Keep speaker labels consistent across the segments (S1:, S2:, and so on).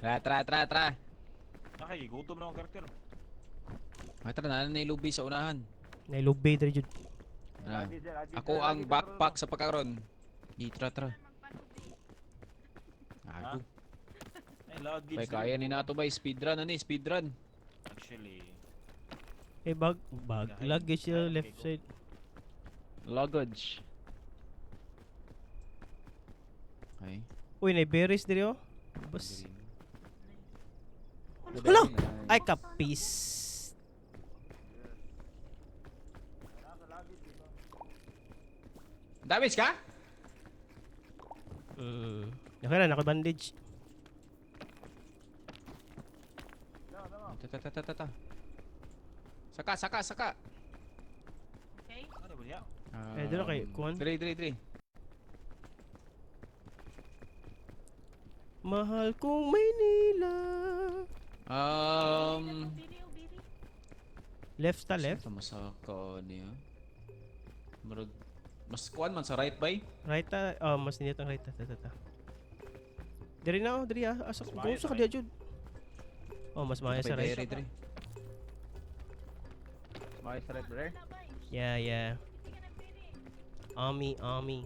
S1: Tara, tara, tara, tara.
S2: Nakakigutom na akong karakter.
S1: Ay, tara, naan na ilubi sa unahan.
S3: Nailubay diri jud.
S1: Ah. Ako ang backpack sa pagkaron. Di, tara, tara. Ago.
S2: Ay, luggage.
S1: Bay, kaya ni nato bay. Speedrun, ano eh, speedrun.
S2: Actually,
S3: Eh bag bag luggage siya left side.
S1: Luggage. Okay.
S3: Uy, nay berries diri oh. Bas.
S1: Green.
S3: Hala! Ay kapis.
S1: Damage ka?
S3: Okay na, naka bandage.
S1: Ta ta ta ta ta ta. Saka, saka, saka.
S4: Okay.
S2: ano ba niya?
S3: Eh, dito kay kuan.
S1: Dre, dre, dre.
S3: Mahal kong Maynila.
S4: Biri, oh, biri.
S3: Left ta left,
S1: Saan ta masaka niya? Murag mas kuan man sa right bay.
S3: Right ta. Oh, mas nindot ang right ta ta ta. Ta. Diri na oh, diri ah. Asa
S2: Mas
S3: ko
S2: maayo
S3: sa
S2: sa
S3: kadiya jud. Oh, mas maayo sa right.
S1: Dre, dre.
S5: Maayos sa right, brother.
S4: Labay.
S3: Yeah.
S4: Hindi ka ng biri.
S3: Ami, ami.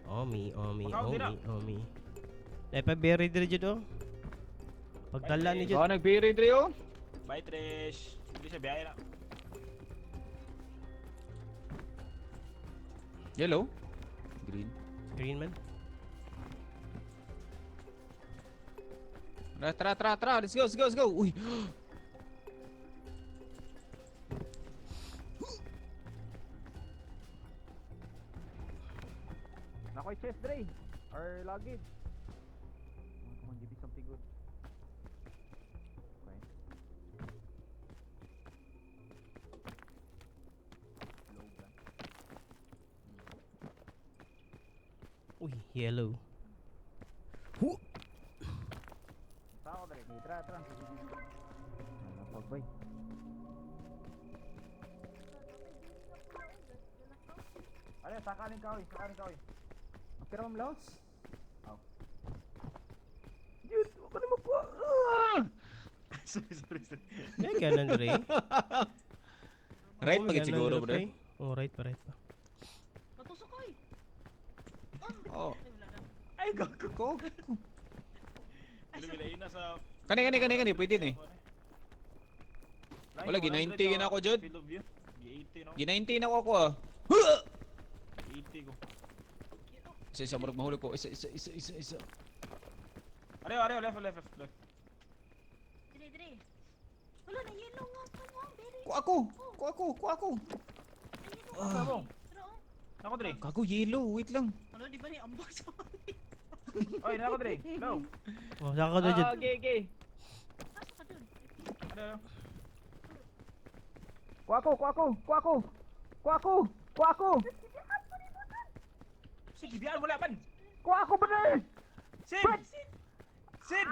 S3: Ami, ami,
S2: Makaon din
S3: ami, ami. Nay pa berry diri jud oh. Pagdala ni jud.
S1: Ikaw nagbiri dre oh.
S2: Bye, Trish. Hindi siya biyahe na.
S1: Yellow. Green.
S3: Green man.
S1: Tara, tara, tara, tara. Let's go, let's go, let's go. Uy.
S5: Nakoy chest, Dre. Or luggage. Oh, come on, give me something good. Okay. Low lang.
S3: Uy, yellow. Hu!
S5: Tao, Dre. Tara, tara. Ano, pagbay. Ano, sakaling kahoy, sakaling kahoy.
S1: Ang pera mong laos.
S5: Oh.
S1: Dude, huwag ka na makuha. Ah!
S2: Sorry, sorry, sorry.
S3: Ay, ganan diri.
S1: Right
S3: Oh,
S1: pagit
S3: ganan
S1: siguro,
S3: diri,
S1: bro.
S3: pre. Oh, right pa, right pa.
S4: Matusok ko eh.
S1: Oh.
S4: Ay, wala na.
S2: Ay, gago.
S1: Ko.
S4: Ay,
S2: Dili,
S4: sorry.
S2: bilain na sa...
S1: Kani, kani, kani, kani. Pwede ni. Wala, gi-90 yun ako, Jud.
S2: Field of view. Gi-80, no?
S1: Gi-19 ako ako ah.
S2: Gi-80 ko.
S1: Isa, isa, murag mahulog ko. Isa, isa, isa, isa, isa.
S2: Areho, areho, left, left, left, left.
S4: Diri, diri. Wala na yellow nga. Come on, biri.
S1: Kuha ako! Kuha ako! Kuha ako!
S4: Na yellow.
S2: Ah.
S4: Pero oh.
S2: Nako, Dre.
S1: Gago, yellow. Wait lang.
S4: Ano, di ba ni ambag sa
S2: Oy, nako, Dre. No.
S3: Oh, saka ka jud.
S5: Ah, okay, okay.
S4: Asa ka dun?
S2: Ano?
S5: Kuha ko, kuha ko, kuha ko. Kuha ko, kuha ko.
S2: Sige, biyaan, wala man.
S5: Kuha ko, brother.
S2: Sid! Sid!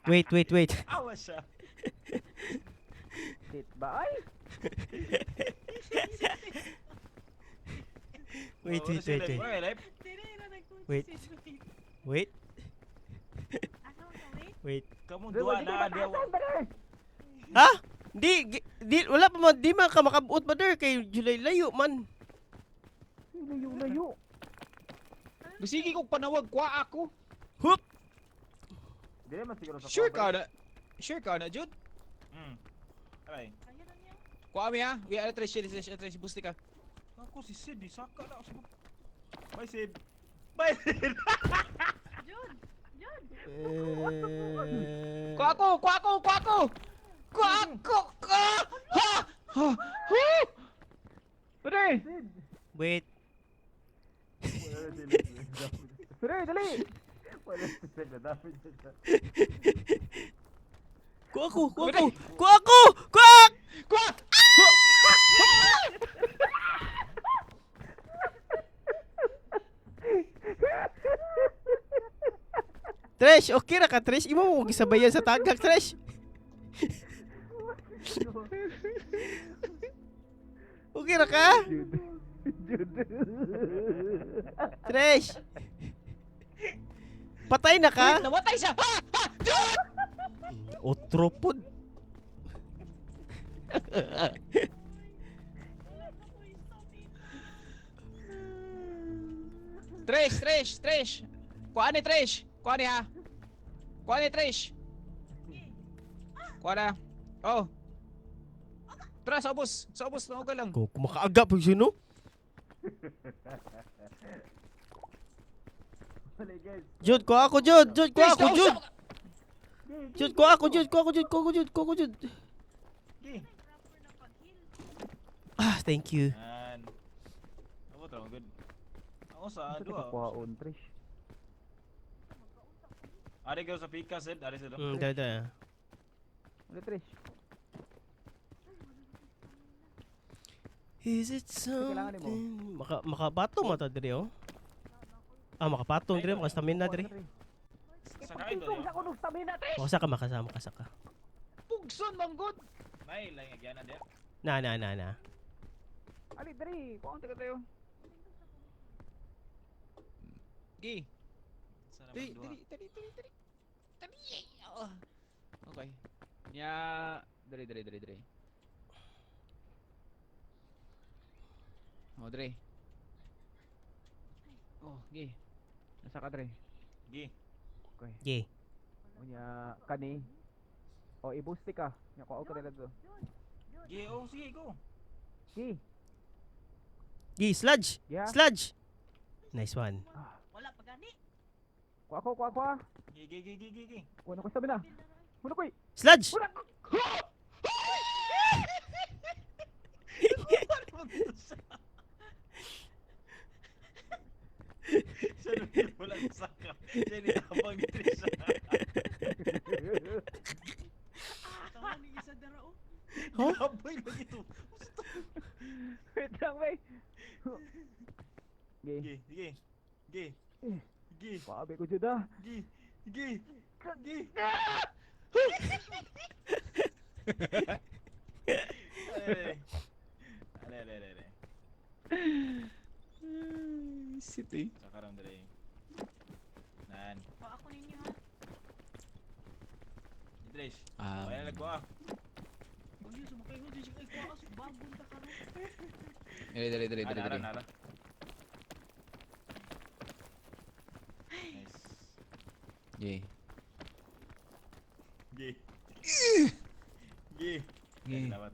S3: Wait, wait, wait.
S2: Awa siya.
S5: Shit ba? Ay!
S3: Wait,
S2: Oh,
S3: wait,
S2: si
S3: wait,
S2: Lep.
S3: wait.
S2: Okay, Lep.
S4: Diri na nagkuha
S3: Wait.
S4: si Sid.
S3: Wait,
S4: Asa mo ka, wait?
S3: wait.
S2: Kamu
S5: Dre,
S2: dua
S5: wala
S2: na,
S5: ka
S2: diya.
S5: mataasan, brother.
S3: Ha? Di, di wala pa man, di man ka makabuot ba der kay July layo man.
S5: Layo, layo.
S1: Sige kong panawag. Kuha ako.
S3: Hup!
S5: Dili man siguro sa
S1: Sure
S5: kuha,
S1: ka na. Sure ka na, Jude.
S2: Aray.
S4: Kaya na niya.
S1: Kuha mi ha. We are tres, tres, tres, tres. Busti ka.
S2: Ako si Sid, di saka na ako. Bye, Sid. Bye, Sid.
S4: Jun! Jun!
S3: Eh,
S1: Kuha ako! Kuha ako! Kuha ako! Kuha ako! Kuha! Ha! Ha! Ha!
S5: Brother!
S3: Wait.
S5: Brother, dali! Wala si Sid, nadami siya.
S3: Kuha ko, kuha ko, kuha ko, kuha!
S1: Kuha!
S3: Trash, okay ra ka Trash. Imo mo gisabayan sa tagak, Trash. Okay ra ka?
S5: Jude.
S3: Trash. Patay na ka?
S1: Wait, namatay siya. Ha! Ha! Jud!
S3: Otro pod.
S1: Trish, Trish, Trish. Kuha ni Trish. Kuha ni ha. Kuha ni Trish. Kuha na. Oh. Tara, sa ubos. Sa ubos, okay lang.
S3: Kung kumakaaga pag sino?
S5: Wala, guys.
S3: Jud, kuha ako, Jud! Jud, kuha
S1: Trish,
S3: ako,
S1: sa
S3: Jud!
S1: ubos.
S3: Jud, kuha ako, Jud! Kuha ako, Jud! Kuha ako, Jud! Kuha ako, Jud!
S2: Gi.
S4: Proper na pag-heal.
S3: Ah, thank you.
S2: Yan. Ako to, good. Ako sa
S5: Asa
S2: duha.
S5: ka kuhaon, Trish?
S2: Ari ka sa pika sid, ari sa do.
S3: Dali, dali.
S5: Wala, Trish.
S3: Is it
S5: Kailangan nimo?
S3: something? Makabato mo ta diri oh. Ah, makapatong diri, makastamina diri.
S2: Sa kain do.
S5: Sa kunog stamina, Trish!
S3: Makasa ka, makasa, makasa ka.
S1: Pugson, manggod.
S2: May laing agyanan dia.
S3: Na, na, na, na.
S5: Ali, diri. Kuhaon tayo tayo.
S1: Gi.
S2: Sa
S1: Diri,
S2: naman duha.
S1: diri, diri, diri, diri. Diri. Oh. Okay. Nya, diri, diri, diri, diri. Oh, diri. Oh, gi.
S5: Nasa ka, Dre?
S2: Gi.
S5: Okay.
S3: Ye.
S5: Unya, kani. O, i-boost ka. Nya, kuhaon ka nila do.
S2: Gi, oh sige go.
S5: Gi.
S3: Gi, sludge!
S5: Yeah.
S3: Sludge! Nice one.
S4: Wala pa gani.
S5: Kuha ko, kuha ko, ah.
S2: Gi, gi, gi, gi, gi, gi.
S5: Kuha na ko stamina. Muna ko, eh.
S3: Sludge!
S5: Muna ko.
S2: Siya nung wala sa saka. Siya ni tabang ni Trish.
S4: Tawa ni isa dara oh.
S3: Huh?
S2: Grabe lagi to.
S5: Wait lang, wey. Gi.
S2: Gi, gi. Gi. Gi,
S5: Paabi ko jud ah.
S2: gi, gi. Gi. Ale, ale, ale, ale, ale.
S1: City.
S2: Sa karon dire. Nan.
S4: Kuha ako ninyo ha.
S2: Trish.
S1: Ah.
S2: Wala nagkuha.
S4: Uy, sumakay ko dyan. Ay, kuha ka. Bagong ta karon.
S1: Diri, diri, diri,
S2: Ah,
S1: diri,
S2: nara,
S1: diri.
S2: nara. Nice.
S1: Gi.
S2: Gi. Gi.
S1: Gi.
S2: Salamat.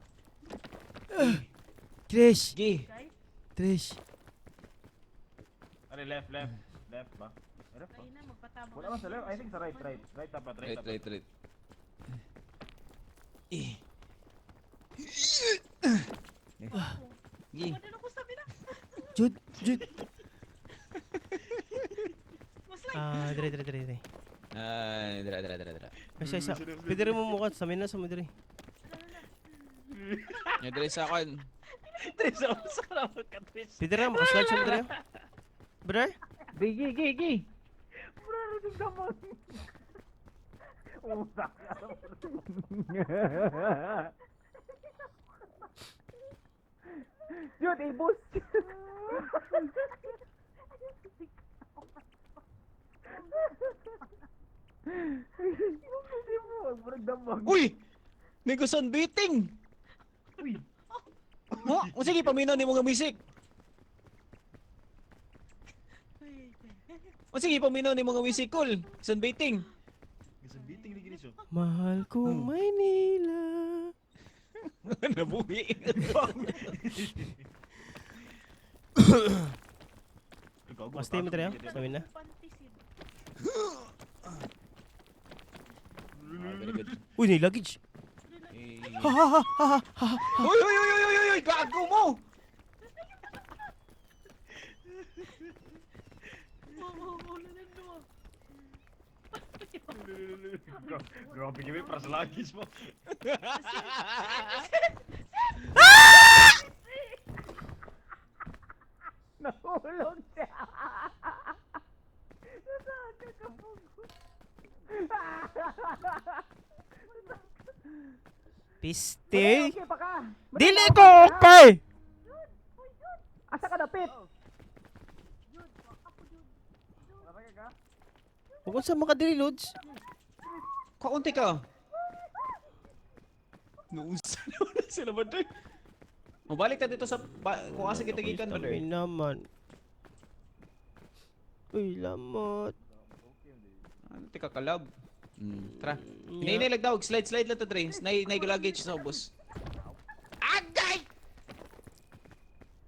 S3: Trish!
S1: Gi.
S4: Guys,
S3: Trish!
S2: Are left, left. Left ba? Left ba?
S4: tayo na magpatama.
S2: Wala man sa left. I think sa right, right. Right dapat, right
S1: Right,
S2: dapat.
S1: right, right. Eh. Gi.
S4: Wala na ko stamina.
S3: Jud! Jud!
S4: Mas like.
S3: Ah, dire, dire, dire, dire.
S1: Ah, dira, dira, dira, dira.
S3: Isa, isa. Pwede rin mo mukha. Stamina sa mo dire.
S1: Nya diri sa kon.
S2: Trish, ako sa karawat ka, Trish.
S3: Pwede rin, makaslide sa mo dire. Brother?
S5: Gi, gi, gi, gi. Mura rin yung damon. Usa ka. Jud, i-boost. Hindi mo, murag damon.
S1: Uy! Niguson beating.
S5: Uy.
S1: Mo, o sige paminaw nimo nga music. O sige paminaw nimo nga music cool. Sunbathing.
S2: Gusto beating ni Grisho.
S3: Mahal kong Maynila.
S1: Nabuhi.
S3: Mas mo dire, oh. Stamina.
S4: Pantisid.
S1: Ah, very good.
S3: Uy, may luggage.
S1: Eh.
S3: Ha ha ha ha ha.
S1: Uy, uy, uy, uy, uy, uy, gago mo!
S4: Oo, oo, na no.
S2: Grabe kami para sa luggage mo.
S5: Nahulog siya. Nasaan ka kapugo?
S3: Piste.
S5: Okay pa ka.
S3: Dili ko okay!
S5: Asa ka dapit?
S4: Jud, ako Jud.
S3: Kung sa mga diri, Lods.
S1: Kaunti ka. Nuunsa na sila ba doon? Mabalik ta dito sa kung asa kita gikan ba
S3: Ay naman. Uy, lamot.
S1: Ano ti kakalab? Tara.
S3: Yeah.
S1: Hinay hinay lang daw, slide slide lang ta dre. Nay nay luggage sa ubos. Agay!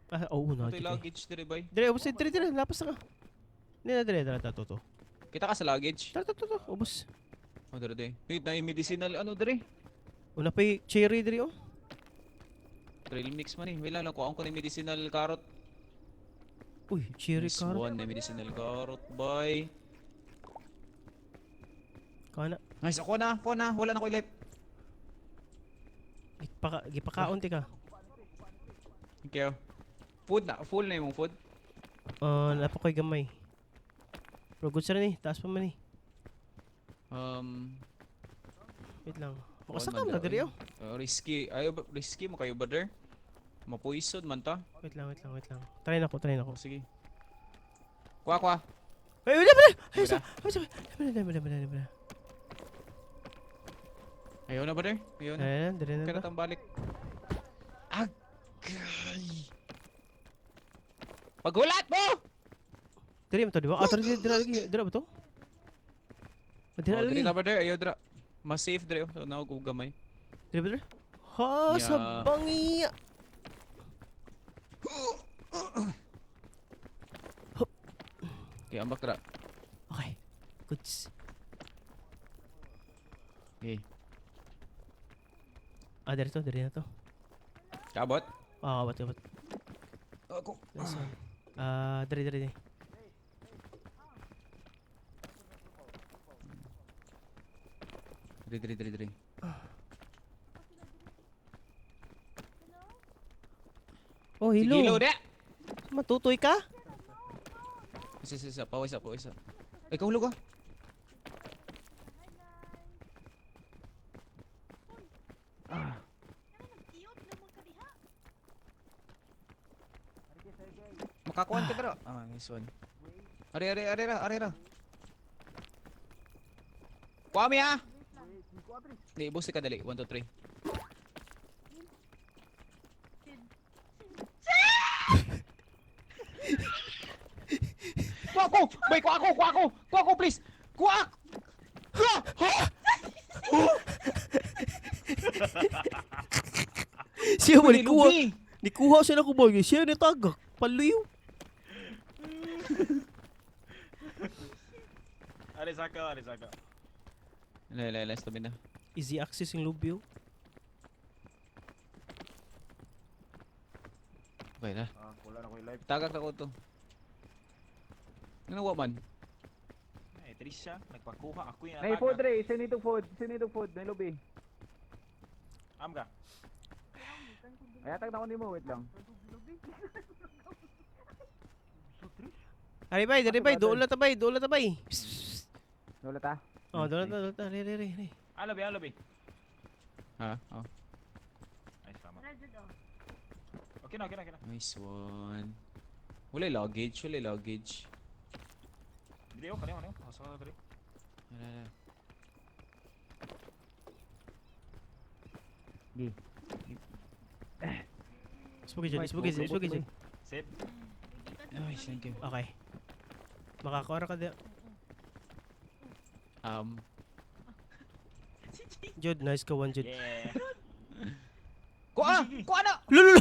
S3: Ah, oo na.
S1: Ito
S3: Dere,
S1: luggage dre bay.
S3: dere, ubos. Dere, dere, lapas na ka. Hindi na, dere, dere, to, to.
S1: Kita ka sa luggage.
S3: Tara, to, to, to, ubos.
S1: Oh, dre dre. Wait, na medicinal ano dre?
S3: Una pa yung cherry dere, oh.
S1: Trail mix man eh. Wait lang lang kuha ko ng medicinal carrot.
S3: Uy, cherry
S1: Nice
S3: carrot.
S1: one, na medicinal carrot boy.
S3: Kana.
S1: Nice, ako na, ako na. Wala na ko ilip.
S3: Gipakaon ti ka.
S1: Thank you. Food na, full na yung food.
S3: Ah, napa ko'y gamay. Pero good sir ni, taas pa man eh. Wait lang. Makasaka
S1: Kuwan
S3: mo
S1: man
S3: na
S1: daw,
S3: diri
S1: eh.
S3: oh.
S1: Risky. Ay, risky mo kayo brother. Mapoison man ta.
S3: Wait lang, wait lang, wait lang. Try na ko, try na ko.
S1: Oh, sige. Kuha, kuha.
S3: Ay, wala, wala! Ay,
S1: Wala.
S3: sa, ay, sa, wala, wala, wala, wala, wala.
S1: Ayaw na brother. Ayaw na.
S3: Ayan, diri na
S1: Kaya
S3: ba?
S1: na balik. Agay! Pagulat mo!
S3: Diri mo to, di ba? Ah, diri, diri, diri, diri ba to? Ah, diri
S1: Oh,
S3: lagi.
S1: diri na brother. Ayaw dira. Mas safe diri. So, na ako gamay.
S3: Diri ba diri? Ha, sa
S1: Yeah.
S3: bangi.
S1: Okay, ambak dira.
S3: Okay. Goods.
S1: Okay.
S3: Ah, diri to, diri na to.
S1: Kabot.
S3: Ah, kabot, kabot.
S1: Ako.
S3: Nice one. Ah, diri, diri, diri.
S1: Diri, diri, diri, diri.
S3: Oh,
S1: Sige,
S3: hello.
S1: Hello, da!
S3: Matutoy ka?
S1: Isa, isa, isa. Pawis, pawis. Ay, kahulog ah.
S4: Ano nag-iyot na mga kadiha?
S1: Makakuan ka dira. Ah, nice one. Are, are, are ra, are ra. Kuha mi ah! Di, ibos ka dali. 1, 2, 3. Kuha ko! Bay, kuha ko! Kuha ko! Kuha ko, please! Kuha! Ha! Ha!
S3: Siya mo, nikuha.
S1: Lubi!
S3: Nikuha siya na ko ba? Siya ni tagak. Paluyo.
S2: Ari saka, ari saka.
S1: Ala, ala, ala. Tabi na.
S3: Easy access yung lubyo.
S1: Okay na.
S2: Ah, wala na ko live.
S1: Tagak na ko to. Ano wa man?
S2: Eh, Trisha, nagpakuha ako yung
S5: Nay food dre, sino itong food? Sino itong food? Nay lubi.
S2: Am ka.
S5: Ay, atag na ko nimo, wait lang.
S3: Ari bay, dari bay, doon na tabay, doon na tabay. Psst, psst.
S5: Wala ta.
S3: Oh, doon na, doon na, re, re, re, re.
S2: Alabi, alabi.
S1: Ha? Oh.
S2: Ay, salamat.
S4: Tara dyan oh.
S2: Okay na, okay na, okay na.
S1: Nice one. Wala luggage, wala luggage.
S2: Dili oh, kaniyo, kaniyo. Asa ka diri.
S1: Wala, wala.
S3: Spooky dyan, spooky dyan, spooky dyan.
S2: Sip.
S1: Ay, thank you.
S3: Okay. Makakuha ka di. Jod, nice ka one, Jod.
S2: Yeah.
S1: Kuha! Kuha na!
S3: Lululu!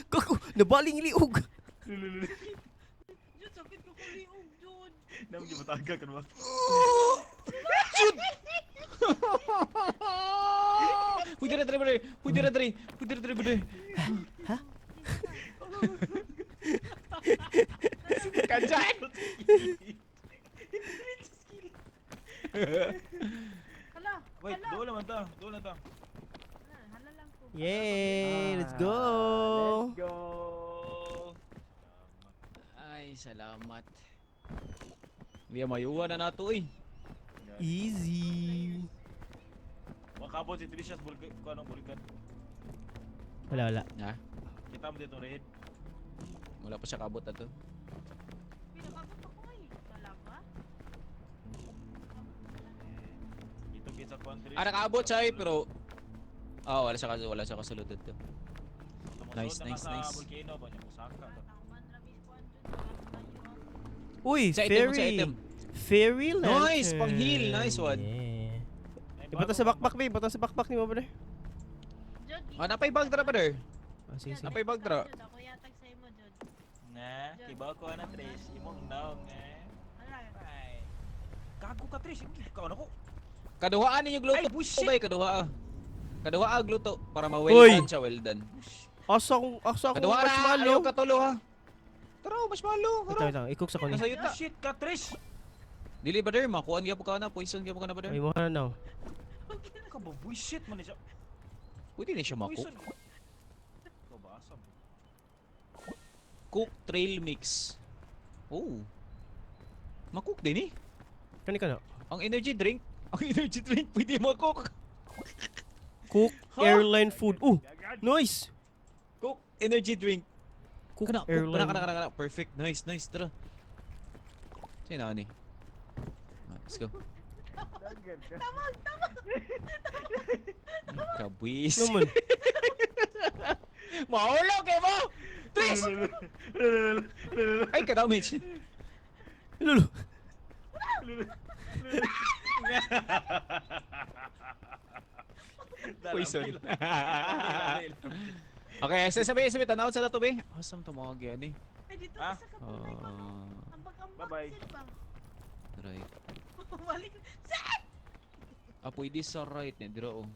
S3: Kaku, nabaling liog.
S4: Jud, sakit ko kuliog, Jud.
S2: Namo gyud mataga kan ba?
S1: Pwede na dre, bre. Pwede na dre. Pwede na dre, bre.
S3: Ha?
S1: Kanjan!
S4: Hala,
S2: Wait,
S4: hala.
S2: doon naman ta. Doon na ta.
S4: Hala, hala lang ko.
S3: Yay! Let's go!
S5: Ah, Let's go.
S1: Ay, salamat. Hindi mayuwa na nato eh.
S3: Easy.
S2: Makabot si Trisha sa bulkan, kuno bulkan.
S3: Wala, wala.
S1: Ha?
S2: Kita mo dito red.
S1: Wala pa siya kabot na to.
S4: Pinakabot ako eh. Wala ba?
S2: kuan diri.
S1: Ah, nakaabot siya eh, pero ah, wala siya kasulod dito. Nice, nice, nice.
S2: Sa volcano ba niya musaka ta.
S4: Tauman ramis kuan jud. Tayo.
S3: Uy,
S1: Sa item, sa
S3: fairy.
S1: item.
S3: Fairy lantern.
S1: Nice, pang-heal. Nice one.
S3: Yeah.
S2: Ay,
S3: Ibata sa backpack, babe. Ibata sa backpack ni mo, brother.
S4: Jud.
S1: Ah, napay bag dra, brother.
S3: Ah, sige, sige.
S1: Napay bag dra.
S4: Jud, ako yatag sa imo, Jud.
S2: Na, kibaw ko na Tres, imong naong eh.
S4: Ala.
S2: Ay. Gago ka Tres, ka ano ko?
S1: Kaduhaan ninyo gluto.
S2: Ay, bullshit.
S1: Bay, kaduhaa. Kaduhaa gluto para ma-well
S3: Uy.
S1: done siya, well done.
S3: Asa akong
S1: Kaduha na,
S3: marshmallow?
S1: ayaw katulo ha. Tara, marshmallow.
S3: Wait
S1: Tara.
S3: lang, wait lang. I-cook sa ko ni.
S1: Nasa yuta.
S2: Ah, shit ka Tres.
S1: Dili brother, makuan gyapon ka na, poison gyapon ka na brother.
S3: Ay, mo na now.
S2: Ka ba bullshit man ni siya.
S1: Pwede na siya makook.
S2: Poison. Ikaw ba asa mo?
S1: Cook trail mix. Oh. Makook din eh.
S3: Kani ka na.
S1: Ang energy drink, ang energy drink pwede makook.
S3: Cook
S1: Huh?
S3: airline food. Oh,
S2: Gagan.
S3: nice.
S1: Cook energy drink.
S3: Cook
S1: Kana, cook,
S3: airline.
S1: kana, kana, kana, kana. Perfect. Nice, nice. Tara. Sino na ni? Ah, let's go.
S5: Dagan ka.
S4: Tamag, tamag.
S1: Kabwis.
S3: Naman.
S1: Mahulog eh mo! Tris! Ay, ka-damage.
S3: Lolo.
S1: Poison. Okay, sabi, sabi, tanaw sa dato, be. Asam to mga gani?
S4: Ay, dito
S2: Ah?
S4: sa kapatay ko.
S1: Ah,
S4: Ambag-ambag
S2: Bye-bye.
S4: sila ba?
S1: right.
S4: Balik. Saan?
S1: Ah, pwede sa right ni dira oh.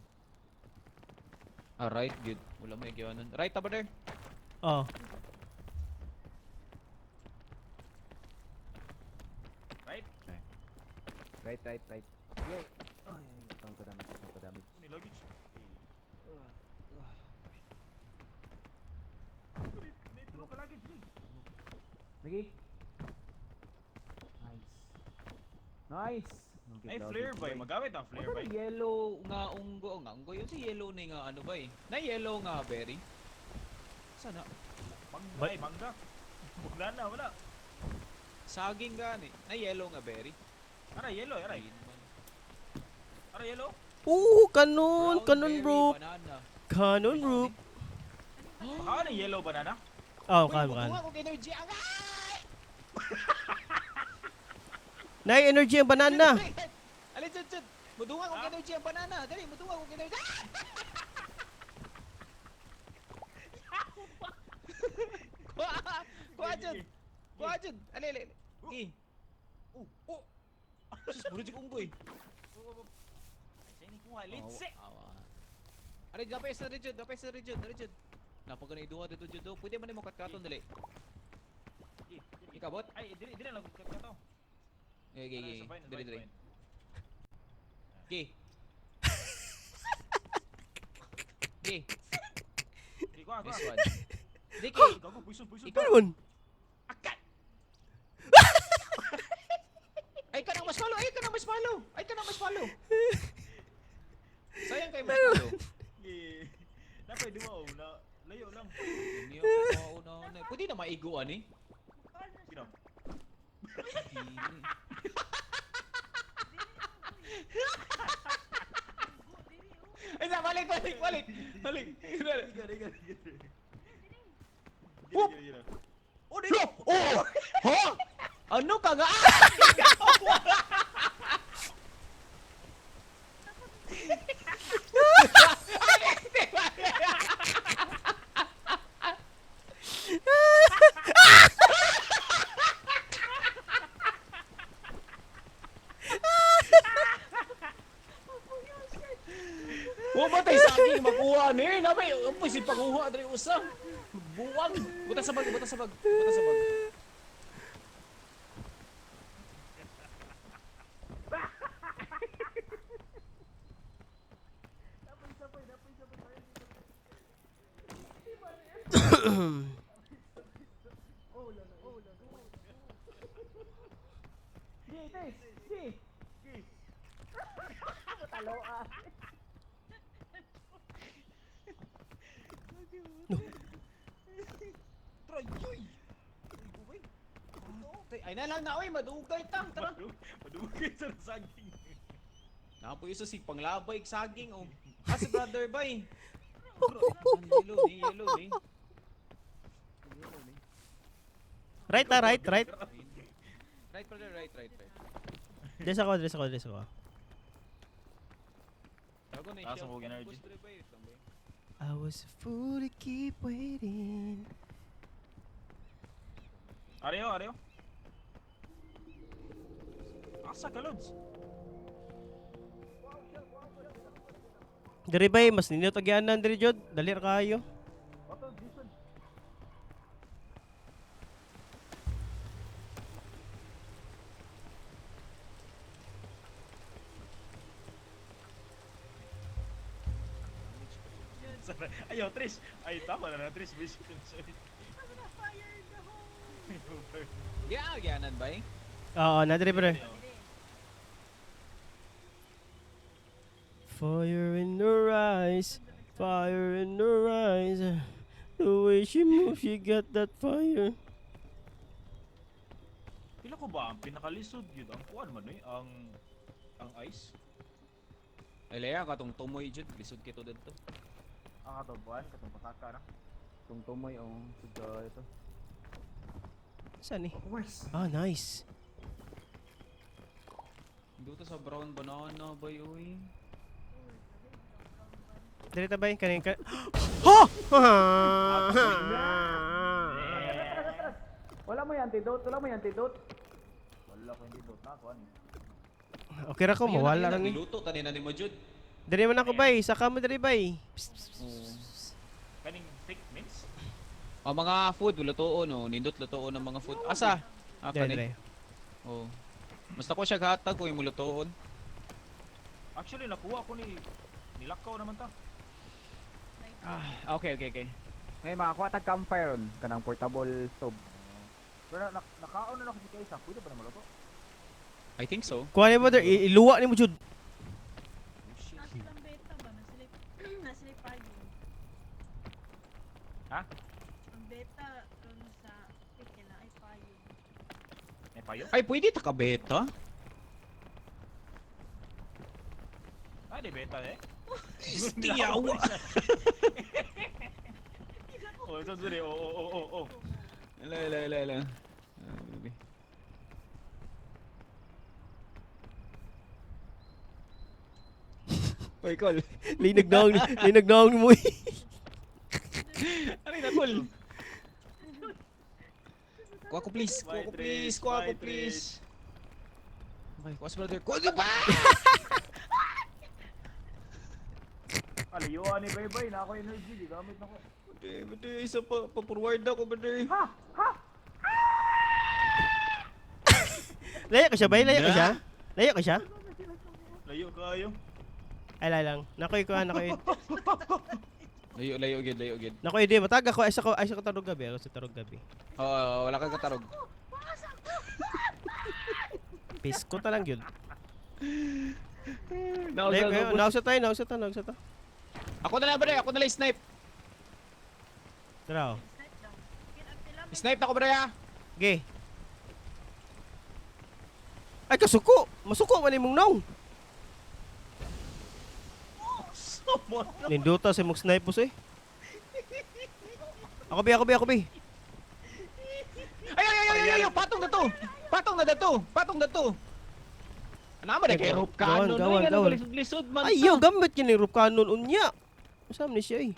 S1: Ah, right good. Wala may giwanan. Right ta brother.
S3: Oh.
S2: Right?
S5: Right, right, right. Yeah. Ay, itong ko damage, itong ko damage.
S2: Ni luggage. Nitro ka luggage ni.
S5: Lagi. Nice. Nice.
S2: Ay flare ba? Magamit ang flare
S1: Ano
S2: ba?
S1: yellow nga unggo nga unggo yun si yellow ni nga ano ba eh. Na yellow nga berry. Sana
S2: Mangga, ay mangga. Wala na, wala.
S1: saging gani. Na yellow nga berry.
S2: Ara yellow, ara.
S1: Green man.
S2: Ara yellow.
S3: Oo, kanon,
S1: Brown
S3: kanon
S1: berry,
S3: bro.
S1: Banana.
S3: Kanon bro.
S2: Baka na yellow banana.
S3: Oh,
S1: Uy,
S3: kan kan.
S1: mukuha kog energy ang
S3: Nay energy ang banana.
S1: Alin chut chut. Mudunga kog
S2: Ah?
S1: energy ang banana. Dali, mudunga kog energy. Kuha! Kuha jud! Kuha jud! Ali, ali, ali. Gi. Oh, oh. Sus, buro jud unggoy.
S2: Ay, sa ini kuha litse.
S1: Awa. Ari, dapay sa region, dapay sa region, region. Napag duha dito jud do. Pwede man nimo katkaton dali. Ikabot?
S2: Ay, dili dili lang kat kato.
S1: Okay, okay, okay. Dali, dali. Gi. Gi.
S2: Di kuha,
S1: Nice
S2: kuha.
S1: one. Diki.
S2: Gago, poison, poison.
S1: Ikaw.
S3: Ano man?
S1: Akat! Ay ka nang marshmallow! Ay ka nang marshmallow! Ay ka nang marshmallow! Sayang kay marshmallow.
S2: Eh, Napay duwa oh, na layo lang.
S1: Hindi ako mauna na. Pwede na maiguan eh.
S2: Sino?
S1: Ay, sa, balik, balik, balik. Balik. Balik. Whoop!
S2: Oh, dili.
S1: Oh! Ha? Ano ka nga? Wa ba tay saging makuha ni? Nabay, upoy si pakuha diri usa. Buwang. Buta sa bag, buta sa bag, buta sa bag.
S2: Try, yoy.
S1: Tay, ay na lang na oy, madugay tang tara.
S2: Madugay sa saging.
S1: Napo isa si panglabay saging oh. Ah, si brother bay. Yellow ni, yellow ni.
S3: Right ah, right, right.
S1: Right brother, right, right, right.
S3: Dress ako, dress ako, dress ako.
S1: Tago na
S2: Taas
S1: siya.
S2: ang energy.
S1: Push dre bay, wait lang, bay.
S3: I was a fool to keep waiting.
S2: Areo, areo. Asa ka, Lods?
S3: Diri bay, mas nindot agyanan diri jud. Dali ra kayo.
S5: Otto, Jason.
S2: Ayaw, Trish. Ay, tama na na, Trish. Wish ko siya.
S4: Asa na fire in the hole.
S1: Yeah, agyanan bay.
S3: Oo, na diri pre.
S4: Dre.
S3: Fire in her eyes, fire in her eyes. The way she moves, she got that fire.
S2: Pila ko ba ang pinakalisod yun? Ang kuan man eh, ang ice.
S1: Ay laya katong tumoy jud, lisod kito didto.
S2: Ang katong kuan, katong pasaka na.
S5: Itong tumoy, oh. Sige, ito.
S3: Saan eh?
S5: Worse.
S3: Ah, nice.
S1: Dito sa brown banana bay uy.
S3: Diri ta bay, kanin ka. Ho!
S5: Wala mo yung antidote, wala mo yung antidote.
S2: Wala ko hindi dot na kuan.
S3: Okay ra ko, mawala ra ni.
S1: Luto tanin na nimo jud.
S3: Diri man ako bay, saka mo diri bay. Psst, psst, psst, psst.
S2: Kaning thick mince?
S1: Oh, mga food lutoon oh, nindot lutoon ng mga food. Asa? Ah,
S3: Diri,
S1: kani.
S3: diri.
S1: Oh. Basta ko siya gatag ko yung lutoon.
S2: Actually nakuha ko ni nilakaw naman ta.
S1: Ah, okay.
S5: Ngayon, makakuha tag campfire ron. Kanang portable stove. Pero na, nakaon na ako si Kaysa. Pwede ba na maluto?
S1: I think so.
S3: Kuha ni mo diri, iluwa ni mo jud.
S1: Oh, shit.
S4: Nasa silang beta ba? Nasa sila payo.
S2: Ha?
S4: Ang beta ron sa pick nila ay payo.
S2: May payo?
S1: Ay, pwede ta ka beta?
S2: Ah, di beta eh.
S1: Tiyawa.
S2: Oh, ito diri. Oh.
S1: Ala, ala, ala, ala. Ah, baby. Oy, call.
S3: Linag naong, linag naong mo. Eh.
S1: Ano na, call? Kuha ko please, kuha ko
S2: Bye,
S1: please,
S2: Trish.
S1: kuha ko
S2: Bye,
S1: please. Okay, kuha sa brother. Kuha ko ba?
S5: Alayuan ni Bay Bay. Na ako energy. Gigamit na ko.
S1: Brother, brother, isa pa, pa-forward ako, brother.
S3: Layo ko siya bay, layo ko siya. Layo ko siya.
S2: Layo kayo.
S3: Ay lay lang. Nakoy ko, nakoy.
S1: Layo, layo, gid, layo, gid.
S3: Nakoy di matag ako ay sa ko ay sa ko tarog gabi, ako sa tarog gabi.
S1: Oo, wala kang katarog.
S3: Pisko ta lang yun.
S1: Nausa,
S3: Layo kayo,
S1: nausa.
S3: nausa tayo, nausa ta, nausa ta.
S1: Ako na lang, brother. Ako na lang, snipe.
S3: Tara. Oh.
S4: Snipe daw. Sila may
S1: Snipe na ako, brother. Ah.
S3: Okay. Ay kasuko, masuko man imong naong. Ninduta sa imong snipe boss eh. Ako bi, ako bi, ako bi.
S1: Ay, ay, ay, ay, ay, ay, patong na to. Patong na to. Patong na to. Ano mo na kay rope
S3: Gawan,
S1: cannon?
S3: gawan,
S1: Ay, ano
S3: gawan.
S1: lisod-lisod man.
S3: Ay, yo, gamit kini rope cannon unya. Usam ni siya eh.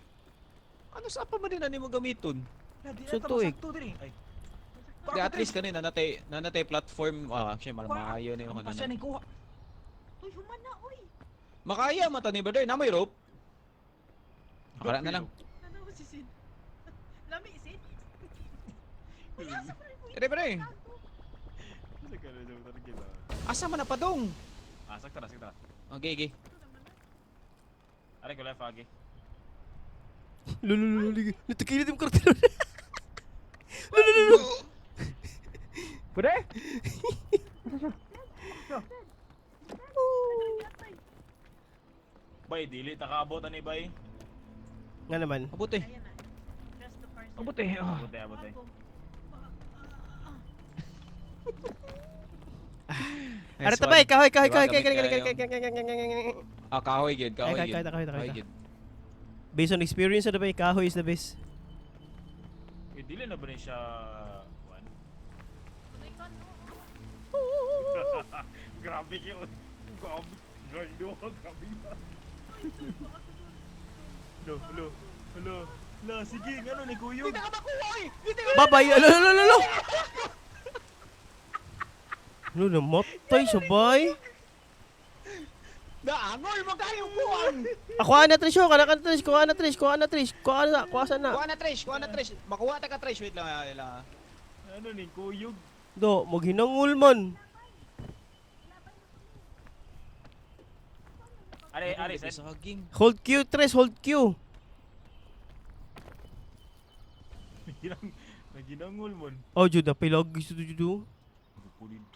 S1: Ano sa pa man din ani mo gamiton?
S3: So, tuig.
S2: Diri. Ay.
S1: Di at least kanin nanatay nanatay platform. Ah, actually makayo na yung
S2: Ang
S1: ano.
S2: pasya
S1: na.
S2: ni kuha.
S4: Uy, humana, uy!
S1: Makaya mata ni brother, na may rope. Akala na lang.
S4: Ano mo si Sid? Lami, Sid? Uy, asa pa rin mo?
S1: Ere bre,
S2: Asa ka na dyan,
S1: asa man na padong?
S2: Ah, sakta na, sakta na.
S1: Okay, okay.
S4: Ito naman na.
S2: Aray ko left agi.
S3: Lulululu. Natakilid yung kartero. Lulululu.
S5: Pwede?
S4: Atay.
S2: Bay, dili ta kaabot ani bay.
S3: Nga naman.
S1: Abuti.
S4: Ayan na. Trust the person.
S1: Abuti. Oh.
S2: Abote, abote.
S4: Ako. Ah, ah, ah.
S1: Nice
S3: Ara
S1: one.
S3: tabay, kahoy, kahoy,
S1: Diba,
S3: kahoy, kahoy,
S1: gamit
S3: kahoy,
S1: kayo.
S3: kahoy, kahoy, kahoy, kahoy, kahoy.
S1: Ah, kahoy gid, kahoy
S3: Ay,
S1: gid.
S3: kahoy, kahoy, kahoy,
S1: Kahoy
S3: kahoy.
S1: gid.
S3: Based on experience na bay, kahoy is the best.
S2: Eh, dili na ba ni siya... One?
S4: Tuloy ka, no?
S2: Grabe kayo. Grabe. Grabe. Grabe. Lo, lo, lo. Lo, sige, ngano ni Kuyog?
S1: Hindi ka makuha eh! Hindi ka
S3: Babay, alo, alo, alo, alo. Ano, namatay siya, bay.
S1: Naangol mo kayo buwan!
S3: Ako na Trish, oh, kana ka na Trish, kuha na Trish, kuha na Trish, kuha na, kuha sana.
S1: Kuha na Trish, kuha na Trish. Makuha ta ka Trish, wait lang, ah, wait lang. Ah.
S2: Ano ni Kuyog?
S3: Do, maghinangol man.
S2: Are, are, sir.
S1: Saging.
S3: Hold Q, Trish, hold Q.
S2: Naginang, naginangol mon.
S3: Oh, Jude, napilag gusto Jude. Oh.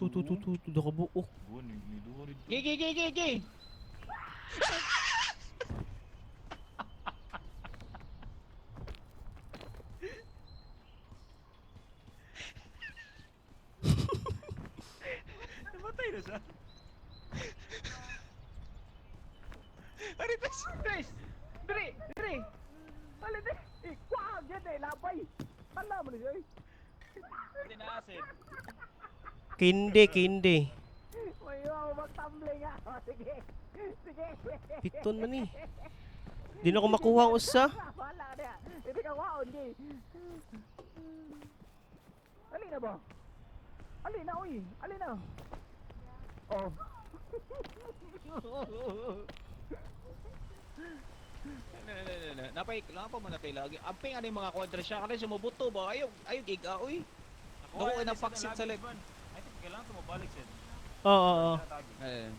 S3: Tu tu tu tu tu nakabuok.
S1: Gi gi gi gi gi.
S2: Namatay na siya.
S1: Ari Trish, Trish. Diri, diri.
S5: Dali, dali. Eh, kuha, yan eh, labay. Tala mo na siya eh.
S2: Tinaasin.
S3: Kindi, kindi.
S5: May iwa mo magtumbling ah. Oh, sige. Sige.
S3: Piton man eh. Di na ako makuha ang usa.
S5: Wala na. Hindi ka waon, di. Ali na ba? Ali na, uy. Ali na. Oh.
S1: No, no, no, no. Napay, napa mo na kay lagi. Amping ano yung mga kontra siya kasi sumubuto ba? Ayaw, ayaw giga oy. Nakuha na vaccine sa leg.
S2: I think kailangan tumabalik siya.
S3: Oo, oo, oo.
S1: Eh.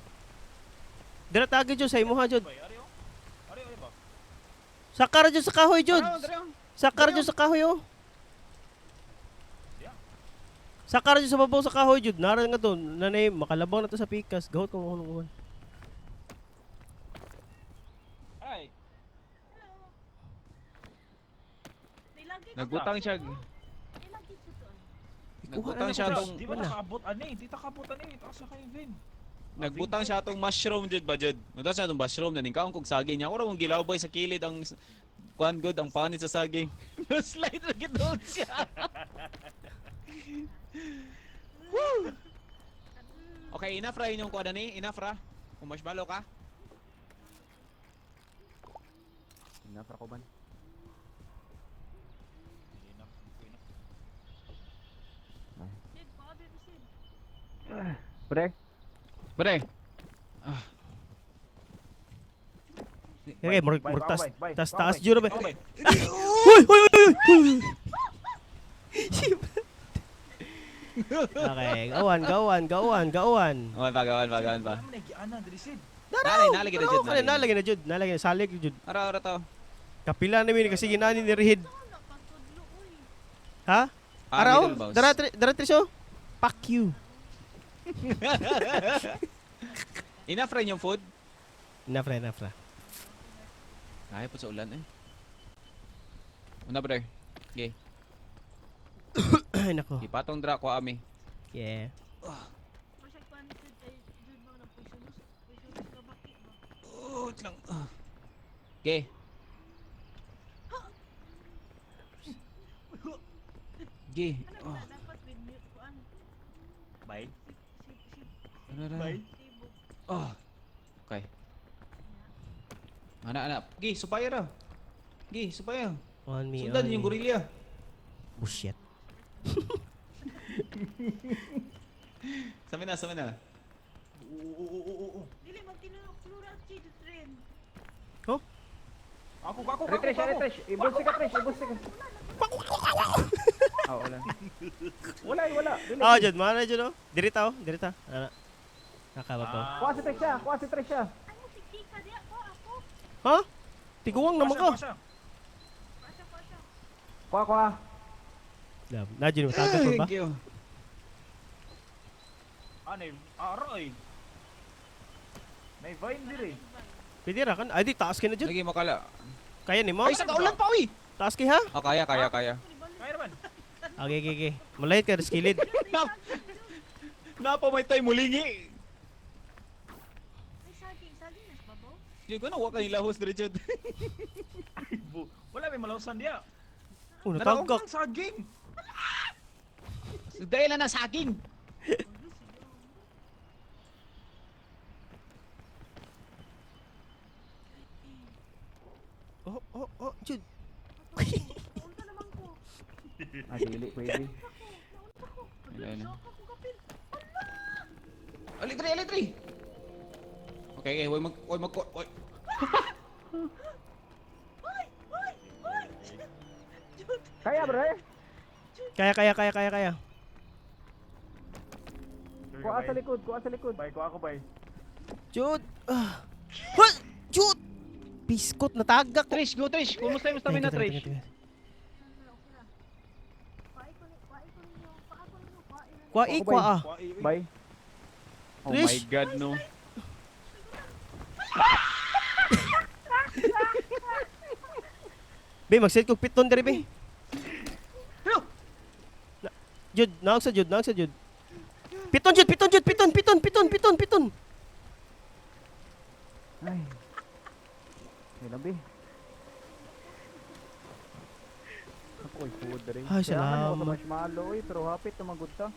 S3: Dira tagi Jud sa imuha Jud.
S2: Bay, are oh. Are, are ba?
S3: Sakara Jud sa kahoy Jud.
S1: Ano, diri, oh.
S3: Sakara Jud sa kahoy oh.
S2: Yeah.
S3: Sakara Jud sa babaw sa kahoy Jud. Nara nga to, nanay makalabang na to sa pikas. Gahot ko kuno.
S2: Ay,
S4: Hello. Nilagi ka
S1: Nagbutang siya.
S4: Nilagi siya to.
S1: Nagbutang siya atong
S2: di ba nakaabot ani? Di ta kaabot ani. Taas sa kay Vin.
S1: Nagbutang siya atong mushroom jud ba jud. Nagbutang siya atong mushroom na ning kaon kog saging niya. Ako ra mong gilawbay sa kilid ang kuan good ang panit sa saging. Slide ra gid doon siya. Woo! Okay, enough ra inyong kuan ani, enough ra. Kung marshmallow ka.
S5: Enough ra ko ban.
S4: Sid, baka dito, Sid.
S5: Pre,
S1: Pre.
S3: Okay, murag
S5: Bye,
S3: murag tas
S5: bye, bye,
S3: tas
S5: bye,
S3: taas
S5: bye.
S3: Jud ba.
S2: Okay.
S3: Hoy, hoy, hoy, hoy. Okay, gawan, gawan, gawan, gawan.
S1: Gawan pa, gawan pa, gawan pa.
S2: Wala man nagiana diri Sid.
S1: Nalay, nalay kita jud.
S3: Nalay, nalay na jud, nalay salig jud.
S1: Ara ara to.
S3: Kapila na mi kasi ginani ni Rihid.
S4: Ito, napatudlo, uy.
S3: Ha?
S1: Ah,
S3: Araw?
S1: middle boss.
S3: Dara dara Trish oh. Fuck you.
S1: Enough ra inyong food?
S3: Enough ra, enough ra.
S1: Ay, po sa ulan eh. Una pre. Okay.
S3: Ay nako.
S1: Ipatong dra ko ami.
S3: Yeah.
S4: Masya kuan, Sid, ay, Jud, mga poisonous. Poisonous na baki ba?
S1: Oh, wait lang. Okay. Okay.
S4: Ano
S1: Oh.
S4: ba dapat with mute kuan?
S2: Bye.
S4: Si, si, si,
S1: Ano na?
S2: Bye.
S4: tibok.
S1: Oh. Okay. Ana ana. Gi, supaya ra. Gi, supaya.
S3: On me.
S1: Sundan
S3: on
S1: yung
S3: me.
S1: gorilla.
S3: Bullshit.
S1: Sami na, sami na.
S2: Oo, oo, oo, oo.
S4: Dili, magtinulok-plural, Sid, trend.
S3: Oh?
S2: Ako, ako,
S5: Re,
S2: ako,
S5: Trish, re,
S2: ako.
S5: Trish. Ibulsi ka, Trish. Ibulsi ka. Ah, wala. Wala, eh, wala. Dili.
S3: Ah, jud, mana jud oh. Diri ta oh, diri ta. Ana. Nakababaw.
S5: Kuha si Trish siya, kuha si Trish siya.
S4: Ano, si Kika, di ako, ako.
S3: Ha? Tiguang naman ka.
S2: Kuha siya,
S4: Kuha siya, kuha siya.
S5: Kuha, kuha.
S3: Na jud matagal pa ba?
S1: Thank you.
S2: Ano, aray. May vine diri.
S3: Pwede ra kan. Ay di taas kay na jud.
S1: Lagi makala.
S3: Kaya nimo?
S1: Ay, sa kaulan pa uy.
S3: Taas kay ha?
S1: Oh, kaya, kaya, kaya.
S2: Kaya naman.
S3: Okay, okay, okay. Malayit ka sa kilid.
S1: Napa may tay mulingi. Jud, kuno wa kanila host diri, Jud.
S2: Ay, wala may malawsan diya.
S3: Oh, natagak.
S2: Ang saging.
S1: Dahil na na saging.
S3: Oh, Jud.
S4: Naunta naman ko.
S5: Ah, dili pwede.
S4: Naunta ko.
S1: Wala na.
S4: Naunta ko kapil.
S1: Ali diri, ali diri. Okay, okay, way mag way.
S4: Hoy! Hoy! Hoy! Jud!
S5: Kaya bro.
S3: Kaya, kaya, kaya, kaya, kaya.
S5: Kuha sa likod, kuha sa likod.
S2: Bay, kuha ako bay.
S3: Jud. Ah. Hoy! Jud! Biskot, natagak ko.
S1: Trish, go Trish. Kumusta yung stamina,
S3: Thank you, thank you,
S1: Trish?
S3: thank you.
S4: Okay ra. Kuha ko ni, kuha ko ninyo, kuha ko ninyo, kuha ninyo.
S3: Kuha, eh, kuha, ah.
S2: Kuha, eh, eh.
S5: Bay.
S1: Oh
S3: Trish.
S1: my God, no.
S3: Be, mag-set kog piton diri, be.
S1: Hello.
S3: Jud, naog sa Jud, naog sa Jud. Piton Jud, piton Jud, piton, piton, piton, piton, piton.
S5: Ay. May lambi. Ako ay food rin.
S3: Ay,
S5: Kailangan ako sa
S3: salamat.
S5: marshmallow eh, pero hapit na magud ta.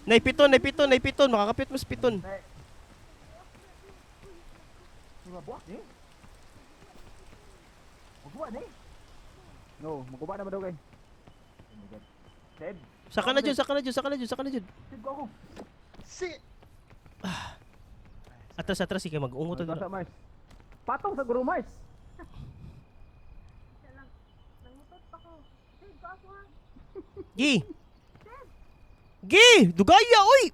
S3: Nay piton, nay piton, nay piton, makakapit mas piton.
S5: Mabuak ni. Maguba ni. No, maguba na ba daw kay? Oh my God. Seb,
S3: Saka na Jud, saka na Jud, saka na Jud, saka na Jud.
S5: Seb ko ako.
S1: Si
S3: Atras, atras, sige, mag-ungot
S5: Sa
S3: na.
S5: Mars. Patong sa Guru Mars.
S4: Siya lang. Nangutot pa ko. Jud, kuha ko ha.
S3: Gi! Gi! Dugaya, oy!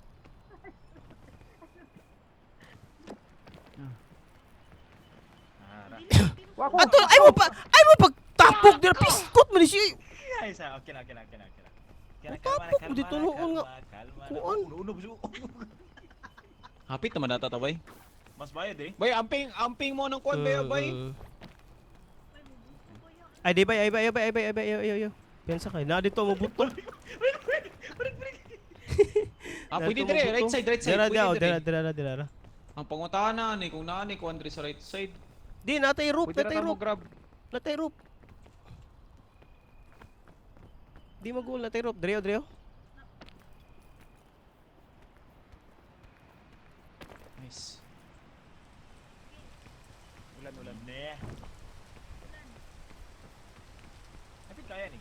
S5: Wako.
S3: Ato, ay mo pagtapok dira, piskot man ni siya.
S2: Ay, sa okay na, okay na, okay na, okay na. Okay na,
S3: Ang tapok
S2: kalma na,
S3: mo dito
S2: kalma na,
S3: noon nga.
S2: kalma, kalma na.
S3: Kuan.
S2: Uno, uno, uno.
S1: Hapit naman natatabay.
S2: Mas bayad eh.
S1: Bay, amping, amping mo ng kuan, bay, bay.
S4: May bubuko ko yun.
S3: Ay, di ba, ay ba, ay ba, ay ba, ay ba, ay ay ay. Pensa kay na dito mo buto.
S1: Ah, pwede dire, right side, right side.
S3: Dira,
S1: Pwede
S3: dira,
S1: dire.
S3: dira, dira, dira.
S1: Ang pangutahan na ni kung naa ni kuan dire sa right side.
S3: Di natay rope,
S1: Pwede
S3: natay
S1: ra ta mo
S3: rope,
S1: grab.
S3: natay rope. Di magul natay rope, dreo, dreo.
S1: Nice.
S2: Ulan, ulan. Ne. I think kaya ni.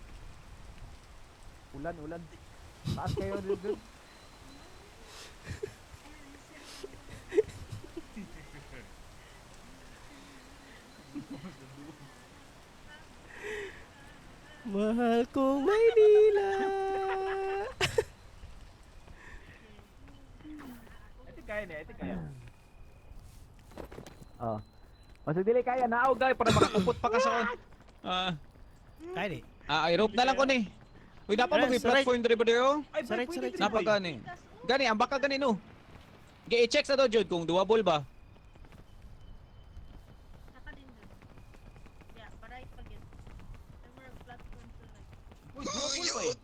S5: Ulan, ulan. Taas kayo dito.
S3: Mahal kong Maynila.
S2: I think kaya ni, I think kaya.
S5: Oh. O sa dili kaya
S1: Nao
S5: naog.
S1: guy para makakupot pa ka sa ah,
S3: Kaya di.
S1: ah, ay rope na lang ko ni. Uy, dapat
S3: Right,
S1: mo
S3: sa right.
S1: platform dire ba dire? oh?
S2: Ay,
S3: Sa
S2: bay,
S3: right, sa
S2: pwede
S3: right.
S2: diri,
S1: Napa
S2: bay.
S1: gani. Gani ang baka gani no. Gi i-check sa do jud kung doable ba.
S4: Saka din dun. Yeah, parait pa gid. Ay, murag platform sa right.
S2: Uy, doable ba eh.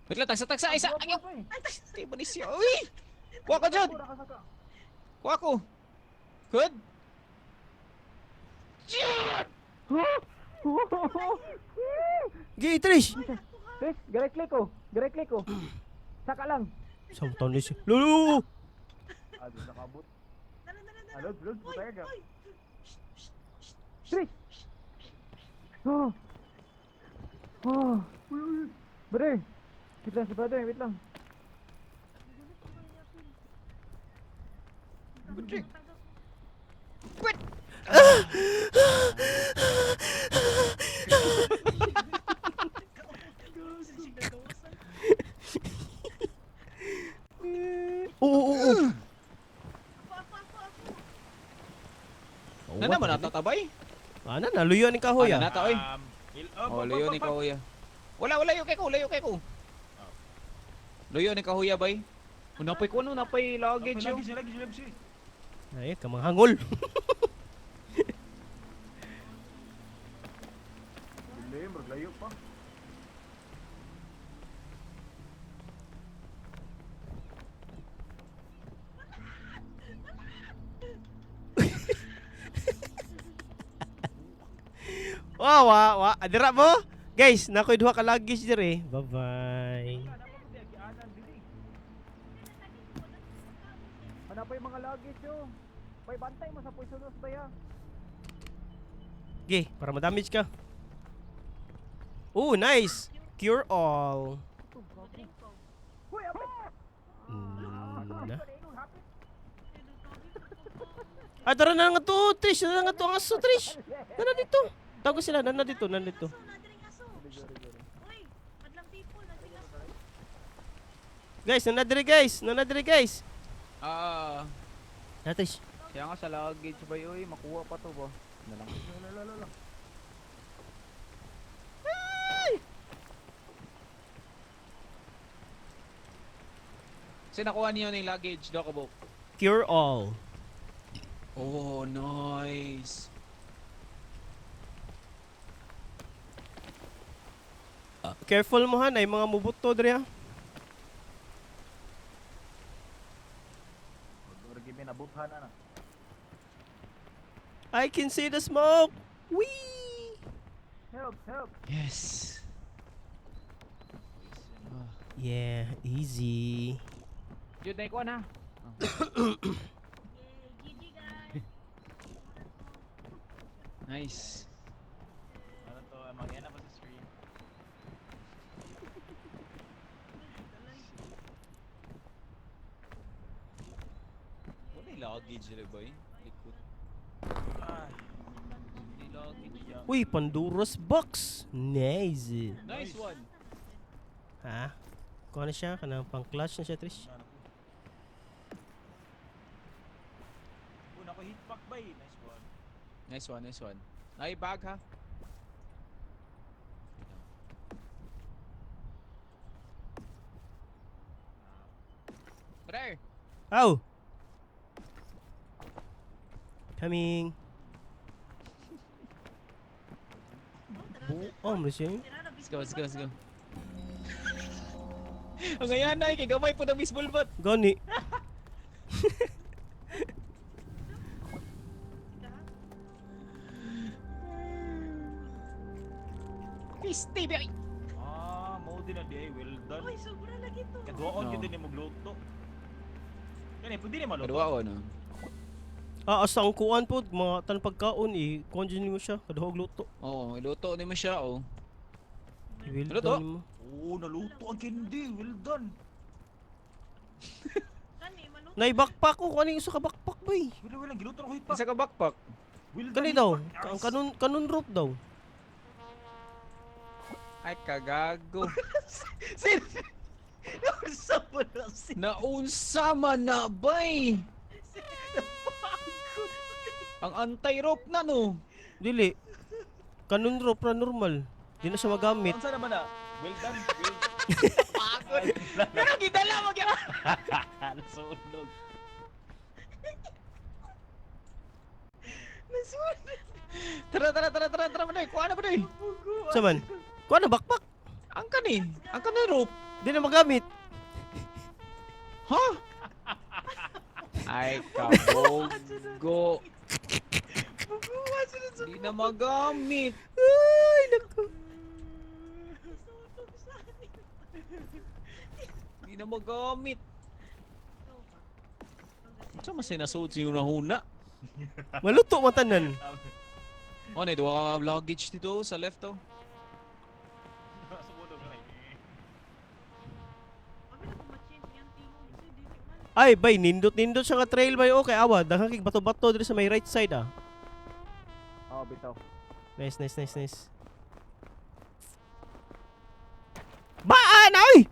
S1: Wait lang, tagsa tagsa isa. Ay,
S5: Ay,
S1: di ba ni siya? Uy! Kuha ko jud. Kuha ko. Good.
S3: Gi, Trish.
S5: Chris, gare click ko. Gare click ko. Saka lang.
S3: Samtan ni siya. Lulu.
S5: Ah, di nakabot.
S4: Tara, tara, tara.
S5: Ah, lods, lods,
S4: Hoy,
S5: butay ka.
S4: hoy.
S5: Chris. Oh. Oh. Brother. Wait lang si brother, wait lang.
S3: Oo, oo, oo.
S4: Ako, ako, ako, ako.
S1: Na naman natatabay.
S3: Ana na luyo ni kahoy
S1: Ano
S3: ah.
S1: na ta oy?
S2: Oh,
S1: Oh, luyo ni kahuya. Wala, wala yung kay ko, layo kay ko. Luyo ni kahuya bay. Oh, napay ko ano, napay luggage
S2: Lagi
S1: yo.
S2: siya, lagi siya, lagi siya.
S3: Ay, kamanghangol.
S5: Hindi, maglayo pa.
S3: Wa wa wa, adira mo. Guys, nakoy duha ka luggage dire. Bye-bye.
S5: Ano pa yung mga luggage yo? Bay, bantay mo sa poisonous ba ya?
S3: Okay, para ma-damage ka. Oh, nice. Cure all.
S4: Drink ko.
S5: Hoy, apit!
S3: Na. Ah, tara na nga to, Trish. Tara na nga to ang aso, Trish. Nana dito. Tago sila, nana dito, nana dito.
S4: Aso, nadiring aso. Uy, madlang people, nadiring aso.
S3: Guys, nana dire guys. Nana dire guys.
S1: Ah,
S3: Na, Trish.
S5: Kaya nga sa luggage ba oy, makuha pa to ba? Na lang.
S1: Kasi nakuha niyo na yung luggage, do kabok.
S3: Cure all.
S1: Oh, nice.
S3: Careful mo han, ay mga mubuto dire ha.
S5: Or give me nabuthan ana.
S3: I can see the smoke. Wee!
S5: Help, help.
S1: Yes.
S3: Yeah, easy.
S1: Jud, na na.
S4: Yay, GG guys.
S1: Nice.
S2: Ano to? Magyana pa sa screen.
S1: Wala yung luggage rin ba eh? Likod.
S2: Ay,
S1: Wala yung luggage.
S3: Uy, Pandora's box. Nice.
S1: Nice one.
S3: Ha? Kuha na siya, kanang pang clutch na siya, Trish.
S2: ano ko. Oh, nako hit pack ba eh. Nice one.
S1: Nice one, nice one. Ay, bag ha. Brother!
S3: Ow! Coming. Oh, mo siya.
S1: Let's go, let's go, let's go. Ang ngayon ay, kay gamay po ng baseball bat.
S3: Gani.
S1: Pisti, ba?
S2: Ah, mo din na di ay. Well done.
S4: Uy, sobra lagi to.
S2: Kaduwaon
S1: No.
S2: gyud din mo gluto. Kani pwede ni maluto.
S1: Kaduwa ko, no?
S3: Ah, asa ang kuan po, mga tan pagkaon eh, kuan dyan mo siya, kaduhog luto.
S1: Oo, iluto ni mo siya, oh.
S3: Well
S1: Luto?
S3: done mo.
S2: Oh, naluto ang candy. Well done.
S4: Kani, maluto.
S3: Nay backpack ko, kuan yung isa ka backpack boy.
S2: Wala wala giluto ako hit pack.
S1: Isa ka backpack.
S2: Well done.
S3: Kani
S2: hit
S3: daw,
S2: pack.
S3: ang kanun kanun rope daw.
S1: Ay, kagago.
S2: Sin. Sa pala si.
S1: Naunsa man na, bay! Ang anti-rope na, no?
S3: Dili. Kanun rope ra normal. Di na siya magamit.
S2: Unsa naman na? Well done. Well
S1: Pagod. Pero gidala mo gyud.
S2: Nasunog.
S1: Tara, tara, tara, tara, tara, manoy. Kuha na, manoy.
S3: Sa man? Kuan na backpack.
S1: Ang kani. Ang kani rope.
S3: Di na magamit.
S1: Ha? Ay, kabogo. Hindi na magamit.
S3: Ay, naku.
S4: Nasunog sa akin.
S1: Hindi na magamit.
S4: Ikaw ba?
S1: Sa mas sinasuot si Hunahuna?
S3: Maluto man tanan.
S1: Oh, na duha ka luggage dito sa left oh.
S2: Nasunog na.
S4: Abi na kung ma-change yung tingog. Kasi dili man.
S3: Ay, bay nindot-nindot siya nga trail bay okay awa. Daghan kay bato-bato diri sa may right side ah.
S5: Oh, bitaw.
S3: Nice, nice, nice, nice. Baan ay!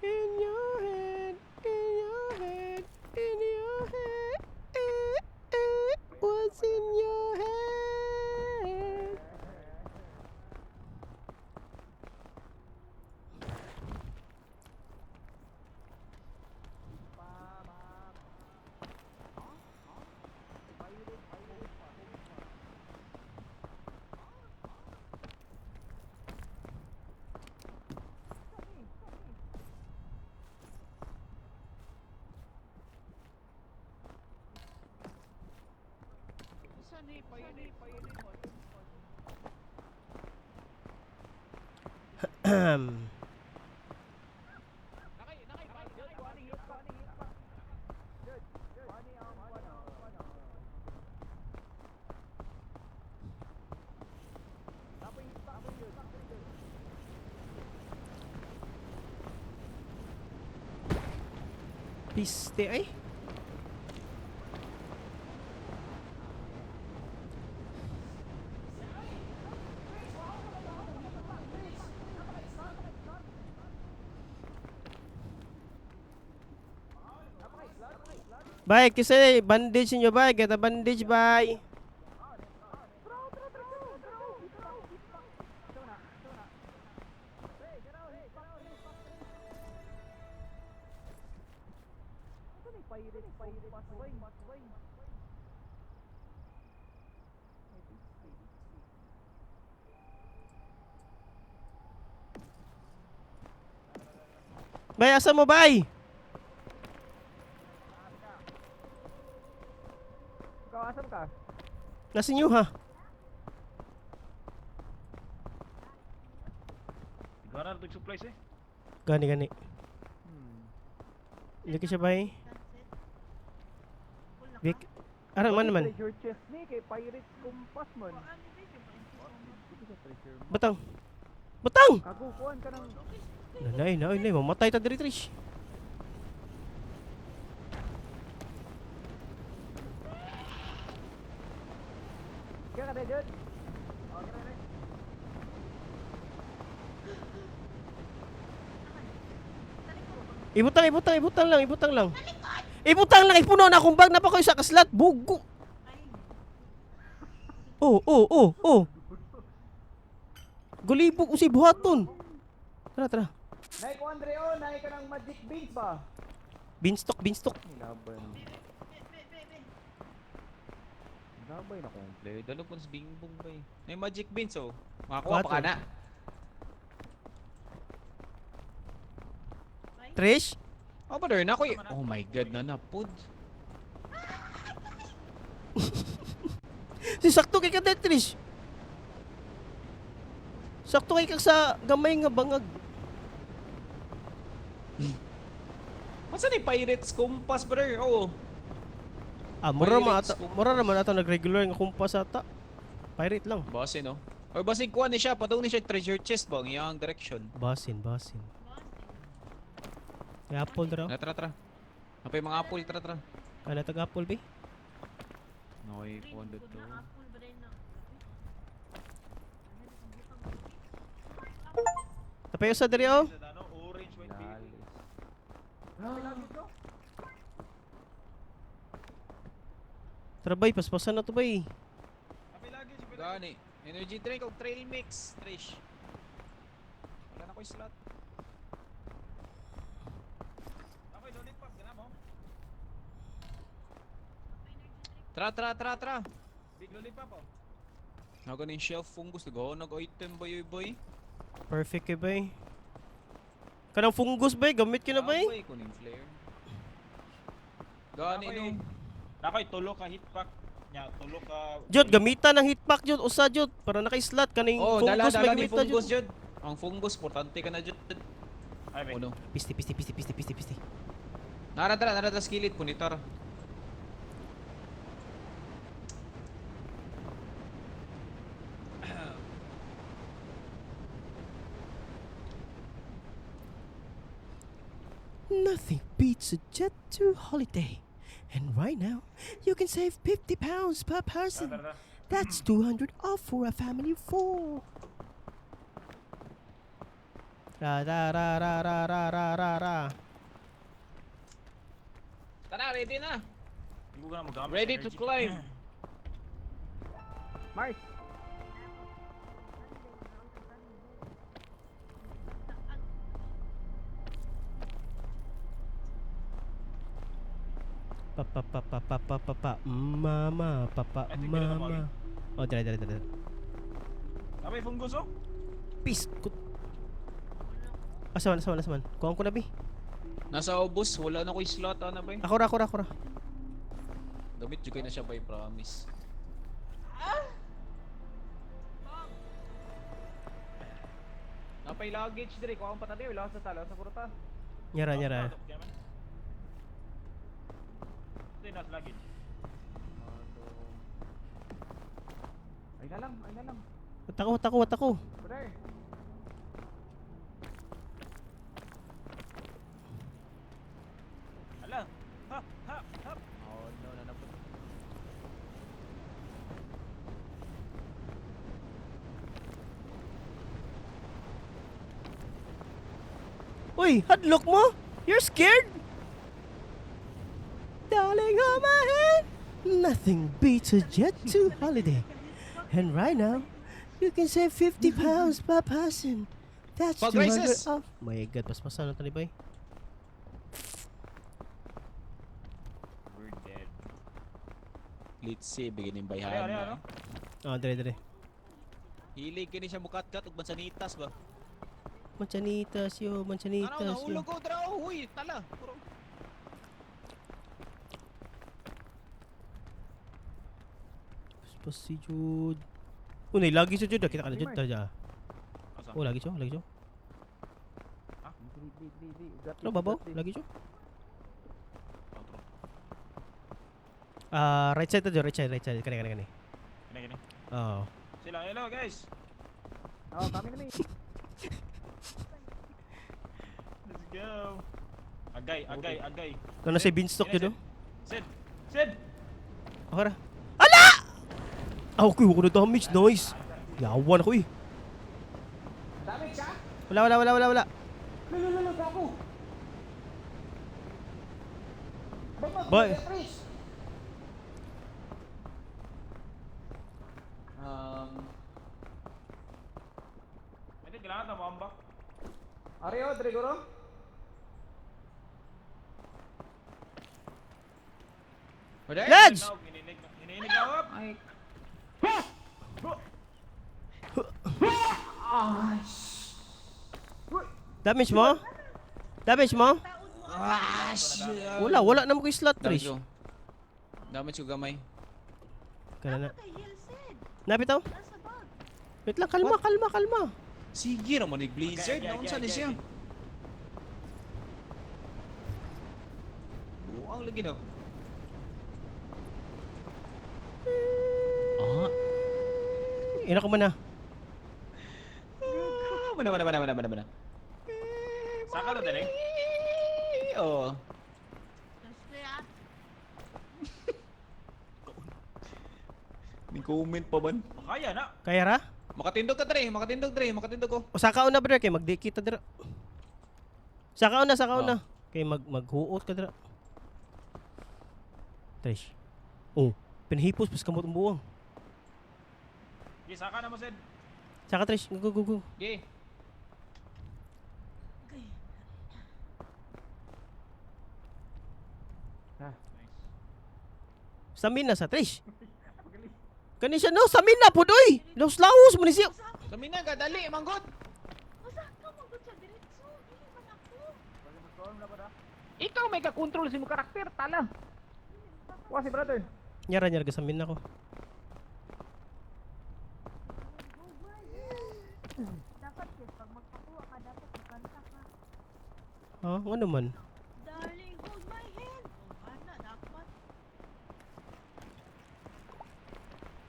S3: In your head, in your head, in your head, eh, eh, what's in your head? Piste ay. Bay, kasi bandage ninyo bay. Get a bandage bay. Bay, asa mo bay?
S5: Ikaw, asan ka?
S3: Nasa inyo ha?
S2: Gana na supplies eh.
S3: Gani gani. Hindi ka siya bay.
S4: Sunset. Full na ka?
S3: Vic. Aran man naman.
S5: Treasure chest ni kay Pirate Compass man.
S4: Kuhaan ni Vic, yung pa-increase mo.
S5: Treasure mo.
S3: Batang. Batang!
S5: Kagukuan ka ng
S3: Nanay, nanay, nanay. Mamatay ta diri, Trish.
S5: Kaya ka Jud.
S3: Ibutang, ibutang, ibutang lang, ibutang lang. Ibutang lang, ipuno na akong bag na pa ko isa kaslat. Bugo.
S4: Ay,
S3: Oh. Gulibog usi buhaton. Tara, tara.
S5: Nay ko Andre oh, nay ka ng magic beans ba?
S3: Beanstalk, beanstalk.
S5: Labay.
S4: be, be, be, be.
S5: Labay na ko.
S1: Play, dalo po sa bingbong bay. May magic beans oh. Makakuha pa ka
S3: Quatro.
S1: na.
S3: Trish?
S1: Oh, brother, na ko. Oh my god, na napud.
S3: Si sakto kay ka de, Trish. Sakto kay ka sa gamay nga bangag.
S1: Masa ni Pirates Compass, brother? Oh.
S3: Ah, mura man
S1: Pirates
S3: ata, mura naman ata nag-regular nga kumpas ata. Pirate lang.
S1: Basin, no? Or basin kuha ni siya, patong ni siya treasure chest ba ang iyang direction.
S3: Basin, basin.
S4: Boss,
S3: May apple dra.
S1: Na, tara, tara. Napay mga apple, tara, tara.
S3: Kana tag apple be?
S1: Noy,
S4: green,
S1: kuha
S4: good
S1: dito.
S4: na apple ba rin na?
S3: Tapay usa diri oh.
S2: Ano, orange, white berry.
S3: Tara bay, paspasan na to bay.
S2: Apay lagi, si
S1: Gani. Energy drink og trail mix, Trish. Wala na ko'y slot.
S2: Ako'y lollipop, gana mo.
S1: Tara, tara, tara, tara.
S2: Big lollipop oh.
S1: Naga ni shelf fungus, nagawa nag-item ba yoy boy?
S3: Perfect kay bay. Kanang fungus bay, gamit ka na bay.
S1: Boy, kuning flare. Gani no.
S2: Nakoy tulo ka hit pack. Nya, tulo ka.
S3: Jod, gamitan ang heat pack jod, usa jod para naka-slot kaning
S1: Oh, dala
S3: fungus
S1: dala
S3: may
S1: ni
S3: gamita
S1: fungus
S3: jud.
S1: jud. Ang fungus importante ka na jud.
S2: Ay, be.
S1: Uno.
S3: Pisti pisti pisti pisti pisti pisti.
S1: Nara tara, nara tara skillet punitar.
S3: Nothing beats a jet to holiday. And right now, you can save £50 per person.
S2: Tara, tara.
S3: That's 200 off for a family of four. Ra ra ra ra ra ra ra ra ra.
S1: Tara, ready na.
S2: Hindi ko na magamit.
S1: Ready to
S2: energy.
S1: climb.
S5: Mars,
S3: Pa pa pa pa pa pa pa pa mama pa pa
S2: I think ganun ang
S3: mama. Oh, dala dala dala.
S2: Apay fungus oh.
S3: Peace. Asa man, asa man, asa man. Kuha ko na bi.
S1: Nasa ubos, wala na ko'y slot ana bay.
S3: Ako ra, ako ra, ako ra.
S1: Damit jud kay na siya bay, promise.
S5: Napay luggage dire ko ang patati wala sa tala sa pruta.
S3: Nyara, nyara.
S2: Ito yung nasa luggage.
S5: Ay na lang, ay na lang.
S3: Wat ako, wat ako, wat ako.
S5: Brother.
S2: Ala. Ha, ha, ha.
S1: Oh no, nanapot.
S3: Uy, hadlock mo? You're scared? Darling, hold my hand. Nothing beats a Jet 2 holiday. And right now, you can save £50 per person. That's
S1: Pag
S3: 200
S1: races!
S3: off. My God, paspasan na talibay.
S2: We're dead.
S1: Let's see, bigyan yung
S2: Ano,
S1: bayhan.
S2: ano, ano?
S3: Ah, dire, dire.
S1: Hilig kini siya mukat-kat ug mansanitas ba?
S3: Manchanitas yo,
S1: Ano,
S3: manchanitas yo.
S1: nahulog ko, draw. Huy, tala. Puro.
S3: Paspas si Jude. Unay, lagi sa Jude. ah. Kita ka na Jude. Tara dyan.
S2: Asa?
S3: Oh, lagi siya, lagi siya.
S5: Di di di di.
S3: Ano, babaw? Lagi siya.
S2: Outro.
S3: Ah, right side to Jude. Right side, right side. Kani, kani, kani.
S2: Kini, kini.
S3: Oo.
S2: Sila, hello guys.
S5: Oh, kami na mi.
S2: Let's go. Agay, agay, agay.
S3: Ano sa beanstalk
S2: Sino,
S3: Jude, oh?
S2: Sid! Sid!
S3: Okay ra. Ala! Ah, okay, wala na damage. Nice. Yawan ako eh.
S5: Damage ka?
S3: Wala, wala, wala, wala, wala.
S5: Lolo, gago.
S3: Bye.
S2: Hindi, kailangan na mambak.
S5: Areo, Dregoro.
S3: Lads!
S2: Hininig na, hininig na up!
S5: Ay.
S3: Damage mo? Damage mo?
S4: Taod mo.
S1: Ah, shit.
S3: Wala, wala naman ko yung slot,
S1: Damage
S3: Trish.
S1: ko. Damage ko gamay.
S3: Kana na.
S4: Dapat kay heal Sid.
S3: Napit ako?
S4: Nasa bag.
S3: Wait lang, kalma, kalma, kalma.
S1: Sige raman ni Blizzard.
S2: Okay, okay,
S1: Naunsa ni
S2: okay,
S1: siya?
S2: okay.
S1: Buang lagi na. Ah.
S3: Ina ko man
S1: Ah, Mana mana mana mana mana mana.
S2: Saka na din eh.
S1: Oh.
S4: Tapos kaya,
S1: May comment pa man.
S2: Kaya na.
S3: Kaya ra?
S1: Makatindog ka dre, makatindog dre, makatindog ko.
S3: O saka una brother kay magdikit ta dira. Saka una, saka una.
S1: Oh.
S3: Kay maghuot ka dira. Trish. Oh, pinahipos pas kamot ang buwang.
S2: Sige, saka na mo, Sid.
S3: Saka Trish, go go go.
S1: Okay.
S4: okay.
S2: Nice.
S3: Stamina sa Trish. Kani siya no, stamina pud oy. Laos-laos man ni siya.
S1: Samina ka dali manggod.
S4: Usa ka magod siya diretso. Dili man ako.
S5: Ikaw may ka-control sa imong karakter, tala. Wa si brother.
S3: Nyara nyara gasamin ako.
S4: Dapat sis, pag magpakuha ka, dapat makanta ka.
S3: Ha, ano man?
S4: Darling, hold my hand. Oh, ana, dapat.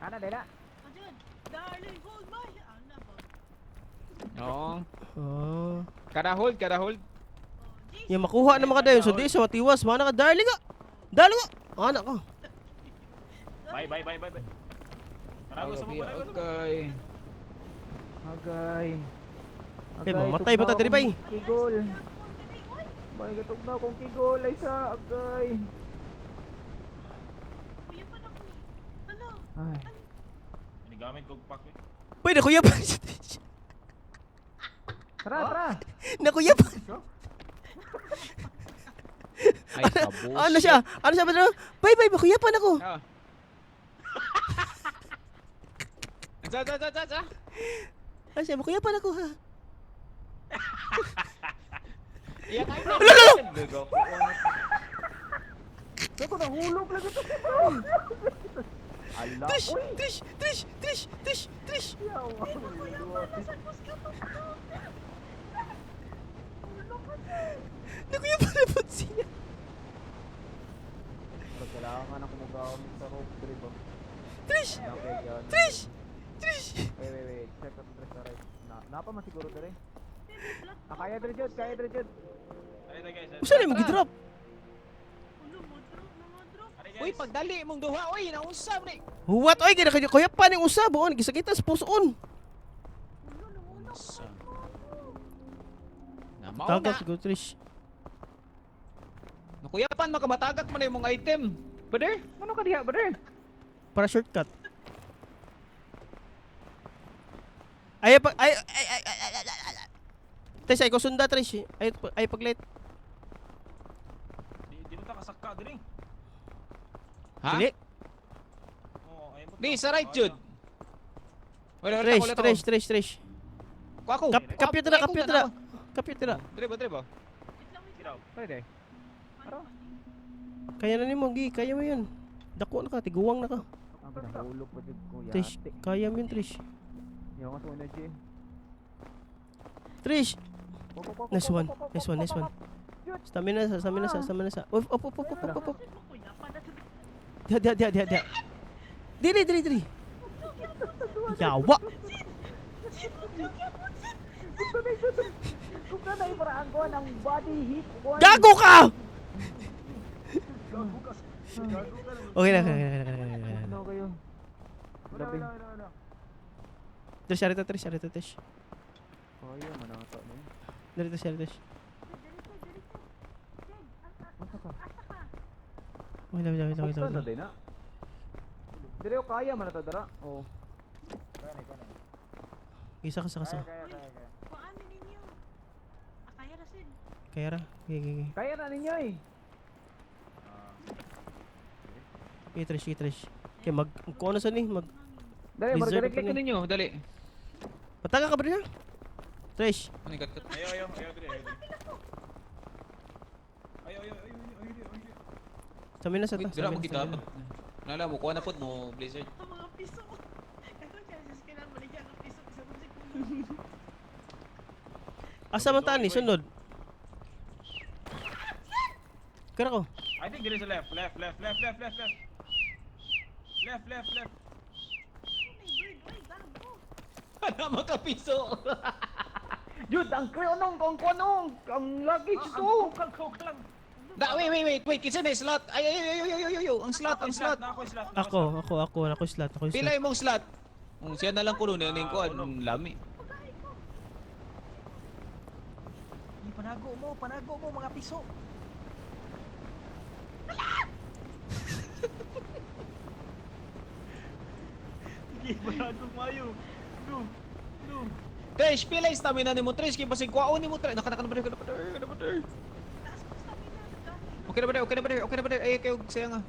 S5: Ana dela.
S4: O, Jun, darling, hold my hand. Ana ba?
S1: Oo.
S3: Ah.
S1: Kada hold, kada hold.
S4: Oh, Jesus.
S3: Ya makuha na makadayon so di sa matiwas mana ka darling ka. Darling ka. Ana ka.
S2: Bye, bye, bye, bye, bye. Manago sa mo, manago sa mo.
S1: Okay.
S5: Agay.
S3: Eh, mamatay ba ta diri bay?
S5: Kigol.
S4: Platform diri, oy.
S5: Bay gatugnaw kong kigol ay sa agay.
S4: Kuya pa na ko. Hala.
S5: Ay.
S2: Ginigamit kog pack eh.
S3: Pwede kuya pa. si Trish.
S5: Tara, tara.
S3: Nakuya pa.
S1: Ay, kabos.
S3: Ano siya? Ano siya ba? Bay bay kuya pa nako.
S1: Ah. Sa sa sa sa sa.
S3: Ano siya? Kuya pa nako ha.
S1: Iyak ay.
S5: Ako nahulog lagi to. Ala.
S3: Trish! Trish! Trish! Trish! Trish! Trish!
S4: Kuya pa, nasa kusga pa.
S3: Nakuya pa na po siya.
S5: Pag kailangan ka na kumugaw sa rope trip. Oh.
S3: Trish!
S5: Okay, yun.
S3: Trish! Trish!
S5: Wait, wait, wait. Check up the right. Na, napa man siguro dire. Ah, kaya dire jud, kaya dire jud.
S2: Ari na guys.
S3: Usa na mo gidrop?
S4: Ulo, mo drop, na mo drop.
S2: Ari guys.
S1: Uy, pagdali mong duha, uy, naunsa man ni.
S3: Huwat oy gina kayo kuya pa ning usa buon gisakitan sa pusoon.
S4: Ulo, nangulok.
S1: Unsa? Na mao na.
S3: Tagat go Trish.
S1: Nakuyapan makamatagak man na imong item. Brother,
S5: Ano ka diha, brother?
S3: Para shortcut. Ay pag ay ay ay ay ay ay ay, ay. Trish ay ko sunda Trish. Ay ay paglit.
S2: Di di mo ta kasakka diri.
S1: Ha?
S3: Dili.
S2: Oo, ay mo.
S1: Di sa right jud. Wala wala
S3: Trish,
S1: wala
S3: Trish, Trish, Trish.
S1: Ko ako.
S3: Kap kapyo tira, kapyo tira. Kapyo tira.
S1: Dire ba, dire ba?
S4: Wait lang, wait lang.
S2: Siraw.
S5: Pwede.
S4: Ano?
S3: Kaya na nimo gi, kaya mo 'yun. Dako na ka, tiguwang na ka.
S5: Ang pinahulog pa jud ko
S3: Trish,
S5: yate.
S3: kaya mo 'yun, Trish.
S5: Yung ka sa energy.
S3: Trish. Nice one. Nice one, nice one. Stamina sa, stamina sa, stamina sa. Op, op, op, op, op, op, op.
S4: Mo kuya pa na.
S3: Diha, diha, diha, diha, diha. Dili, dili, dili. Yawa.
S5: Kung ka na iparaan ko ng body heat.
S3: Gago ka!
S2: Gago ka. Gago ka.
S3: Okay na, okay na, okay na, okay na, okay na, okay na.
S5: Ano kayo?
S2: Wala,
S5: Gabi.
S2: wala, wala, wala.
S3: Trish, arito, Trish, arito, Trish.
S5: Kaya man ata no.
S3: Dali, Trish, arito, Trish.
S5: Masa ka?
S3: Wait lang, wait lang, wait lang, wait lang,
S5: Buksan
S3: wait
S5: na
S3: lang.
S5: din na. Dire kaya man ata dara. Oh.
S2: Kaya na, kaya na.
S3: Isa ka, isa ka, isa ka.
S2: Kaya, kaya, kaya.
S4: Kuan ninyo. Ah, kaya ra sid.
S3: Kaya ra. Okay, okay, okay.
S5: Kaya na ninyo eh.
S3: Okay, Trish, okay, Trish. Okay, mag, kung ano sa ni, mag,
S5: Dali,
S3: Reserve
S5: margarek
S3: pa
S1: Click ko
S3: ni.
S1: ninyo, dali.
S3: Pataga ka ba rin ha? Trish,
S1: Ano kat kat.
S2: Ayaw, ayaw, ayaw dire, ayaw dire. Ayaw, ayaw, ayaw, ayaw, ayaw, ayaw.
S3: stamina sa ta.
S1: Wait, dira mo
S3: stamina,
S1: kita.
S3: stamina.
S1: Nala mo kuha na pod mo Blizzard.
S4: Ang mga piso. Kako chances kailangan baligyan ang piso sa kung siguro.
S3: Asa man tani, sunod. Kara ko.
S2: I think there is a left, left, left, left, left, left, left. Left, left, left.
S4: May bird, oy, gago.
S1: Ana makapiso.
S5: Jud, ang kronong, ang kronong, ang luggage to.
S2: Kang coke lang.
S1: Da, wait, wait, wait, wait. Kinsa na yung slot? Ay, ay, ay, ay, ay, ay, ay, ang slot, ang slot.
S2: Na ako yung slot.
S3: Ako, ako, ako, ako slot, ako
S1: Pila
S3: slot.
S1: imong slot? Kung siya na lang kuno ning kuan, lami.
S2: Panago mo mga piso. Sige, panago mayo. No. No.
S1: Trish, pila yung stamina nimo, Trish, kay basig kuwaon nimo, Trish. Naka naka na ba naka na ba naka na ba?
S4: Taas ko stamina. Gahi.
S1: Okay na ba okay na ba okay na ba ay kayo saya nga.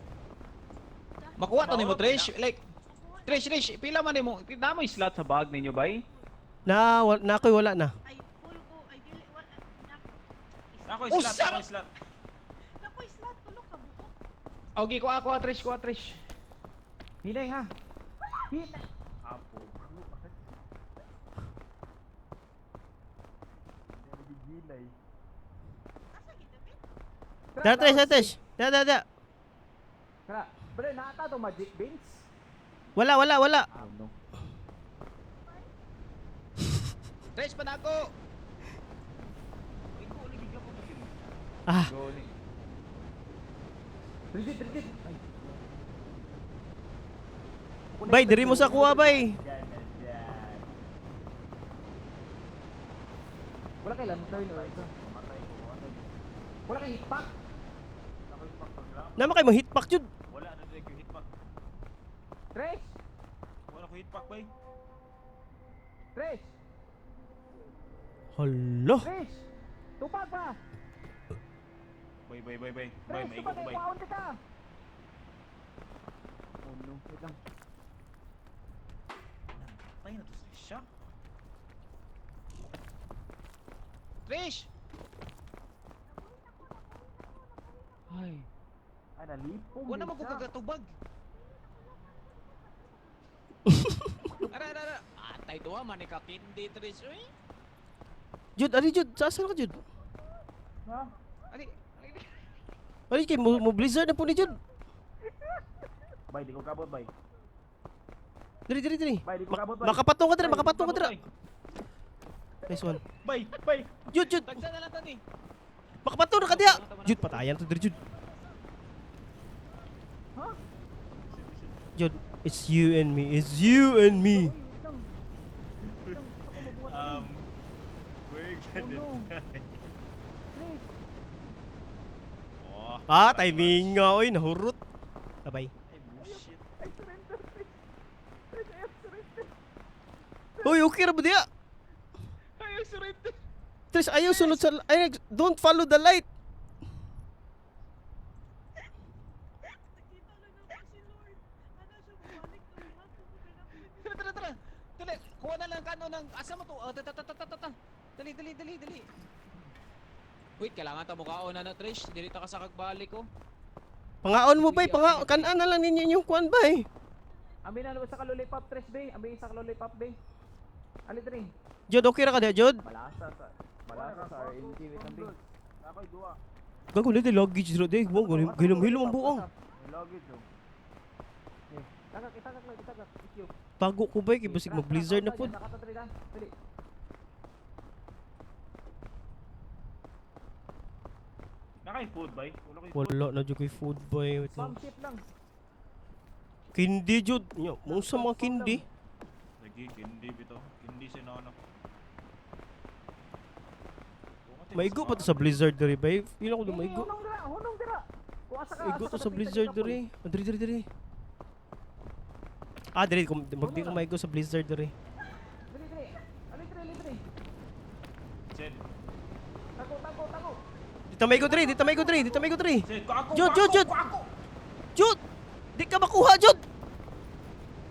S1: Makuha to nimo, Trish. Like Trish, Trish, pila man nimo? Pila mo yung slot sa bag ninyo, bay?
S3: Na, wal, na ako'y wala na.
S4: Ay, full ko. Ay, dili, wala.
S2: Ako yung slot,
S1: Usap!
S2: ako yung slot.
S4: Nakoy slot, tulo ka buko.
S1: Okay, kuha kuha Trish, kuha Trish.
S5: Hinay ha. Hinay.
S2: Apo.
S4: Asa kita, bet?
S3: Da, Trish, da, Trish. Da, da, da.
S5: Tara, bre, naata to magic beans.
S3: Wala, wala, wala.
S5: Oh no.
S1: Trish, panago.
S3: Ah,
S5: Go ni. Rigid, rigid. Ay.
S3: bay, diri mo sa kuha, bay.
S5: Wala kay lantern or ito. Wala kay hit pack.
S3: Nama kay mo hit pack jud.
S2: Wala na direct yung hit pack.
S5: Tres!
S2: Wala ko hit pack, bay.
S5: Tres!
S3: Hala.
S5: Tres! Tupag pa!
S2: Bay, bay, bay, bay. Bay,
S5: Tres,
S2: maigo
S5: tupag
S2: ko,
S5: kay
S2: bay.
S5: kwaon ka! Oh no, wait lang.
S2: Patay na to siya.
S1: Trish! Ay,
S5: Ay, nalipong.
S1: wala mo ko kagatubag. Ara, ara, ara. Atay tuwa man ka kindi Trish oy.
S3: Jud, ari Jud, sa asa ka Jud?
S5: Ha?
S1: Ali, ali.
S3: Ari kay mo blizzard na po ni Jud.
S5: Bay, di ko kabot, bay.
S3: Diri diri diri.
S5: Bay, di ko kabot, bay.
S3: Makapatong ka diri,
S2: Bay,
S3: makapatong ka diri.
S2: bay.
S3: Nice one.
S2: Bay, bay.
S3: Jud, Jud,
S1: Tagsa na lang tani.
S3: makapatong na ka diha. Jud, patayan to diri Jud. Jud, it's you and me. It's you and me.
S2: We're gonna die. Oh,
S3: Ah, timing nga oy, nahurot. Bye-bye.
S2: ay, bullshit.
S3: Hoy, okay ra ba diha?
S1: Ayaw surrender.
S3: Tris, ayaw sunod sa ay, don't follow the light.
S4: Nakita lang ako si Lord. Ano siya, bumalik na lahat.
S1: Tara, tara, tara. Dali, kuha na lang kano ng asa mo to. Oh, ta ta ta ta ta ta. Dali, dali, dali, dali. Wait, kailangan ta mo kaon na na Trish. Dili ta ka sa kagbalik oh.
S3: Pangaon mo bay, panga kanan na lang ninyo yung kuan bay.
S5: Amin na sa ka-lollipop, Tres, bay. Amin sa ka-lollipop, bay. Ali, Tre.
S3: Jud, okay ra ka diha, Jud?
S5: Malasa sa RNG, wait lang, bay. Ako'y duwa.
S3: Gago na luggage dira day. Wow, gilom-hilom ang buong.
S5: May luggage, oh. Eh, Tagak, itagak lang, itagak. EQ.
S3: Tago ko bay kay basig mag blizzard na pud.
S5: Nakata, Tre, ha? Dali.
S2: Nakay food, bay. Wala ko'y food.
S3: Wala na jud koy food bay. Wait lang.
S5: Spam ship lang.
S3: Kindi jud. Nya, mo sa mga kindi.
S2: Lagi, kindi bitaw. Kindi si Nono.
S3: Maigo pa to sa blizzard diri bay. Feel ako do maigo.
S5: Eh, hunong dira, hunong dira. Kung asa ka,
S3: Maigo
S5: asa
S3: to
S5: ka
S3: sa
S5: napita,
S3: blizzard
S5: dito,
S3: diri. Ah, diri diri diri. Ah, diri kung magdi ka maigo sa blizzard diri.
S5: Dali, dali. Ali, dali, ali, dali.
S2: Sed.
S5: Tago, tago, tago.
S3: Dito maigo diri, dito maigo diri, dito maigo diri.
S2: Sed, ako,
S3: Jud, Jud, Jud. Jud! Di ka makuha, Jud!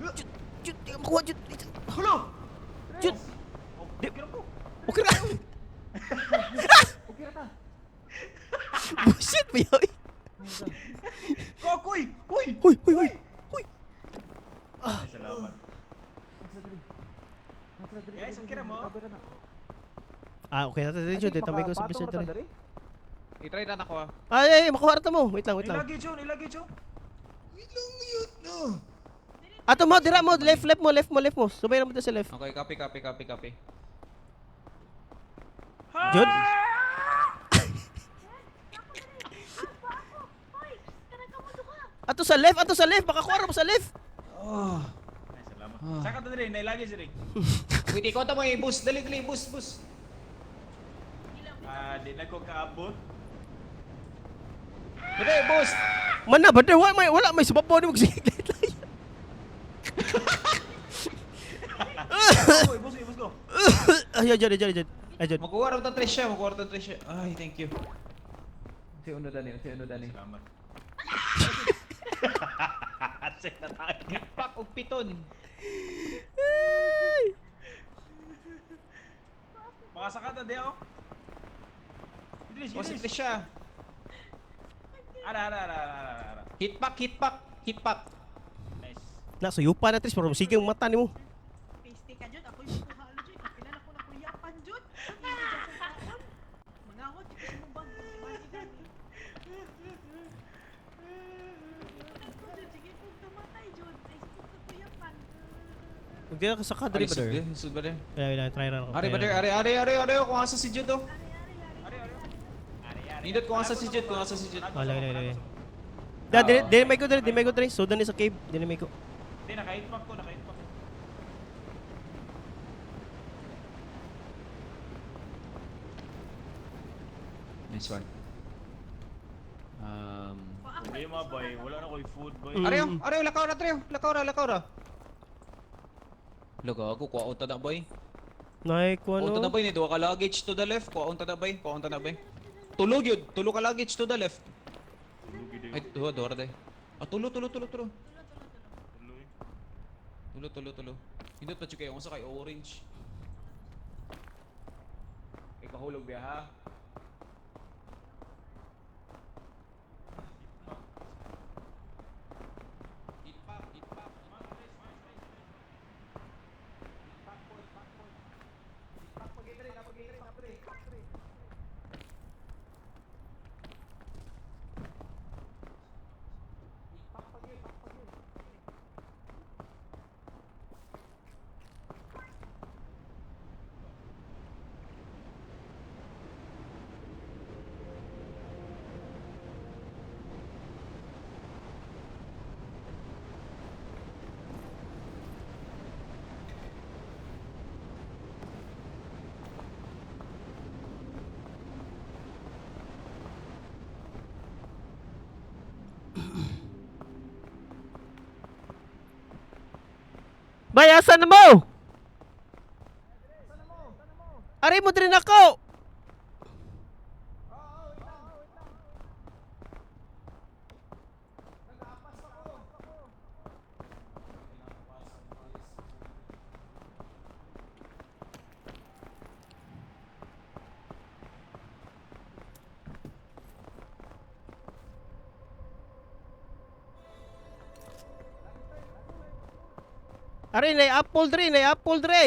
S3: Jud, Jud, di ka makuha, Jud.
S2: Hulo!
S3: Jud!
S2: Di, ko.
S3: Okay ra.
S5: Okay ra ta.
S3: Bullshit ba yun?
S2: Kokoy! Uy!
S3: Huy, huy, huy. Huy.
S2: Ay, salamat.
S5: Asa dali. Asa dali.
S2: Guys, okay ra mo?
S3: Ah, okay na diri, Jud. Dito maigo sa blizzard diri.
S1: I-try na nako ah.
S3: Ay, ay, makuha ra ta mo. Wait lang, wait lang.
S2: Ilagi, Jun! Ilagi, Jun!
S3: Ato mo, dira mo, left, left mo, left mo, left mo. Subay ra mo dito sa left.
S1: Okay, copy, copy, copy, copy.
S3: Jud?
S4: Hoy, kanang kamundo ka.
S3: Ato sa left, makakuha ra mo sa left.
S2: Ay, salamat. Saka to diri, nailagi si Rick.
S1: Wait, ikaw ta mo i-boost. Dali, dali, boost, boost.
S2: Ah, di na ko kaabot.
S1: Dali, boost.
S3: Mana ba wala may subabaw ni magsiglit.
S2: Uy, ibus, ibus ko.
S3: Ay, ay, ay, ay, ay, Jud.
S1: Makuha ra ta Trish siya, makuha ra ta Trish siya. Ay, thank you. Si uno dani, si uno dani.
S2: Salamat. Sila tayo.
S1: Pak og piton.
S3: Ay.
S2: Makasaka ta di ako. Idris,
S1: O si
S2: Idris.
S1: Trish siya.
S2: Ara, ara, ara, ara, ara, ara.
S1: Hit pack, hit pack, hit pack.
S2: Nice.
S3: Na suyupa na Tris, pero sige ang mata nimo.
S4: Peste ka, Jud. Ako'y makuha, ano, Jud. Kapila na ko na kuyapan, Jud. Hindi, Jud, akong kaon. Mangawat, Jud, kasi mong bag. Balik, gani. Jud, sige, kung tumatay, Jud. Ay, sige, kung kuyapan.
S3: Huwag di na ka saka diri
S1: Ay,
S3: ba der.
S1: sud ba der?
S3: Wala, wala, try ra ako.
S1: Ari ba der? Ari, ari, ari, ari, kung asa si Jude oh.
S4: Ari, ari, ari.
S2: Ari, ari. Ari, ari.
S1: Nindot kung asa si Jude, kung asa si Jude.
S3: Ah, lagi, lagi, lagi. Da, dili dili may ko diri, dili may ko diri. So dani sa cave, dili may ko.
S2: Hindi, naka-hitpack ko, naka-hitpack.
S1: Nice one.
S2: Problema, boy. Wala na ko'y food, boy.
S3: Mm.
S1: Ari, oh, ari, lakaw ra, Treo. Lakaw ra, lakaw ra. Lugo ako, kuha unta na boy.
S3: Nay ko
S1: Kuha unta na
S3: ano.
S1: boy, ni duha ka luggage to the left. Kuha unta na boy, kuha unta na boy. Tulog yun, tulo ka luggage to the left.
S2: Lugi daw.
S1: Ay, duha, duha ra day. Ah, tulo, tulo, tulo, tulo.
S2: Tuloy.
S1: Tulo, tulo, tulo. Hindot pa kayo kung sa kay orange. Kay kahulog biya ha. Hit pack, hit pack.
S3: Bay, asa na mo? Ari mo din ako. Ari na apple dre, na apple dre.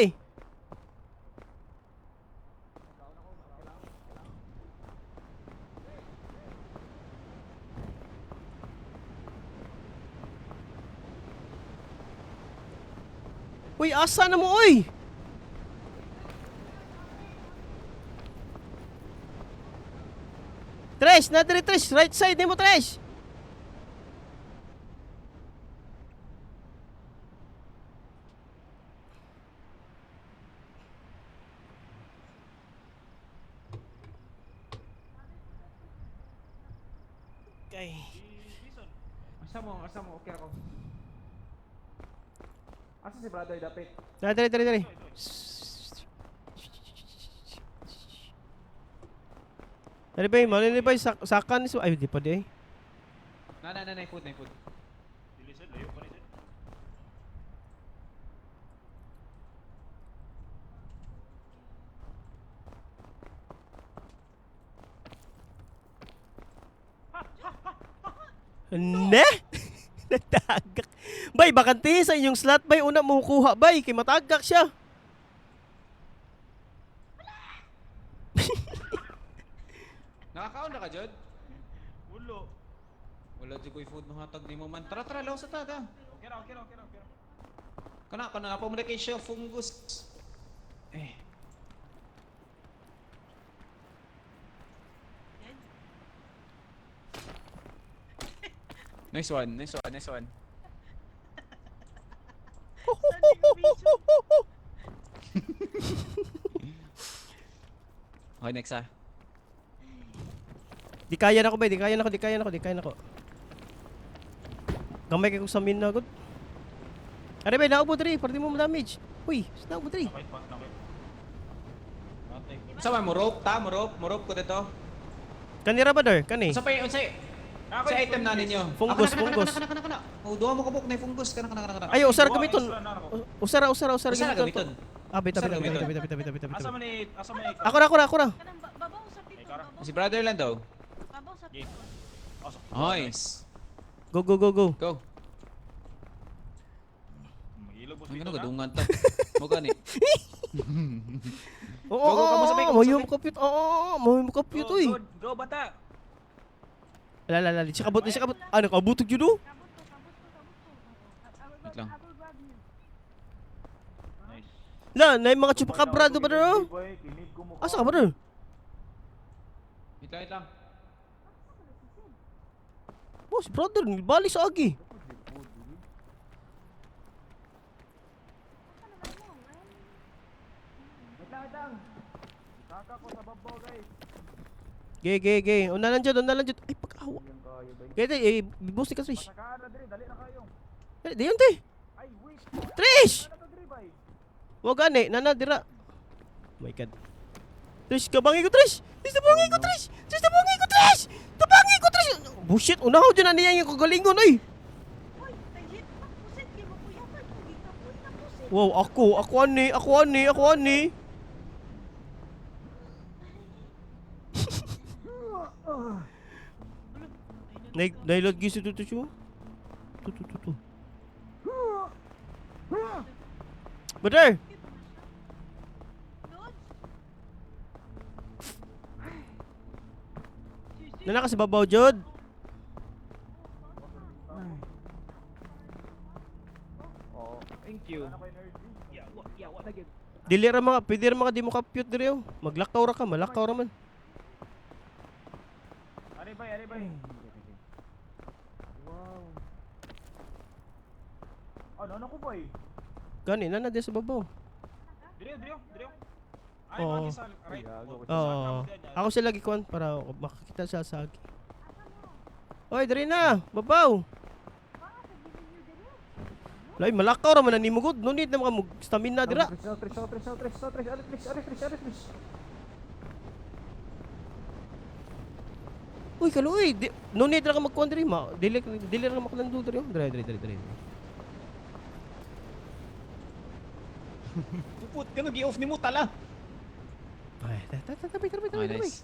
S3: Uy, asa na mo, uy? Tres, na dre, Tres. Right side nimo, Tres. Okay.
S5: Asa mo, okay ako. Asa si brother dapit?
S3: Dali, dali, dali, dali. Dali bay, mali ni bay, sakan ni ay di pa di ay.
S1: Na, food, na food.
S2: Dili sir, layo pa ni sir.
S3: Ne? Natagak. Bay, bakante sa inyong slot bay una mo kuha bay kay matagak siya.
S1: Nakakaon na ka, Jod?
S2: Ulo.
S1: Wala jud ko'y food mahatag nimo man. Tara, tara, lawas sa tada.
S2: Okay ra, okay ra, okay ra, okay ra.
S1: Kana kana pa mo na kay siya fungus. Eh. Nice one, nice one, nice one. Okay, next ah.
S3: Di kaya na ko bay, di kaya na ko, di kaya na ko, di kaya na ko. Gamay kay kong samin na gud. Are bay, naubo diri, para di mo ma-damage. Uy, naubo diri.
S2: Nakait pa, nakait. Natay.
S1: Unsa man mo rope ta, mo rope ko dito.
S3: Kanira ba der? Kani.
S1: Unsa pa unsa sa item na ninyo?
S3: Fungus,
S1: Ah, kana, kana,
S3: fungus.
S1: Kana kana kana. Oh, duha mo kabuk na fungus kana kana kana kana.
S3: Ay, usar
S2: Duha,
S3: gamiton.
S2: extra na ako.
S3: Usara, usara, usara
S1: Usara
S3: gamiton.
S1: gamiton.
S3: Ah, bita,
S1: Usara
S3: bita, bita,
S1: gamiton.
S3: bita, bita, bita, bita,
S2: Asa
S3: bita.
S2: man ni, asa man ni.
S3: Ako ra, ako ra, ako ra.
S4: Kanang babaw sa pito,
S2: Ay, kara.
S4: babaw.
S1: Si brother lang daw.
S4: Babaw sa
S2: Game.
S4: pito.
S2: Asa.
S1: Nice.
S3: Go, go, go, go.
S1: Go.
S2: Magilog mo
S1: Ang
S2: dito
S1: gano
S2: na.
S1: gadungan ta. Mo gani.
S3: Oo,
S1: Go, go,
S3: oo,
S1: kamo sabay,
S3: oo,
S1: kamo
S3: mo yung
S1: sabay.
S3: compute. Oo, oo, mo yung compute,
S2: Go,
S3: uy.
S2: go, go bata.
S3: Ala, ala, ala, di siya kabot, di siya kabot. Ano, kabutog yun, oh.
S4: Kabot to, kabot to, kabot to.
S1: Wait lang.
S4: I will grab you.
S2: Nice.
S3: La, na yung mga chupacabra do ba der, oh?
S5: Boy, kinig ko mukha.
S3: Asa ka ba der?
S1: Wait lang, wait lang.
S3: Boss, brother, bali sa agi.
S5: Wait lang, wait lang. Saka ko sa babaw, guys.
S3: Ge, ge, ge. Una lang dyan, una lang dyan. Ay, pag-awa.
S5: Yung kayo, bay.
S3: Kaya, eh, boss, ka, Trish.
S5: Pasakaan na diri, dali na kayo.
S3: Eh, di yun, te.
S5: Ay, wait.
S3: Trish!
S5: Ano to diri, bay?
S3: Wag gani, nana, dira. Oh my God. Trish, kabangi ko, Trish! Trish, tabangi ko, Trish! Trish, tabangi ko, Trish! Tabangi ko, Trish! Bullshit, una ko dyan na niya yung kagalingon, oy!
S4: Uy, tayit pa pusit kay mo kuya pa gikapoy na pusit.
S3: Wow, ako, ako ani, ako ani, ako ani. Nay, nailad gisa to to siya. To to to to. Brother,
S4: Lods.
S3: nana ka sa babaw, Jod.
S5: Oo.
S1: Thank you.
S5: Ano ko energy?
S2: Yawa, yawa na gyud.
S3: Dili ra mga, pwede ra mga di mo compute diri oh. Maglakaw ra ka, malakaw ra man.
S2: Ari bay, ari bay.
S5: Wow. Ano, ano ko, boy?
S3: Gani, nana di sa babaw.
S2: Diri, diri, diri. Ay,
S3: Oo.
S2: mga sa right.
S5: Ay, gago.
S3: Oo. Ako sila gikuan para makakita siya sa agi. Oy, diri na, babaw. Lay malakaw ra man na nimo gud. No need na mga stamina dira.
S5: Tres, tres, tres, tres, tres, tres, tres, tres, tres, tres, tres.
S3: Uy, kaluoy. Di, no need ra ka magkuan diri ma. Dili dili ra makalando diri. Oh. Dre dre dre dre.
S1: Puput kano gi-off nimo tala.
S3: Ay, ta ta ta tabi tabi tabi
S1: Ah,
S3: tabi.
S1: nice.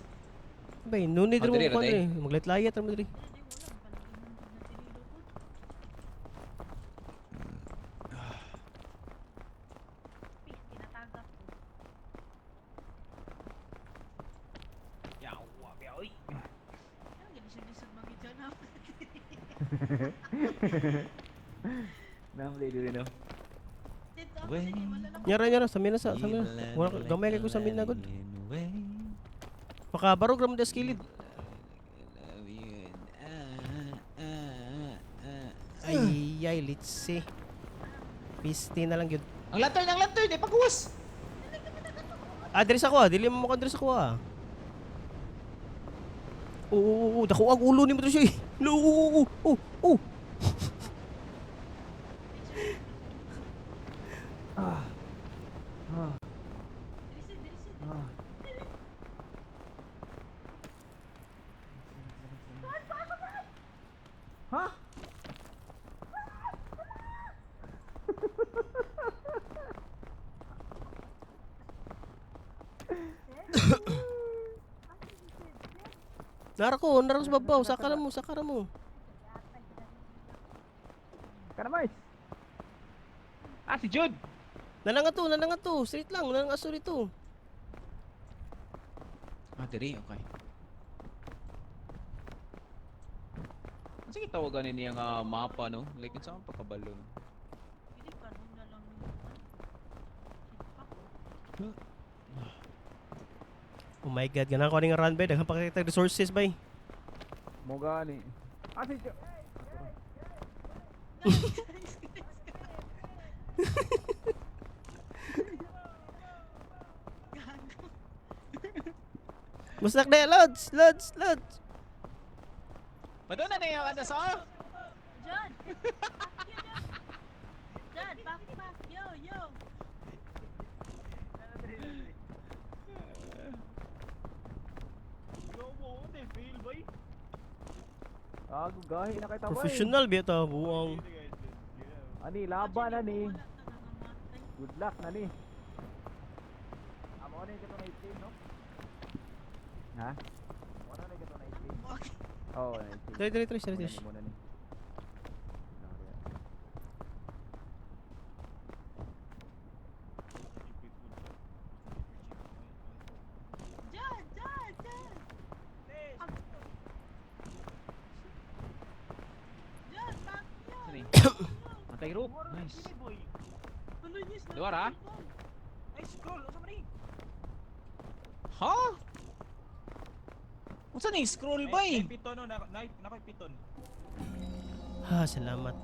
S3: Bay, no need
S1: Oh,
S3: ra
S1: diri
S3: mo
S1: ra,
S3: kuan
S1: day.
S3: diri. Maglayat-layat ra mo diri.
S4: Dili, wala. Palagi man na tinilo ko. Peace, tinataga ko.
S1: Yawa, biyaw.
S4: Ano gilisod-lisod mga dyan ha?
S5: Nang lady rin, no?
S4: Dito ako sige, wala lang.
S3: Nyara nyara stamina sa stamina. Wala gamay kay ko stamina gud. Makabarog ra mo des kilid. Ay ay, let's see. Piste na lang gyud.
S1: Ang lantern, eh, paghuwas!
S3: Ah, diri sa ko ah. Dili mo ko diri sa ko ah. Oo, oo, oo, dako ang ulo ni mo diri siya. Eh. Oo, oo, oo, oo.
S5: Ah. Ah.
S4: Dilisid, dilisid.
S5: Ah. Ha?
S3: Nara ko, nara ko sa babaw. Saka na mo, saka na mo.
S5: Kana mais.
S1: Ah, si Jude!
S3: Nananga to, nananga to. Straight lang, nananga aso dito.
S1: Ah, diri, okay. Sige, tawagan niya nga mapa, no? Like, unsa ang pagkabalo, no?
S4: Pwede karon na lang yung ano.
S3: Oh my God, ganahan ko nga run bay. Daghan pa kita resources bay.
S5: Mo gani. Ah, si Jo.
S4: Guys, guys, guys. Gago.
S3: Musak na, lods, lods, lods.
S1: Madonna na yung sa!
S4: John! Fuck you, John! John, back, back. Yo, yo.
S2: Go mo, de fail boy.
S5: Ah, gahi na kay tabay.
S3: Professional biya ta, buang.
S5: Ani laban ani.
S4: Wala ka nangamatay.
S5: Good luck na ni. Amo na kato na team, no? Ha? Amo na kato na team.
S4: Okay.
S5: Oo, na team.
S3: Dre, dre, dre, dre, dre.
S5: Muna ni.
S4: John, John, John! John, back yo!
S1: Saan eh? Matay rope. Nice.
S2: Boy.
S4: Tuloy niyo sila.
S1: Luar, ah?
S2: Ay, scroll, unsa man ni?
S1: Ha? Unsa ni scroll ba
S2: Ay,
S1: eh?
S2: piton no, na na piton.
S3: Ha, salamat.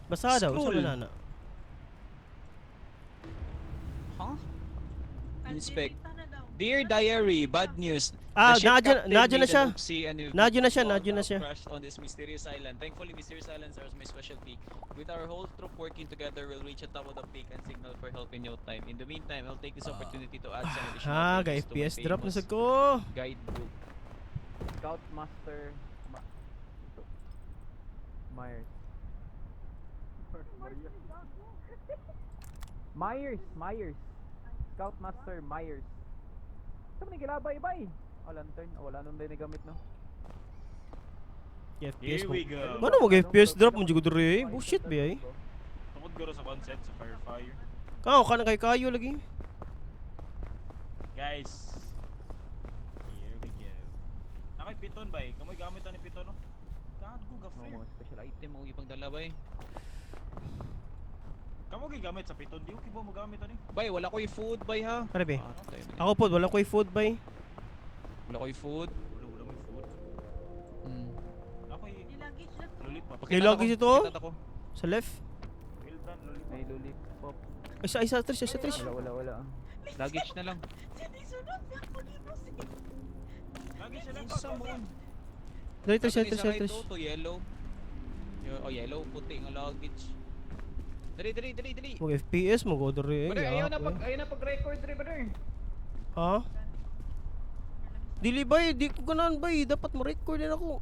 S3: Basa daw, sa
S1: Scroll.
S3: banana.
S1: Ha? Inspect.
S4: Alberita na daw.
S1: Dear Diary, bad news.
S3: Ah,
S1: The ship
S3: naadyo-
S1: captain
S3: naadyo na
S1: made
S3: siya.
S1: an oopsie and we've
S3: Naadyo na siya,
S1: all
S3: naadyo na
S1: now
S3: siya.
S1: crashed on this mysterious island. Thankfully, mysterious islands are my specialty. With our whole troop working together, we'll reach the top of the peak and signal for help in no time. In the meantime, I'll take this opportunity to add some additional
S3: Ha, ga
S1: pages to my
S3: FPS drop na
S1: famous
S3: sad ko.
S1: guidebook.
S5: Scout Master Ma ito. Myers. Myers, Myers. Scout Master Myers. Sa man gilabay bay. Oh, lantern. Oh, wala nung din gamit no.
S3: FPS
S2: Here
S3: mo.
S2: we go.
S3: Ano mag FPS drop mo jud dre? eh? Bullshit ba ay?
S2: Tungod guro sa concept sa fire fire.
S3: Kao ka na kay kayo lagi.
S2: Guys. Here we go. Nakay piton bay. Kamoy gamit ani piton no. Gago ga
S5: No,
S2: fair.
S5: mga special
S1: Item mo ipang dala bay.
S2: Kamo gigamit sa piton, di ko kibo mo gamit ani.
S1: Bay, wala ko'y food bay ha.
S3: Pare be.
S1: Ah, tayo na.
S3: Ako po, wala ko'y food bay.
S1: Wala ko'y food.
S2: Wala wala may food. Ako'y
S4: Nilagage na to.
S2: lollipop.
S1: Pakita
S3: May luggage
S1: ako,
S3: ito?
S1: pakita ako.
S3: Sa left.
S2: Well done lollipop.
S5: May lollipop.
S3: Ay, sa isa, Trish, isa, Trish.
S5: Wala, wala, wala.
S1: Luggage na lang.
S4: Sinisunod na ako ni Rosie.
S2: Lagi siya lang.
S1: Unsa mo?
S3: Dre, Trish,
S1: Ato ni
S3: Trish,
S1: sa right
S3: Trish.
S1: to yellow. Oh, yellow, puti nga luggage. Dali, dali, dali, dali.
S3: Mag FPS mo go diri.
S1: Brother, ayaw na pag-record diri, brother.
S3: Ha? Dili bay, di ko ganahan bay, dapat mo record din ako.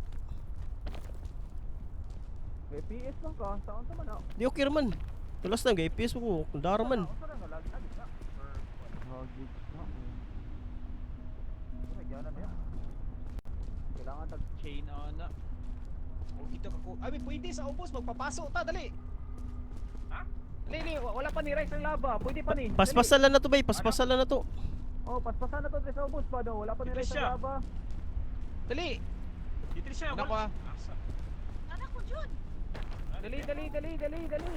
S5: FPS lang ka, saan ta man ah?
S3: Di okay man. Tulas na ga FPS mo ko, kundara man.
S5: Unsa ra nga lagi lagi na. Lagi na. Ay, gana na. Kailangan tag
S1: Chain on na. Oh, kita ka ko. Ay, pwede sa ubos magpapaso ta, dali.
S2: Ha?
S5: Dali, dali, wala pa ni Rex ang laba. Pwede pa ni. Dali.
S3: Paspasan lang na to bay, paspasan lang na to.
S5: Oh, paspasan na to dre sa ubos pa daw. Wala pa ni
S2: Dito
S5: Rex ang
S2: siya.
S5: laba.
S1: Dali.
S2: Dito siya.
S1: Ano
S2: Wala.
S1: ka?
S2: Asa?
S4: Anak ko, Jud.
S5: Dali, dali, dali, dali, dali.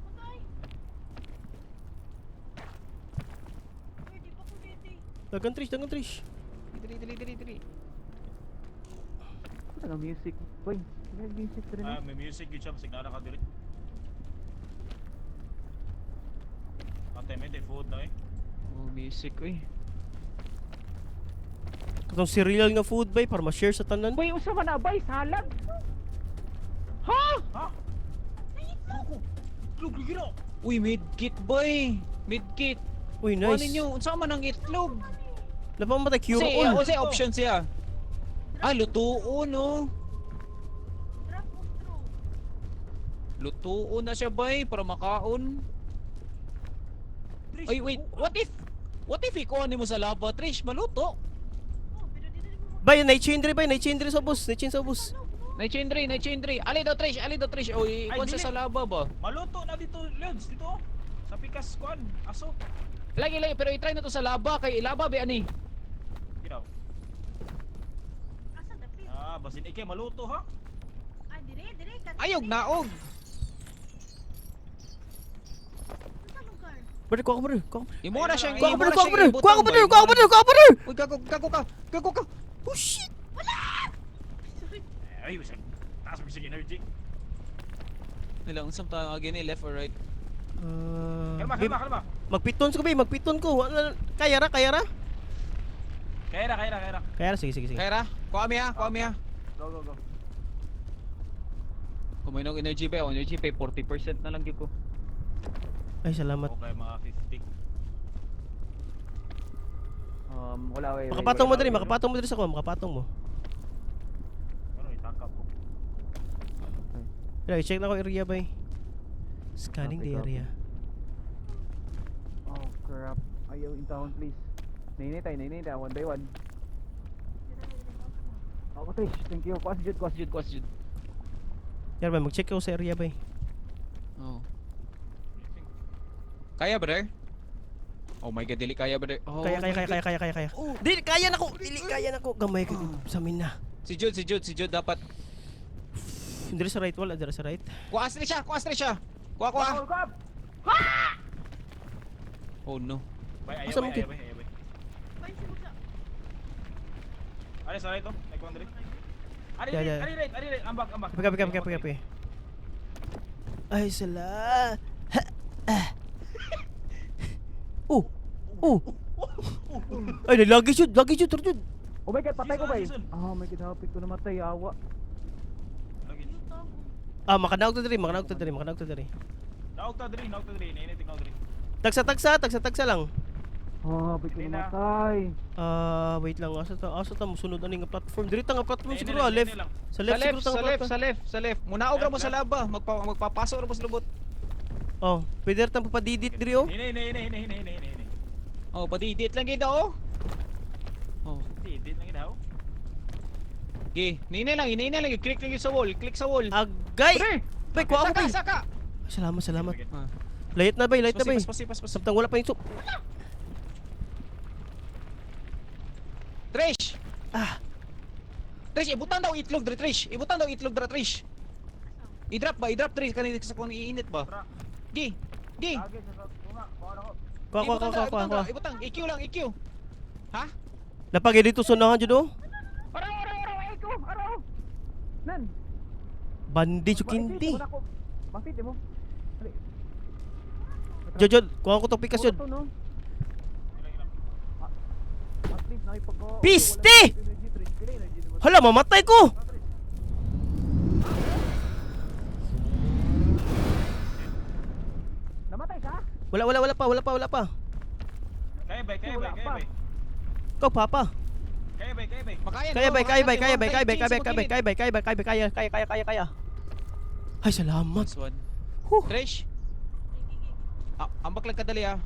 S4: Patay. Uy, di pa ko ready.
S3: Dagan Trish, dagan Trish.
S1: Dali, dali, dali, dali.
S5: Ano music? Boy, may music dre.
S2: Ah, may music yun siya. Signala ka diri. Ate, may food na eh.
S1: Oh, music uy.
S3: Katong cereal nga food bay para ma-share sa tanan.
S5: Boy, usa man na bay salag.
S1: Ha?
S2: Ha? Itlog, lagi na.
S1: Uy, medkit boy. Medkit.
S3: Uy,
S1: Nice. Kuha
S3: nice.
S1: ninyo, unsa man ang itlog?
S3: Lapan matay cure
S1: Kasi,
S3: all.
S1: unsay option siya? Ah, lutuon no.
S4: Drop of throw.
S1: Lutuon na siya bay para makaon.
S2: Trish,
S1: Ay, wait. What if ikuha nimo sa lava, Trish? Maluto.
S4: Oh, pero di na mo
S3: Bay, na-chain diri bay, na-chain diri sa ubos, na-chain sa ubos.
S4: mag- no?
S1: Na-chain dre, na-chain dre. Ali daw, Trish, ali daw, Trish. Oy,
S2: Ay,
S1: ikuha siya
S2: dili.
S1: sa lava ba?
S2: Maluto na dito, Lods. Dito oh. Sa pikas, kuan. Aso.
S1: Lagi, lagi, pero i-try na to sa lava kay lava ba ani?
S2: Ginaw.
S4: Asa dapit?
S2: Ah, basin ikay maluto ha.
S4: Ah, dire, dire.
S1: Ayog naog.
S4: Sa lugar?
S3: Brother, kuha ko brother, kuha ko.
S1: Imo na siyang
S3: Kuha ko
S1: imo
S3: brother,
S1: na
S3: kuha ko
S1: siyang
S3: brother, kuha ko
S1: ibutang,
S3: brother,
S1: bay.
S3: kuha ko brother, kuha ko brother.
S1: Uy, gago, gago ka. Gago ka.
S3: Oh shit.
S4: Sorry.
S2: Ay, bisag. Taas mo bisag energy.
S1: Nila unsam ta gini left or right?
S3: Ah,
S2: Kalma,
S3: babe,
S2: kalma, kalma.
S3: magpiton ko bay, magpiton ko. Wala kaya ra, kaya ra.
S2: Kaya ra, kaya ra, kaya ra.
S3: Kaya ra, sige sige sige.
S1: Kaya ra, kuha mi ha, kuha mi ha.
S5: Go, go, go.
S1: Kuminog energy ba? Energy pay 40% na lang gyud ko.
S3: Ay, salamat.
S2: Okay, mga 50.
S5: Wala wait, wait,
S3: Makapatong mo
S5: wait,
S3: diri,
S5: wait.
S3: makapatong mo diri sa ko, makapatong mo.
S2: Ano, itangkap ko.
S3: Dili, check lang ko area bay. Scanning
S5: Copy,
S3: the
S5: copy.
S3: area.
S5: Oh crap. Ayaw in town please. Nainay tayo, nainay tayo one by one.
S4: Dire, dire, dire.
S5: Oh, Trish, thank you. Kuas jud, kuas jud, kuas jud.
S3: Yar bay, mag-check ko sa area bay.
S1: Oh. Kaya brother? Oh my God, dili kaya brother. Oh
S3: Kaya kaya
S1: my
S3: kaya
S1: God.
S3: kaya kaya kaya kaya.
S1: Oh.
S3: Dili kaya na ko, dili kaya na ko. Gamay ko sa amin na.
S1: Si Jude, si Jude, si Jude dapat.
S3: Diri sa right wala, diri sa right.
S1: Kuha asli siya, kuha asli siya. Kuha, kuha.
S5: Go, go.
S1: Oh no.
S2: Bay, ayaw,
S3: Asa mo
S2: bay,
S3: kit?
S2: ayaw, bay, ayaw, bay.
S4: Bay, simuga.
S2: Ari, sa right oh. Ay, kuan diri. Ari,
S3: Yeah,
S2: right,
S3: yeah.
S2: ari, right, ari, right. Ambak, ambak.
S3: Kapi kapi kapi kapi kapi. Ay sala. Ha, ah. Oh. Oh. Ay, lagi jud, lagi jud, jud.
S5: Oh my God, patay ko ba?
S2: Jason, Jason.
S5: Oh my God, hapit ko namatay, awa.
S2: Lagi.
S4: Yung tao.
S3: Ah, makanaog ta diri, makanaog ta diri, makanaog ta diri.
S2: Naog ta diri, naog ta diri. Nainit naog diri.
S3: Tagsa tagsa, tagsa tagsa lang.
S5: Oh, hapit ko
S2: Hindi na.
S5: namatay.
S3: Ah, wait lang, asa ta musunod ani nga platform? Diri ta nga platform
S2: Nainit
S3: siguro,
S2: lang,
S3: ah, left.
S2: nainit lang.
S3: Sa left
S1: Sa left,
S3: siguro ta
S1: sa
S3: nga
S1: left,
S3: platform.
S1: sa left, sa left. Munaog ra mo sa lava, magpapaso ra mo sa lubot.
S3: Oh, pwede ra tang papadidit diri oh.
S2: Hinay, hinay, hinay, hinay, hinay, hinay, hinay.
S1: Oh, padidit lang gid oh. Oh.
S2: Didit lang gid haw.
S1: Gi, nini lang, nini lang, click lang yun sa wall, click sa wall.
S3: Agay.
S1: Pre!
S3: Bay, kuha ako
S1: Saka,
S3: bay.
S1: saka.
S3: Salamat, salamat.
S2: Sige,
S1: Ah.
S3: Light na bay, light na bay.
S1: Pasi, pasi, pasi.
S3: Samtang wala pa yung soup.
S1: Trish!
S3: Ah,
S1: Trish, ibutan daw itlog dre, Trish. Ibutan daw itlog dre, Trish. I-drop ba? I-drop Trish kanina sa kung iinit ba?
S2: Tra.
S1: Gi. Gi.
S2: Lagi sa tunga, kuha na ko.
S3: kuha kuha
S1: Ibutang
S3: kuha
S1: dra,
S3: kuha
S1: ibutang
S3: kuha.
S1: dra, ibutang. EQ lang, EQ. Ha?
S3: Napagay dito sa unahan jud oh.
S5: Araw, araw, araw, ay ko, araw. Nan.
S3: Bandage ug kindi.
S5: Wala ko. Bakit mo? Dali.
S3: Jod jod, kuha ko to pikas jod.
S5: Wala to, no?
S2: Ilang, ilang.
S5: At least nakipag
S3: Piste!
S5: Energy drink, pila energy mo.
S3: Hala, mamatay ko.
S5: Namatay ka?
S3: Wala, wala, wala pa, wala pa, wala pa.
S2: Kaya bay, kaya bay,
S5: Wala
S2: kaya
S5: pa.
S2: bay.
S3: Ikaw, papa.
S2: Kaya bay, kaya bay.
S1: Makaya
S3: Kaya
S1: no,
S3: bay, kaya bay,
S1: makaya
S3: kaya bay, kaya bay,
S1: chain
S3: kaya bay,
S1: sa
S3: kaya bay,
S1: magilid.
S3: kaya bay, kaya bay, kaya bay, kaya, kaya, kaya, kaya, kaya. Ay, salamat.
S1: Nice one.
S3: Huh.
S1: Trish, ah, ambak lang kadali ah.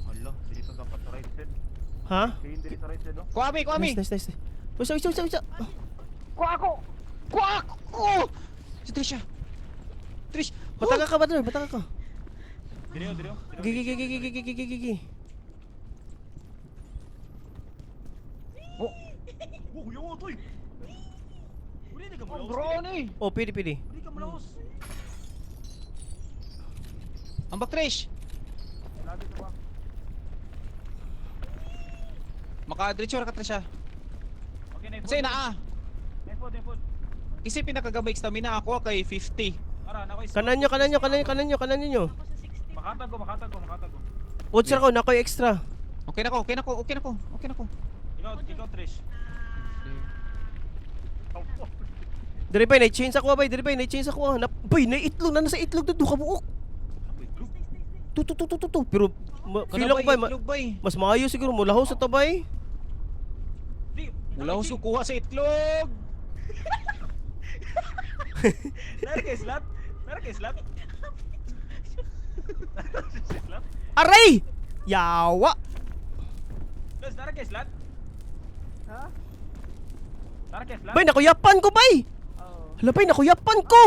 S2: Hala, dili to dapat sa right side.
S3: Ha?
S2: Chain dili sa right side, no?
S1: Kuha mi, kuha mi.
S3: Nice, nice, nice. Usa, usa, usa, usa.
S1: Kuha ako. Kuha ako. Si Trisha. Trish.
S3: Bataka ka, brother, bataka ka.
S2: Dili, oh, dili. Oh, dili, oh.
S3: Gigi, gigi, gigi, gigi, gigi, gigi.
S1: Oh,
S2: Oh, yo, toy. Uli na ka
S1: oh
S2: mulaos.
S1: bro ni.
S3: Oh, pwede, pwede.
S2: Uli ka mulaos.
S1: Ambak Trish.
S5: Lagi to ba?
S1: Maka-diretso ra ka Trish ah.
S2: Okay, na
S1: Unsay naa?
S2: Na food, na food.
S1: Kasi pinakagamay stamina ako kay 50.
S2: Ara, na ko.
S3: Kanan nyo, kanan nyo, kanan nyo, kanan nyo, kanan nyo.
S4: Ako sa 60.
S2: Makatag ko, makatag ko, makatag ko.
S3: Odds ko, nakoy extra.
S1: Okay na ko, okay na ko, okay na ko, okay na ko.
S2: Ikaw, ikaw Trish.
S3: Dire bay, na-change ako bay, dire bay, na-change ako. Na, bay, na-itlog, na nasa itlog to, duha ka buok.
S2: Ano,
S4: Nice, nice, nice, nice.
S3: Tu, tu, tu, tu, tu, tu. Pero, ma, feel ako bay, ma,
S1: Itlog bay.
S3: mas maayo siguro, mulaho sa tabay.
S2: Di,
S1: Wala ko sukuha sa itlog.
S2: Nara kay slot? Nara kay slot? Slot?
S3: Aray! Yawa!
S2: Dos, nara kay slot?
S5: Ha?
S2: Nara kay slot?
S3: Bay, nakuyapan ko bay!
S5: Oo.
S3: Hala bay, nakuyapan ko!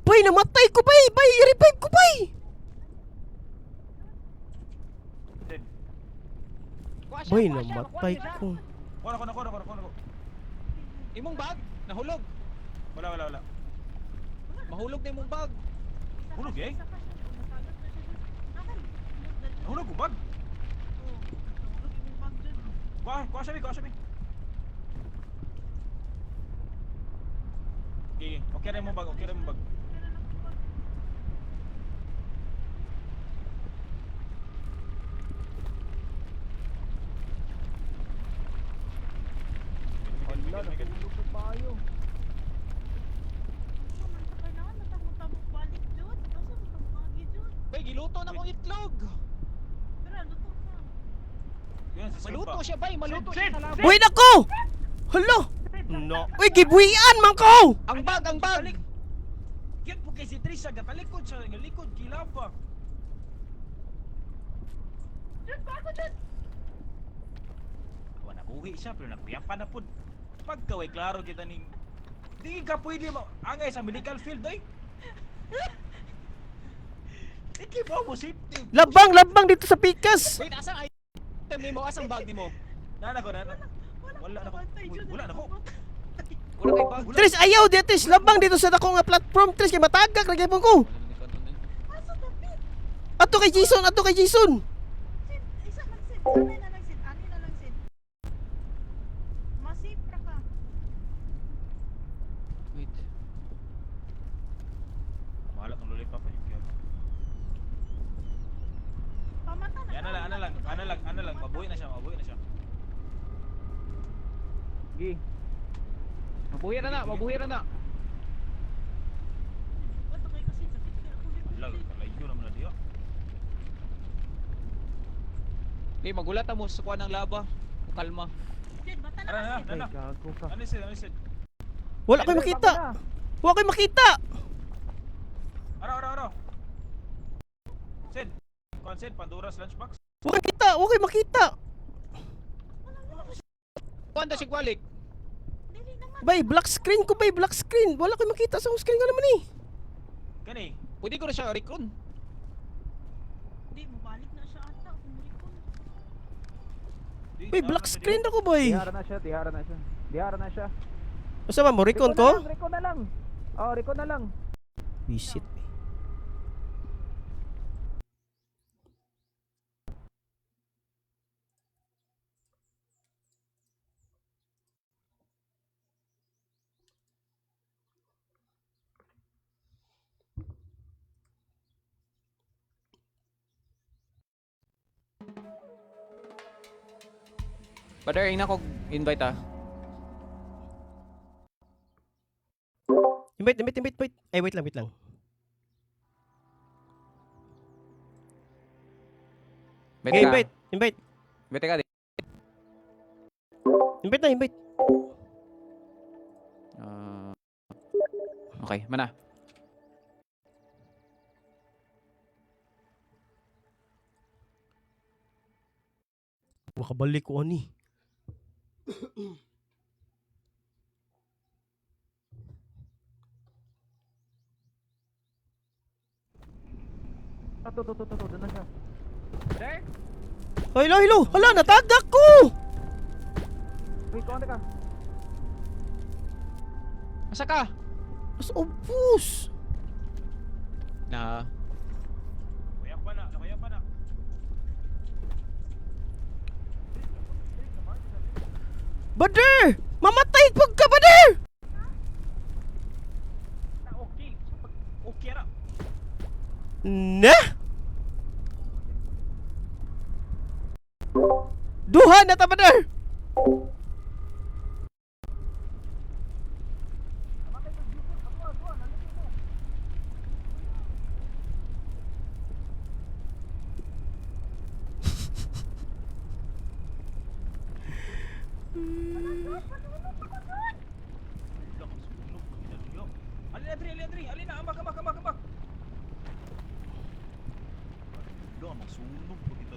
S3: Bay, namatay ko bay! Bay, i-revive ko bay!
S2: Sid.
S1: Kuha siya,
S3: Bay,
S1: kuha siya,
S3: namatay
S1: kuha siya.
S3: ko.
S2: Kuha na, kuha na, kuha na, kuha na, kuha na.
S1: Imong bag, nahulog.
S2: Wala, wala, wala.
S1: Mahulog na imong bag.
S4: Isa ka
S2: Hulog,
S4: siya,
S2: eh?
S4: isa ka siya. Oh, nakagat na siya dun. Nakan, hulog na dyan.
S2: Nahulog ko bag.
S4: Oo, nahulog imong bag dyan.
S2: Kuha, kuha siya, kuha siya. Okay, okay rin mo bag, okay rin mo bag.
S4: Okay na lang yung bag.
S5: Wala, natulog na tayo.
S4: Ano man sa kailangan, natamot-tamot balik dyan. Asa mo tamot dyan?
S1: Bay, giluto na kong itlog.
S4: Pero ano to na?
S2: Yun, sa
S1: Maluto siya bay, maluto siya sa laba.
S3: Buhay na ko! Hala! No. Uy, gibuhian man ko!
S1: Ang bag, ang bag.
S2: Cute po kay si Trisha, gatalikod siya, galikod, kilaba.
S4: Dyan, bago dyan!
S2: Wala nabuhi siya, pero nakuyapan na po. Pagkaway, klaro kita ning... Di ka pwede mo, angay sa medical field, oy. Iki mo mo safety.
S3: Labang, labang dito sa pikas!
S1: Wait, asang item nimo? Asang bag nimo?
S2: Nana ko, nana.
S4: Wala,
S2: Wala na ko.
S4: nakabantay
S2: Uy,
S4: dyan.
S2: wala na ko.
S1: Wala kay bag.
S3: Tris, ayaw di, Tris! Labang dito sa dako nga platform, Tris, kay matagak, lagay ko!
S4: Asa tapit?
S3: Ato kay Jason, ato kay Jason!
S4: Sid, isa lang Sid. Anay na lang Sid. Anay na lang Sid. Masip ra ka.
S1: Wait.
S2: Mahala kang lollipop eh.
S4: Pamata na.
S2: Yan na lang, ano lang, ano lang, ano lang, mabuhi na siya, mabuhi na siya.
S5: Gi.
S1: Mabuhi na na, mabuhi na na.
S4: What kay kasi sakit kay ako likod.
S2: Hala,
S4: Sid.
S2: kalayo naman na diya.
S1: Di, magulat mo sa kuha ng laba. Kalma.
S4: Sid, bata na
S2: Ara
S4: ka
S2: na,
S4: Sid.
S2: na, na.
S5: Ay, gago ka.
S2: Ano sid, ano sid?
S3: Wala ko'y makita! Wala ko'y makita!
S2: Ara, ara, ara. Sid, kon Sid, Pandora's lunchbox.
S3: Wala ko'y makita! Wala ko'y makita!
S4: Wala wala ko.
S1: Kuha na siya gwalik.
S4: Dili naman.
S3: Bay, black screen ko, bay, black screen! Wala ko'y makita sa akong screen nga naman eh!
S2: Kani,
S1: Pwede ko na siya recon.
S4: Di mo balik na siya ata kumurikon.
S2: di-
S3: Bay, black screen ako, bay!
S5: Dihara na siya, dihara na siya. Dihara na siya.
S3: Asa ba mo, recon
S5: na
S3: ko?
S5: lang, Recon na lang. Oh, recon na lang.
S3: Visit.
S1: Brother, ina ko invite ah.
S3: Invite, invite, invite, wait. Ay, wait lang, wait lang.
S1: Invite
S3: Okay,
S1: ka.
S3: invite, invite.
S1: Invite ka di.
S3: Invite na, invite.
S1: Ah, okay, mana.
S3: Makabalik ko ani.
S5: To, to, to, to, to, doon na siya.
S1: There?
S3: Hello, hello. Hala, natagak ko.
S5: Wait, kuha na ka.
S1: Asa ka?
S3: Mas obus.
S1: Na.
S2: Kuya pa na, kuya pa na.
S3: Brother! Mamatay pag ka, brother!
S2: Na okay. Okay ra.
S3: Na? Duha na ta, brother!
S2: Wala kang sunog. Ginagawa. Alin Adri, alin Adri, alin na, ambak, ambak, ambak, ambak. Wala, masunog pag ito.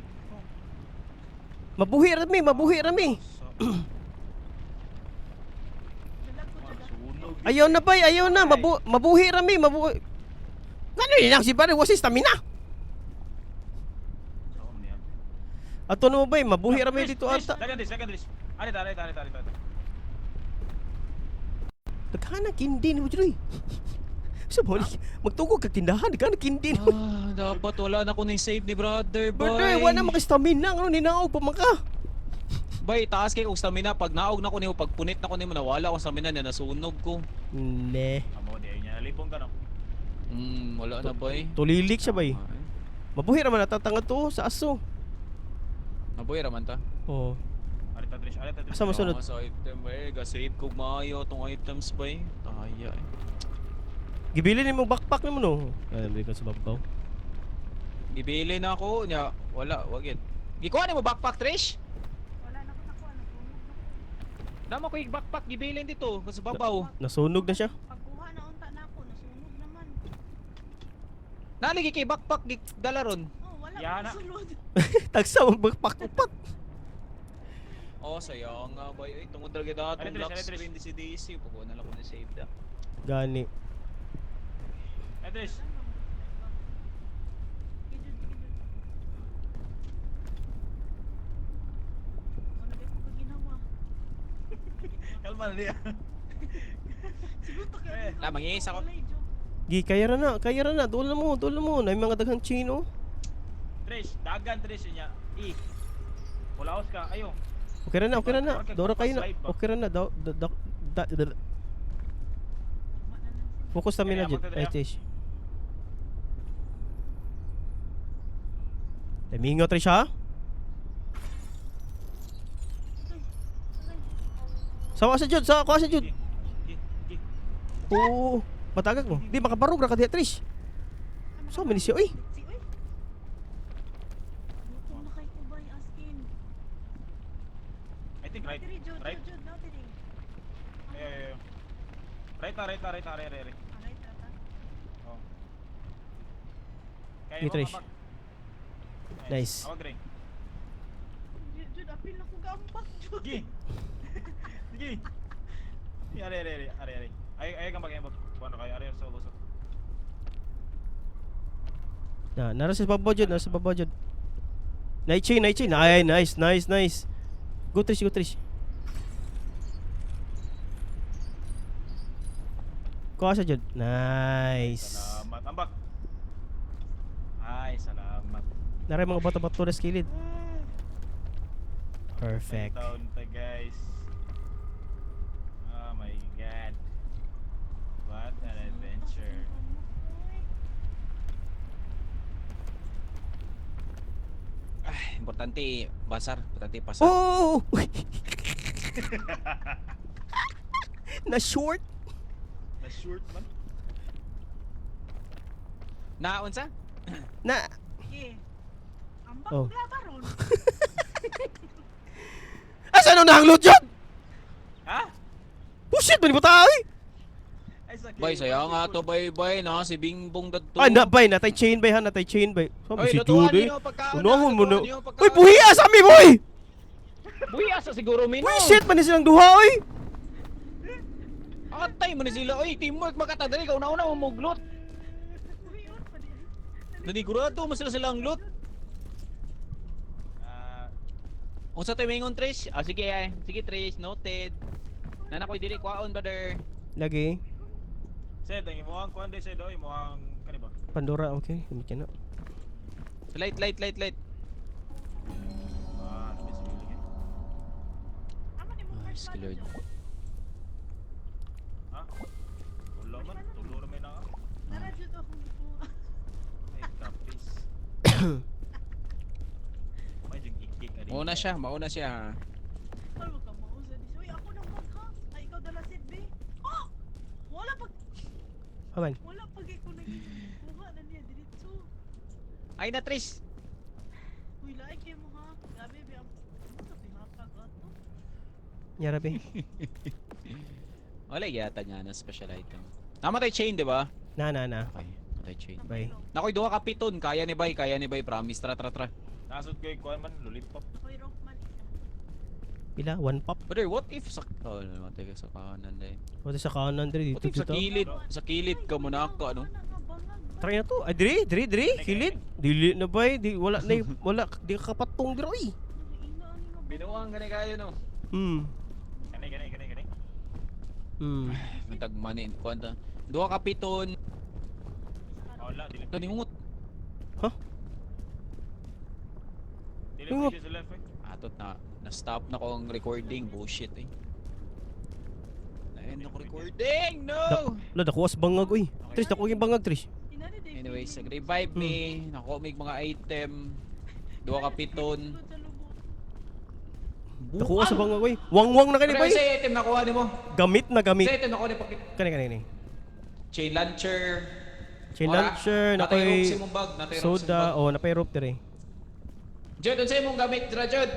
S3: Mabuhi rami, mabuhi rami.
S4: Dalag ko, dalag.
S2: Masunog.
S3: Ayaw na bay, ayaw na. Mabuhi rami, mabuhi. Ngano yun lang si brother, wasi stamina.
S2: Saan niya?
S3: Ato na mo bay, mabuhi rami dito ata.
S2: Second dish, second dish. Ali, ali, ali, ali, ali.
S3: Daghan ang kindi ni mo diri. Sa mo, magtugog kag tindahan, daghan ang kindi ni mo.
S1: Ah, dapat wala na ko ni save ni brother, boy.
S3: Brother, wala na maka-stamina, ano ninaog pa man ka.
S1: Bay, taas kay og stamina pag naog na ko nimo, pag punit na ko nimo nawala akong stamina niya nasunog ko.
S3: Ne.
S2: Amo, di niya nalipong ka no.
S1: Wala na bay.
S3: Tulilik siya bay.
S1: Ay,
S3: Mabuhi ra man natatanga to sa aso.
S1: Mabuhi ra man ta.
S3: Oh.
S2: Ali, Trish, ali, Trish.
S3: Asa masunod?
S1: Nga sa item bay, ga-save ko maayo tong items bay. Taya eh.
S3: Gibili nimo backpack nimo no. Ay, bili ko sa babaw.
S1: Gibili na ako nya, wala, wagit. Gikuha nimo backpack, Trish?
S4: Wala na ko nakuha, nasunog na ko.
S1: Damo ko yung backpack gibilin dito sa babaw.
S3: Nasunog na siya.
S4: Pagkuha na unta na ako, nasunog naman.
S1: Naligi kay backpack gidala ron.
S4: Oh, wala
S2: Yana.
S4: ko sulod.
S3: Tagsa ang backpack upat.
S1: Oh, sayang nga bay. Ay, tungod talaga datong
S2: Ari, Trish,
S1: black
S2: ari, Trish.
S1: screen di si DC. Pag na lang ko na save da.
S3: Gani.
S2: Ali, Trish.
S4: Sige, Jud, sige, Jud. Wala ba ko ginawa?
S2: Kalma na niya.
S4: Siguro to kaya.
S2: Eh,
S1: La, mangihis ako.
S4: Walay joke.
S3: Gi kaya ra na, kaya ra na. Doon na mo, doon na mo. Na mga daghang chain oh.
S2: Trish, dagan Trish niya. E. Pulaos ka, ayo.
S3: Okay ra na, okay ra na. Dora kayo na. Okay ra na. Da, da, da, da, da.
S4: Tama na lang sila.
S3: Focus stamina
S2: Kaya,
S3: jud.
S2: magdadala.
S3: Ay, Trish. Tamingo Trish ha.
S4: Aray, aray.
S3: Sawa sa jud, sa kuha sa jud.
S2: Gi, gi, gi.
S3: Oo. Matagag mo. Di makabarog ra ka diha Trish. So man siya oy.
S4: Si oy. Gutom na kay Kubay askin.
S2: I think right.
S4: Diri Jud,
S2: Right.
S4: Jud, Jud, no diri.
S2: Ayo, ayo, ayo. Right na, right na, right na, right, right, right.
S4: Aray, tata.
S2: Oh. Kaya
S3: Gi,
S2: mo,
S3: Trish.
S2: ambag.
S3: Nice.
S2: Awag rin.
S4: Jud, Jud, apil na ko gambak, Jud.
S2: Gi. Sige. Are, are, are, are, are. Ay, ay, kang bagay, Buwan kayo, are, sa ulo.
S3: Na, nara sa babaw jud, nara sa babaw jud. Nice chain, nice chain. Ay, nice, nice, nice. Go Trish, go Trish. Kuha sa jud. Nice.
S2: Salamat. Ambak. Ay, salamat.
S3: Nara yung mga bato-bato na sa kilid. Perfect.
S2: Taon ta, guys. Oh my God. What an adventure.
S1: Ay, importante basar, importante pasar.
S3: Oh! Na short.
S2: Na short man.
S1: Na unsa?
S3: Na
S4: Sige. Ambak
S3: Oh.
S4: oh. laba ron.
S3: Asa no nang loot yun?
S2: Ha?
S3: Bullshit man mo tao eh.
S2: Ay, sakit.
S1: Bay, saya nga to, bay, bay, na si Bingbong dadto.
S3: Ay, na bay, natay chain bay ha, natay chain bay. Sabi
S1: Oy,
S3: si
S1: lutuan
S3: Jude.
S1: niyo, pagkaon na,
S3: Unahon mo na.
S1: lutuan niyo, pagkaon.
S3: Uy, buhiya sa ami boy.
S5: Buhi asa siguro mino.
S3: Bullshit man ni silang duha oy.
S1: Atay mo ni sila, oy, teamwork makatadali ka una-una mo muglot.
S4: Buhion pa din.
S1: Nanigurado mo sila silang loot.
S2: Ah,
S1: Unsa tay mingon, Trish? Ah, sige ay. Sige, Trish, noted. Nana koy dili kwaon, brother.
S3: Lagi.
S2: Sed, ang imuhang kuan day, Sed, oh, imuhang kani ba?
S3: Pandora, okay. Gamit ka na.
S1: Light, light, light, light.
S2: Ah, nabi sa biling eh.
S4: Amo ni mo
S1: Ay,
S4: first
S1: sige,
S4: man,
S1: Lord.
S4: Jud.
S2: Ha? Wala man, tulo ra may naa.
S4: Tara jud akong gikuha.
S2: Ay, kapis. May jig ikik ani.
S1: Mauna siya, mauna siya. Ha.
S4: Ay, wag ka mausa di. Uy, ako nang bag ha. Ay, ikaw dala sit B. Oh! Wala pag
S3: Aman.
S4: wala pag ikaw nagkuha na niya diretso.
S1: Ay na, Trish.
S4: Uy, laik kayo mo ha. Grabe, be. Ang ano ka pinapag ato?
S3: Nyara be.
S1: Wala yata niya na special item. Namatay chain, di ba?
S3: Na na na.
S1: Okay, namatay chain.
S3: Bay.
S1: Nakoy duha ka piton, kaya ni bay, promise. Tra tra tra.
S2: Nasod koy kuan man lollipop.
S4: Ako'y rock man isa.
S3: Pila? One pop.
S1: Brother, what if sa oh, namatay ka sa kanan day.
S3: Pati sa kanan dre
S1: What
S3: dito
S1: if
S3: dito.
S1: sa kilid ka muna ka ano?
S4: Wala nga, bangag ba?
S3: Try na to. Ay, dre, dre, dre. Kilid. Dili na bay. Di wala na wala di ka kapatong dre oy.
S4: Ina, ani nga bangag.
S1: Binuang gani kayo no.
S2: Kani kani kani kani.
S1: Matag manin kuan ta. Duha ka piton.
S2: Wala, dili.
S1: Dani hungot.
S2: Dili
S3: Hungot.
S2: pwede sa left eh.
S1: Atot na na stop na ko ang recording, bullshit eh. Na-end ako recording. No.
S3: Wala dako as bangag oy. Trish, dako yung bangag Trish.
S4: Ina ni Dave.
S1: Anyways, nag-revive me, nakuha mig mga item. Duha ka piton.
S4: Sugod sa lubot.
S3: Dako sa bangag oy. Wangwang na kani
S1: Pero
S3: bay.
S1: sa item nakuha nimo.
S3: Gamit na gamit.
S1: Sa item nakuha ni pakit.
S3: Kani kani kani.
S1: Chain launcher.
S3: Chain
S1: Ora,
S3: launcher,
S1: natay
S3: nakoy
S1: rope sa imong bag, natay rope sa imong
S3: soda,
S1: bag.
S3: oh napay rope dire.
S1: Jud, unsa imong gamit dira, Jud?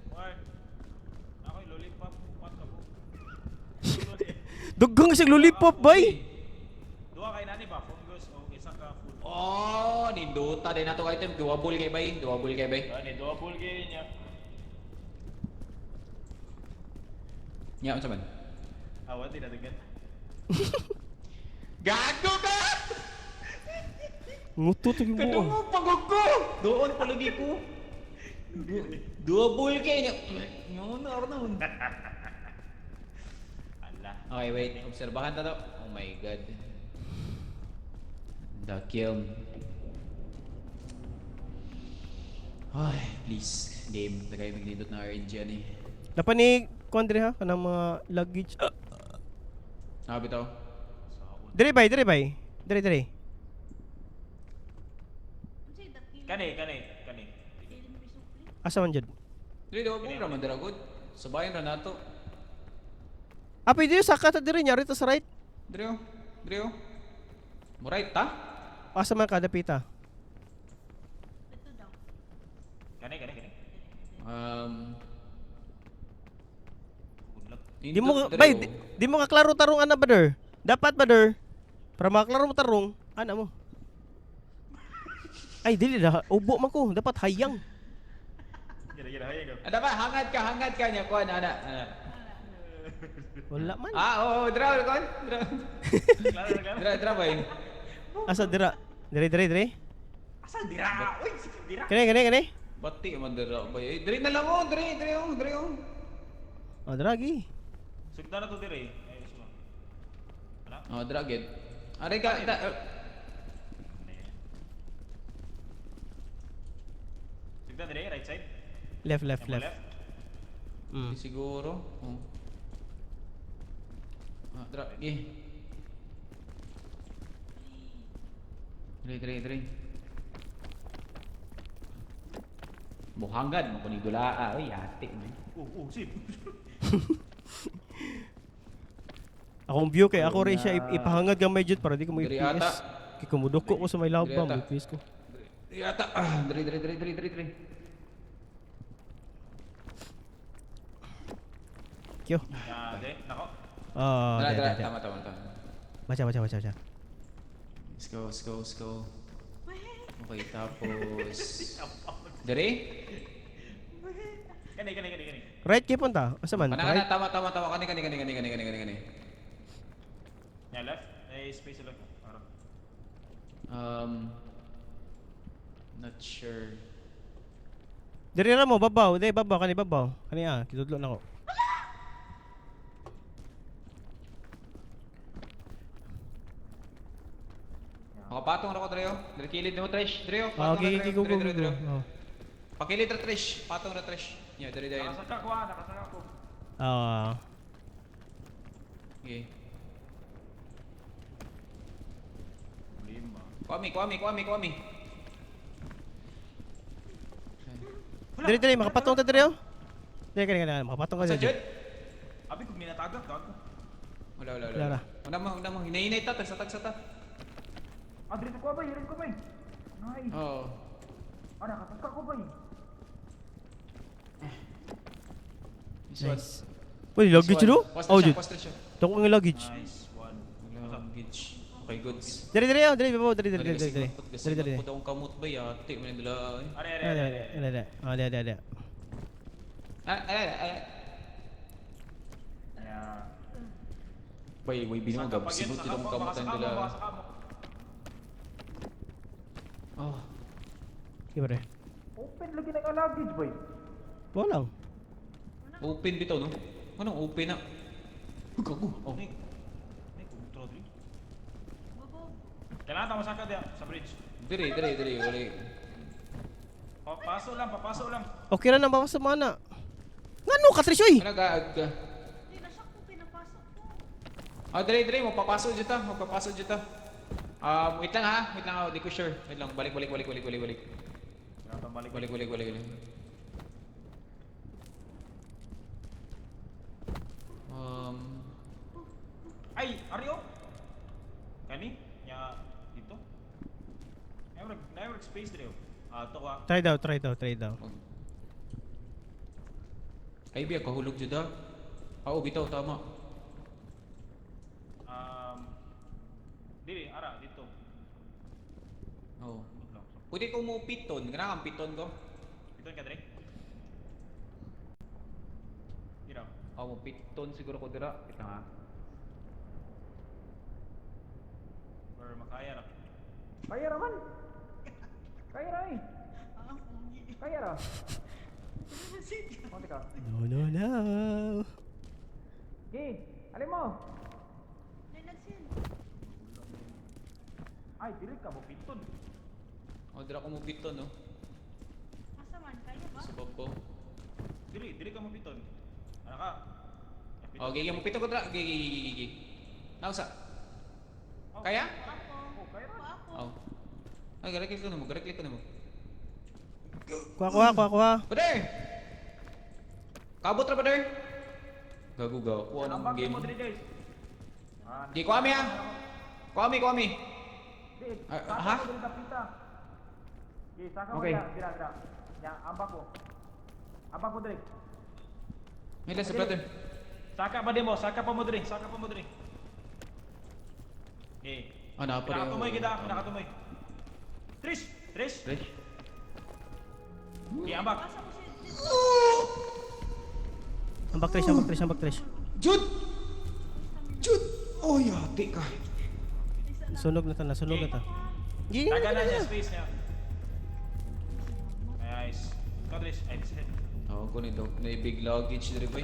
S2: Why? Ako'y lollipop, upat ka po.
S3: Dugang sa lollipop bay.
S2: Duha kay nani ba? Fungus o isa ka food.
S1: Oh, nindota din nato item, doable kay bay, doable kay bay.
S2: Ani duha pool kay niya.
S1: Nya unsa man?
S2: Ah, wala di nadagan.
S1: Gago ka!
S3: Nguto to yung buo.
S1: Kadungog pagod ko. Doon palagi ko. Doable kay niya. Ngon Arnold.
S2: Ala.
S1: Okay, wait. Obserbahan ta to. Oh my God. The kiln. Ay, please. Game. Tagay magnindot na RNG ani.
S3: Napa ni kuan dire ha kanang mga luggage. Ah,
S1: Ah, bitaw.
S3: Dire bay, dire bay. Dire dire.
S4: Unsay dakil?
S2: Kani kani kani.
S4: Dili mo isukli.
S3: Asa man jud?
S1: Dili doable ra man dira good. Sabayan ra nato.
S3: Ah, pwede yun, saka ta dire nyari ta sa right.
S1: Diri oh. Diri oh. Mo right ta?
S3: Asa man kada pita.
S4: Ito daw.
S2: Kani kani kani. Good luck.
S3: Di mo
S1: nindot diri,
S3: bay,
S1: oh.
S3: di mo ka klaro tarong ana brother. Dapat brother. Para makaklaro mo tarong, ana mo. Ay, dili na ubo man ko, dapat hayang.
S2: Gira gira hayag.
S1: Ada ba hangad ka niya kuan ana. Ana.
S3: Wala man.
S1: Ah, oo, oh, dra kuan. Dra.
S2: Klaro na klaro.
S1: Dra dra bay.
S3: Asa dira? Dire dire dire.
S2: Asa dira? Uy, sige, dira.
S3: Kani kani kani.
S1: Bati man dira bay. Eh, diri na lang oh, diri, diri oh, diri oh.
S3: Oh, dragi.
S2: Sugdan na to dire. Ay, suwa. Wala.
S1: Oh, dra gid. Are ka da,
S2: Sugdan dire right side.
S3: Left left
S2: Left.
S3: left.
S2: Left.
S1: Siguro. Oh. Ah, dra gi. Diri diri diri. Buhangad mo kuning dulaa oy, ate man.
S2: Oh, oh, sip.
S3: Akong view kay ako rin siya ipahangad gamay jud para di ko mo
S1: Diri ata.
S3: FPS. Kay kumuduko ko sa may laba,
S1: Diri ata.
S3: may please ko.
S1: Diri ata. Ah, diri diri diri diri diri diri.
S3: Kyo.
S2: Ya, de, nako.
S3: Oh,
S1: Dara,
S3: di,
S1: dara.
S3: di, di.
S1: Tama, tama, tama.
S3: Baca, baca, baca, baca.
S1: Let's go, let's go, let's go.
S4: Weh.
S1: Okay, tapos diri?
S2: Kani, kani, kani, kani.
S3: Right kay punta. Asa man?
S1: Kana kana
S3: Right.
S1: tama tama tama kani kani kani kani kani kani kani kani.
S2: Ya, left. Eh, space left. Ara.
S1: Not sure.
S3: Diri ra mo babaw, di babaw kani babaw. Kani ah, kitudlo na ko.
S1: Makapatong ra ko Treo. Diri kilid mo Trish. Treo.
S3: Ah,
S1: Patong
S3: okay,
S1: ra
S3: okay,
S1: Treo.
S3: go,
S1: Diri
S3: go,
S1: diri
S3: go.
S1: diri.
S3: Oh.
S1: Pakilid ra Trish. Patong ra Trish. Yeah, diri diri.
S2: Nakasaka ko ah, nakasaka ko.
S3: Ah.
S1: Okay.
S2: Lima.
S1: Kwami, kwami, kwami, kwami.
S3: Diri diri makapatong ta diri oh. Diri kani kani makapatong ka
S1: Sa
S3: diri.
S1: Jud?
S2: Abi ko minatagak gago.
S1: Wala, wala,
S3: Wala
S1: wala.
S3: ra.
S1: Una mo, una mo. Hinahinay ta, tagsa, tagsa ta.
S2: Ah, dito ko bay, dito ko bay. Nice.
S1: Oo.
S2: Ah, nakasaka ko bay.
S1: This one.
S3: Nice. Uy, luggage
S1: This
S3: no?
S1: one. Pause
S3: Oh,
S1: na siya,
S3: jud.
S1: pause na siya.
S3: Dako ang luggage.
S2: Nice one.
S1: Wala, luggage. Okay, goods.
S3: Diri diri oh, diri babaw, diri diri diri diri. Diri diri.
S1: Kasi akong kamot ba, yate. May nila, eh.
S2: Are, are,
S3: Diri
S2: are.
S3: diri diri diri. Ah, diri diri. diri.
S1: Ah, ah, ah.
S2: Ya.
S1: Bay, way binuog.
S2: Saka pag yun,
S1: Sinod
S2: saka
S1: itong
S2: mo,
S1: kamot
S2: baka
S1: ang
S2: saka mo,
S1: dila.
S2: baka saka mo.
S1: Oh.
S3: Okay, pare.
S2: Open lagi na ang luggage boy.
S3: Wala lang.
S1: Open bitaw, no? Anong open na? Uy, gago. Oh.
S2: May may control diri.
S4: Go, go.
S2: Kailangan tama saka diya sa bridge.
S1: Dire, dire, dire. Wala.
S2: Papaso lang, papaso lang.
S3: Okay ra nang bawas sa mana. Ngano ka Trish oy?
S1: Ano gaag ka?
S4: Di na siya ko pinapasok ko.
S1: Ah, dire, dire. Magpapasok dito. Magpapasok dito. Wait lang ha. Wait lang ha. Di ko sure. Wait lang. Balik, balik, balik, balik, balik, balik.
S2: Kailangan tama balik.
S1: Balik, balik, balik, balik.
S2: Ay, ari oh. Kani? Ya dito. Network, network space diri oh. Ah, to ka.
S3: Try daw, try daw, try daw.
S1: Ay, biya, kahulog dyan ah. Oo, bitaw, tama.
S2: Diri, ara dito.
S1: Oo.
S2: Wait lang.
S1: Pwede ko mo piton. Ganang ang piton ko.
S2: Dito ka diri. Dira.
S1: Oo, mo piton siguro ko dira. Wait lang ha.
S2: Or makaya ra. Kaya ra man. Kaya ra eh.
S4: Ah, pogi.
S2: Kaya ra.
S4: Sige.
S2: Konti ka.
S3: No, no, no.
S5: Okay, alin mo?
S4: Ay, nagsin.
S2: Ay, diri ka mo piton.
S1: Oh, dira ko mo piton, no?
S4: Asa man kaya ba?
S1: Sa babaw.
S2: Diri, diri ka mo piton. Ana ka. Eh, piton.
S1: Oh, gigi mo piton ko dira. Gigi, gigi, gigi. Nausa.
S2: Oh.
S1: Kaya?
S4: Ako.
S2: Oh, kaya ra.
S4: Ako.
S1: Oh. Ay, gara click ko na mo, gara click ko na mo.
S3: Kuha, kuha, kuha, kuha.
S1: Brother! Kabot ra, brother! Gago gago. Kuha ng
S2: Ambag
S1: game.
S2: mo diri guys. Ah,
S1: Di, kuha mi ah. Kuha mi, kuha mi.
S2: Di,
S1: Ah,
S2: saka
S1: ha?
S2: mo diri dapita. Di, saka mo
S5: Okay.
S2: dira, dira, dira. Ya, ambak ko. Ambak ko diri.
S1: May last, brother.
S2: Saka pa di mo, saka pa mo diri, saka pa mo diri. Okay.
S1: Ah, napare.
S2: Pinakatumoy kita, pinakatumoy. Trish, Trish.
S1: Trish.
S2: Okay, ambak.
S4: Asa ko si
S3: Ambak Trish, ambak Trish, ambak Trish.
S1: Jude! Jude! Oh, yati ka.
S3: Sunog na ta, nasunog na ta. Gigi,
S2: Taga na niya space niya. Nice. Ikaw, Trish. Ay, this head.
S1: Oo, oh, kunin daw. May big luggage diri boy.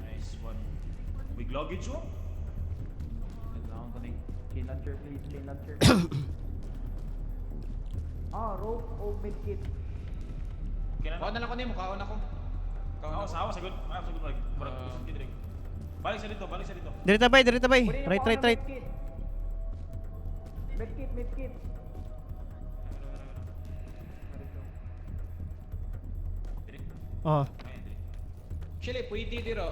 S2: Nice one. Big luggage oh.
S5: Kailangan ko ng chain launcher, please. Chain launcher. Ah, rope o medkit.
S2: Okay na.
S1: Kaon na lang ko nimo, kaon ako. Kaon
S2: Ako
S1: ako.
S2: sa awa sagot. Ah, sagot murag. Murag
S1: Ah.
S2: uh, diri. Balik sa dito, balik sa dito.
S3: Diri ta bay, diri ta bay.
S5: Pwede na
S3: Right,
S5: po
S3: right,
S5: ako ng
S3: right.
S5: Medkit, medkit, medkit.
S2: Diri.
S3: Oh,
S2: Ay, diri.
S1: Actually, pwede diro.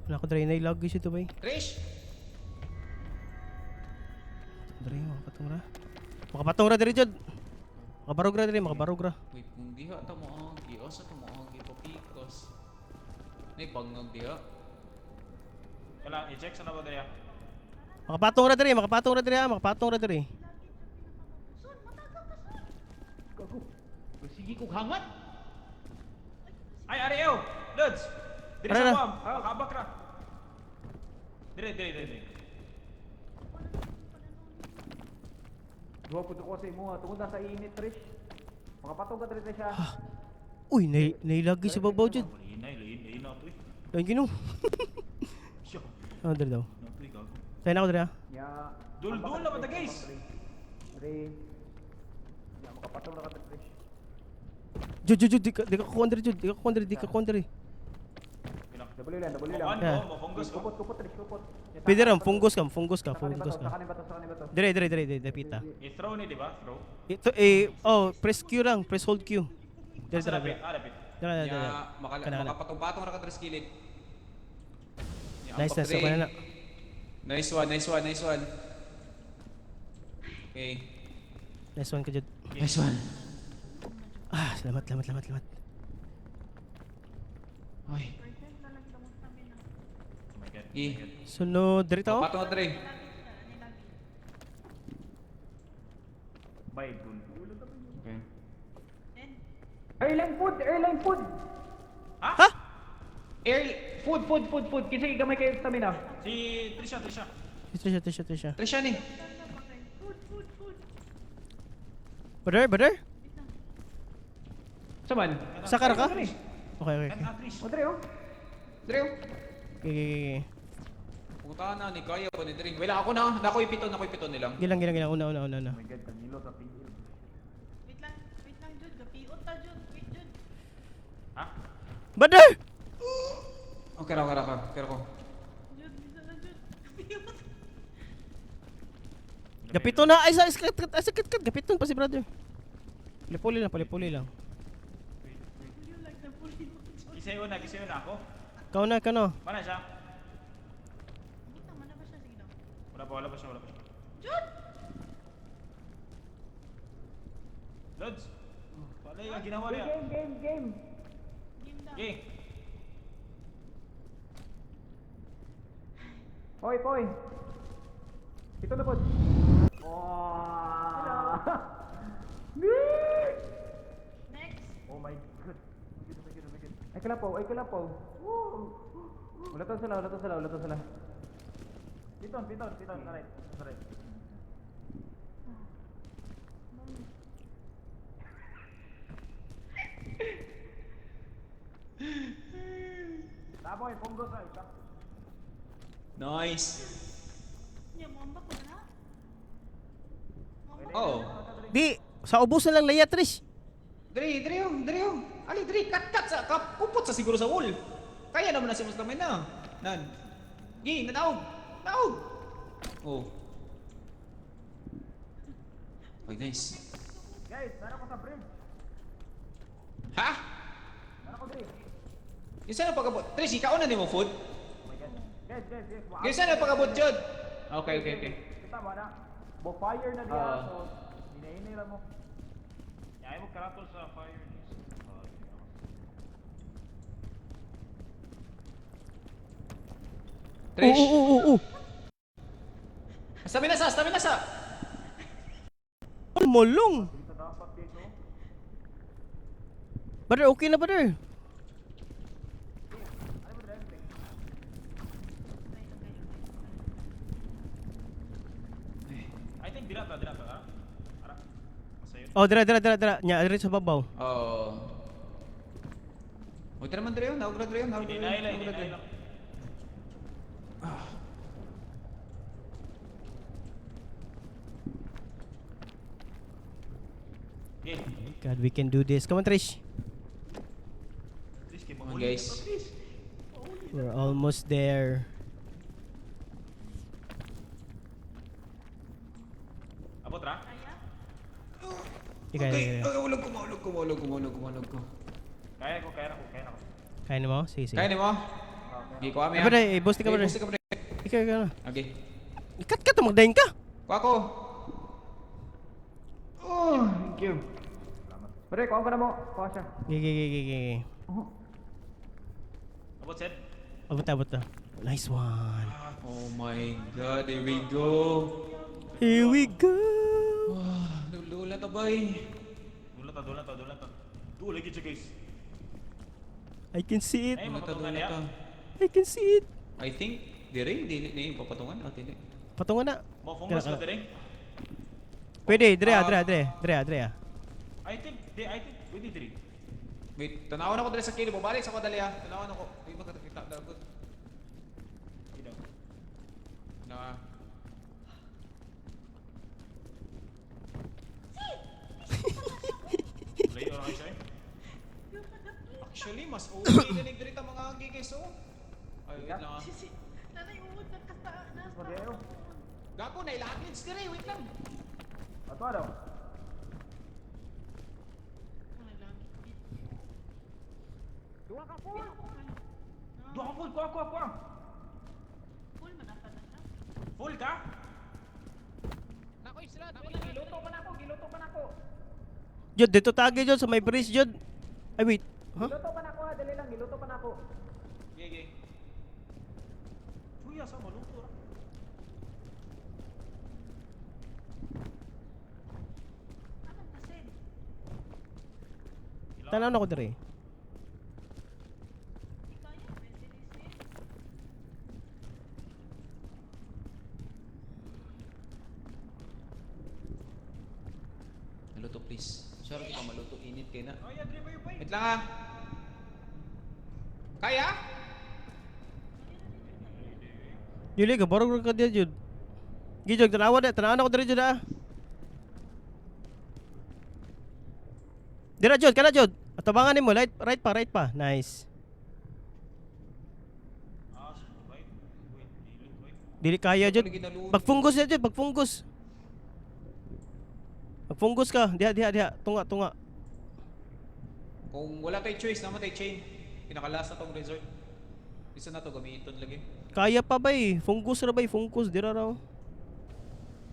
S3: wala ko dry na luggage ito bay.
S1: Trish!
S3: Diri, makapatong ra. Makapatong ra diri jud. Makabarog ra diri, makabarog ra.
S1: Wait, kung diha ta mo agi, asa ta mo agi papikos. Nay bangag diha.
S2: Wala, i-check sa na ba diri ah?
S3: Makapatong ra diri, makapatong ra diri, ah, makapatong ra diri.
S4: Sun, matagal ka, Sun!
S1: Sige kog hangat.
S2: Ay, ari ew! Lods! Diri
S3: Ara
S2: sa
S3: na.
S2: kuam. Makabak ra. Diri, diri, diri. Diri.
S5: Duha pud ko sa imo tungod na sa init, Trish. Makapatong ka diri siya.
S3: Uy, nay nailagi sa babaw jud.
S2: Lain na, lain, lain na to eh.
S3: Lain ginoo.
S2: Siya.
S3: Ah, diri daw.
S2: Na to eh, gago.
S3: Tayo na ako diri ah.
S5: Nya.
S2: Dul-dul na ba ta, guys?
S5: Diri. Nya makapatong ra ka Trish.
S3: Jud, jud, jud, di ka kukuha diri jud, di ka kukuha diri, di ka kukuha diri.
S5: W lang, W lang.
S2: Makuan
S3: Yeah.
S2: ko, mafungus ko.
S5: Kupot, kupot, Trish, kupot. Nya,
S3: Pwede
S5: saka
S3: ra,
S5: ni bato.
S3: fungus ka, fungus ka,
S5: Saka ni
S3: fungus
S5: bato,
S3: ka.
S5: Saka ni bato, saka ni bato.
S3: Dire, dire, dire, dire, dapita.
S2: I-throw ni, di ba? Throw.
S3: Ito eh oh, press Q lang, press hold Q. Dire,
S2: Asa
S3: dire,
S2: lapit?
S3: dire.
S2: Ah, lapit.
S3: Dire, dire, dire.
S1: Nya makala
S3: Kana, kana.
S1: makapatong-patong ra ka diri sa kilid. Nya,
S3: Nice,
S1: ambak
S3: nice.
S1: diri.
S3: Okay na na.
S1: Nice one, nice one, nice one. Okay.
S3: Nice one ka jud.
S1: Nice one.
S3: Ah, salamat, salamat, salamat, salamat.
S1: Ay.
S4: Present na lang daw kami na.
S2: Oh my God.
S1: Eh.
S3: Sunod, diri ta oh.
S1: Patong na diri.
S4: Lagi siya, ani lagi.
S2: Bay, dul-dul na ba yun?
S1: Okay.
S4: Then,
S5: Airline food, airline food.
S3: Ha?
S5: Air food, food, food, food. Kasi gamay kayo stamina.
S2: Si Trisha, Trisha.
S3: Trisha, Trisha, Trisha.
S1: Trisha ni.
S4: na ba kayo? Food, food, food.
S3: Brother, brother?
S4: Wait lang.
S5: Saman?
S3: Sa kara ka? Okay, okay, okay.
S2: Ah, Trish.
S5: O, dre, oh.
S1: Diri. oh.
S3: Okay, okay, okay.
S1: Puta na ni kaya pa ni diri. Wala ako na. Nakoy piton nilang.
S3: Gilang, gilang, gilang. Una, una, una, una.
S2: Oh my God, Danilo sa tingin.
S4: Wait lang, Jud. Gapiot ta, Jud. Wait, Jud.
S2: Ha?
S3: Brother!
S1: Okay ra, okay ra, okay ra ko.
S4: Jud, bisa na, Jud. Gapiot.
S3: Gapito na. Ay, sa, kat, kat, ay, sa, kat, kat. Gapiton pa si brother. Palipuli lang, palipuli lang.
S4: You like the puli mo, Jud.
S2: Isayo na, isayo na ako.
S3: Ikaw na, ikaw na.
S2: Mana siya?
S4: Wait lang, mana ba siya? Sige daw.
S2: Wala pa, wala pa siya, wala pa siya.
S4: Jud!
S2: Lods! Wala yung ginawa niya.
S5: Game, game, game.
S4: Game daw.
S2: Okay.
S5: Hoy, poy. Ito na po. Oh.
S4: Next.
S5: Oh my God. Oh my God, oh my God, oh my God. Ay kalapaw, ay kalapaw. Woo. Wala to sila, wala to sila, wala to sila.
S2: Piton, piton, piton. Alright, alright. Tabo, fungus ay.
S1: Nice.
S4: Nya, muamba ko na. Muamba ko
S1: Oh.
S4: na.
S3: Di, sa ubos na lang laya, Trish.
S1: Diri, diri oh, diri oh. Ali diri kat kat sa kap kupot sa siguro sa wall. Kaya naman na si Muslim na. Nan. Gi, nanaog. Naog. Oh. Oy, nice.
S2: Guys, nara ko sa bridge.
S1: Ha?
S2: Nara ko bridge.
S1: Yung saan ang pag-abot? Trish, ikaw na ni mo food?
S2: Oh my God. Guys, guys, guys. Wow.
S1: Yung saan ang pag-abot, Jod? Okay.
S2: Kita ba na? Bo fire na diya.
S1: Ah.
S2: So, hinahinay lang mo. Ay mo karatol sa fire.
S1: Trish,
S3: Oo.
S1: stamina sa, stamina sa.
S3: Oh, Molong. Brother, okay na, brother.
S2: I think dira ta, ara. Ara. Masayo.
S3: Oh, dira, dira, dira, dira. Nya, dira sa babaw.
S1: Oh. Uy, tara man diri oh, naog ra diri oh, naog ra diri,
S2: Hinay lang,
S1: naog ra
S2: hinay
S1: diri.
S2: lang. Okay.
S3: God, we can do this. Come on, Trish.
S2: Trish, kay
S1: Come on,
S2: mahuli
S1: guys.
S2: na to, Trish.
S3: We're almost there.
S2: Abot ra?
S4: Kaya?
S3: Ikaw,
S1: Okay,
S3: ikaw, ikaw.
S1: okay, ulog ko, maulog ko, maulog ko, maulog ko, maulog ko.
S2: Kaya ko, kaya na ko, kaya na ko.
S3: Kaya na mo? Sige, sige.
S1: Kaya ni mo? Okay, kuha mi
S3: Eh,
S1: ah.
S3: brother, eh, boss, di ka,
S1: Okay,
S3: brother.
S1: boss, di ka, brother.
S3: Ikaw, ikaw na.
S1: Okay.
S3: Ikat ka, tumagdayin ka.
S1: Kuha ko.
S5: Oh, thank you. Pre, kuha ka na mo. Kuha siya.
S3: Gigi, gigi, gigi, gigi.
S2: Abot, Sed.
S3: Abot, abot na. Nice one.
S1: Oh my God, here we go.
S3: Here we go.
S1: Ah, lula ta bay.
S2: Dula ta, dula ta, dula ta. Dula lagi siya, guys.
S3: I can see it.
S2: Ay,
S1: Dula ta,
S2: mapatungan
S1: dula
S2: niya.
S1: ta.
S3: I can see it.
S1: I think, dire, dili na yung papatungan. Ah, dili.
S3: Patungan na.
S2: Mo fungus
S3: Kaya-
S2: ka dire.
S3: Pwede, dire,
S1: Ah.
S3: dire, dire, dire, dire.
S2: I think, di, I think, pwede dire.
S1: Wait, tanawan ako dali sa kilo. Babalik sa ko dali ah. Tanawan ako. Di ba kita dagot?
S2: Ito.
S1: Na.
S2: Layo ra kayo siya eh.
S1: Actually, mas okay na diri ta mga agi guys oh. Ay, wait lang ah.
S4: Si nanay uod nagkasta nasa.
S1: Gago na ilagid dire, wait lang.
S5: Ato daw.
S4: Ano lang.
S5: Duha ka full.
S2: Duha ka full, kuha, kuha, kuha.
S4: Full man apa na siya.
S2: Full ka?
S1: Nako, isla.
S5: Giluto pa na ako, giluto pa na ako.
S3: Jod, dito tagi jod sa may bridge jod. Ay wait. Huh?
S5: Giluto pa na ako ha, dali lang, giluto pa na ako.
S1: Okay, okay.
S2: Chuya sa maluto ra.
S4: Anong kasi?
S3: Tanaw na ko dire.
S4: Di kaya, pwede ni siya.
S1: Maluto please. Sorry ka maluto init kay na.
S2: Ay, dire ba yung bay?
S1: Wait lang ah. Kaya?
S3: Dili ka barog ka diya jud. Gijog tanawa na, tanawa na ko dire jud ah. Dira jud, kana jud. Atabangan nimo, right, right pa, right pa. Nice.
S2: Ah, so right. Wait, dili, wait.
S3: Dili kaya jud. Pagfungus na jud, pagfungus. Pagfungus ka, diha diha diha, tunga tunga.
S1: Kung wala tay choice, naman tay chain. Pinakalas na tong resort. Isa na to gamiton lagi.
S3: Kaya pa ba eh? Fungus ra ba eh? Fungus dira raw.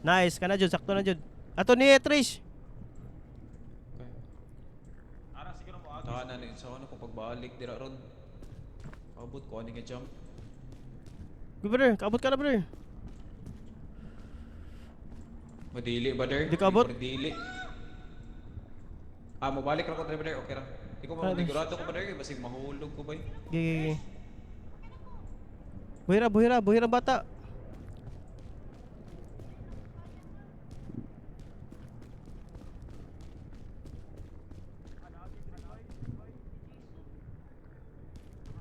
S3: Nice, kana jud, sakto na jud. Ato ni Trish.
S1: Okay.
S2: Ara siguro mo agi.
S1: Taka na rin sa ano kung pagbalik dira ron. Abot ko ani nga jump.
S3: Go brother, kaabot ka na brother.
S1: Madili ba der?
S3: Di ka abot?
S1: Madili. Ah, mobalik ra ko dre brother. Okay ra. Di ko
S3: Ah,
S1: manigurado ko brother kay basig mahulog ko ba.
S3: Gigi, gigi. Buhira, buhira, buhira bata.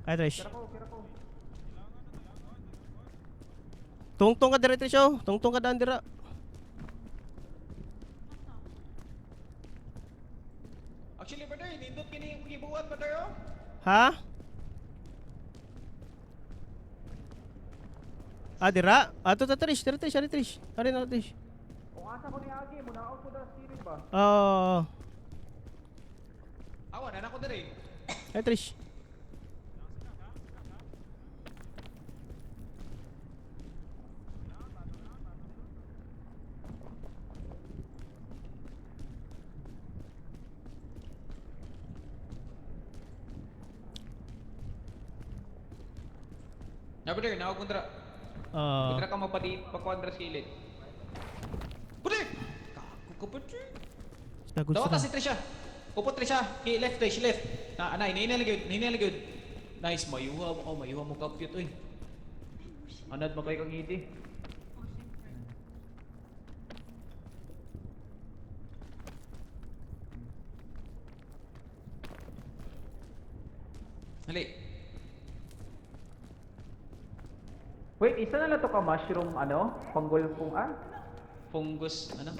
S3: Ay, Trish. Tungtong ka dire, Trish, oh. Tungtong ka daan dira.
S1: Actually brother, nindot kini yung gibuhat brother oh.
S3: Ha? Ah, dira? Ato ta, Trish. Dira, Trish. Ari, Trish. Ari na, Trish.
S5: Kung asa ko ni Agi, munaog ko daw spirit ba?
S3: Oo.
S1: Awa na na ko dere.
S3: Ay, Trish.
S1: Na brother, naog kontra.
S3: Oo.
S1: Kontra ka mapati pagkuan dra sa kilid. Brother! Gago ka brother.
S3: Good
S1: Dawa ta
S3: sila.
S1: si Trisha. Upo Trisha. Ki left Trish, left. Na ana hinay na gyud, hinay na gyud. Nice, mayuha mo ka, mayuha mo kapyot oy.
S5: Anad mo kay kang ngiti.
S4: Oh, siyempre.
S1: Hali.
S5: Wait, isa na lang to ka mushroom ano? Panggol kung ah?
S1: Fungus, ano?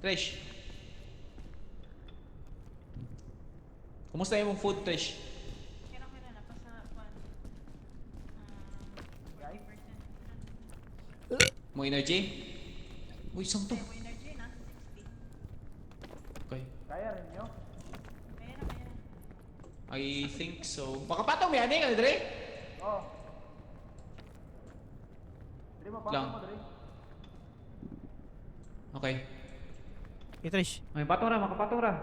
S1: Trish. Kumusta yung food, Trish?
S4: Kaya ko na napasa kwan. Ah, 40%.
S1: Mo energy? Uy, isang to.
S4: Kaya mo energy nasa 60.
S1: Okay.
S5: Kaya rin nyo?
S4: Kaya na, kaya na.
S1: I think so. Makapatong may ani ka Dre?
S5: Oo. Dre, mapasok
S1: Lang.
S5: mo, Dre.
S1: Okay.
S3: Hey, Trish.
S5: May patong ra, makapatong ra.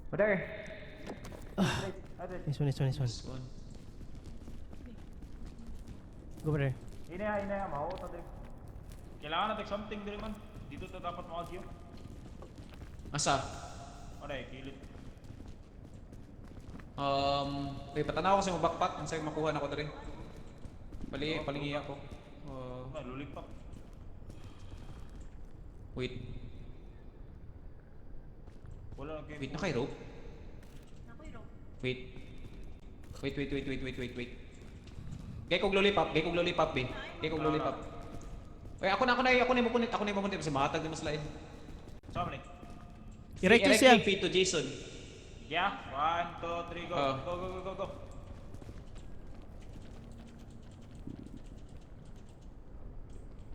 S5: Brother.
S3: Nice one, nice one, nice one.
S1: Nice one.
S3: Go, brother.
S2: Ina, ina, mao ta diri. Kailangan natin something diri man. Dito ta dapat maagyo.
S1: Asa?
S2: Aray, kilit.
S1: Wait, patanaw ko sa mga backpack. Ang sa'yo makuha na ko diri. Pali, palingi ako.
S2: Ah, lollipop.
S1: Wait.
S2: Wala na kayo.
S1: Wait, na kay rope?
S4: Nakoy rope.
S1: Wait. Wait, wait, wait, wait, wait, wait, wait. Gay kog lollipop, gay kog lollipop, be. Gay kog lollipop. Wait, ako na makunit, ako na makunit kasi mahatag din mas lain.
S2: Sama ni.
S3: I-right click siya.
S1: Click feed to Jason.
S2: Yeah, one, two, three, go.
S1: Ah.
S2: Go, go, go, go, go.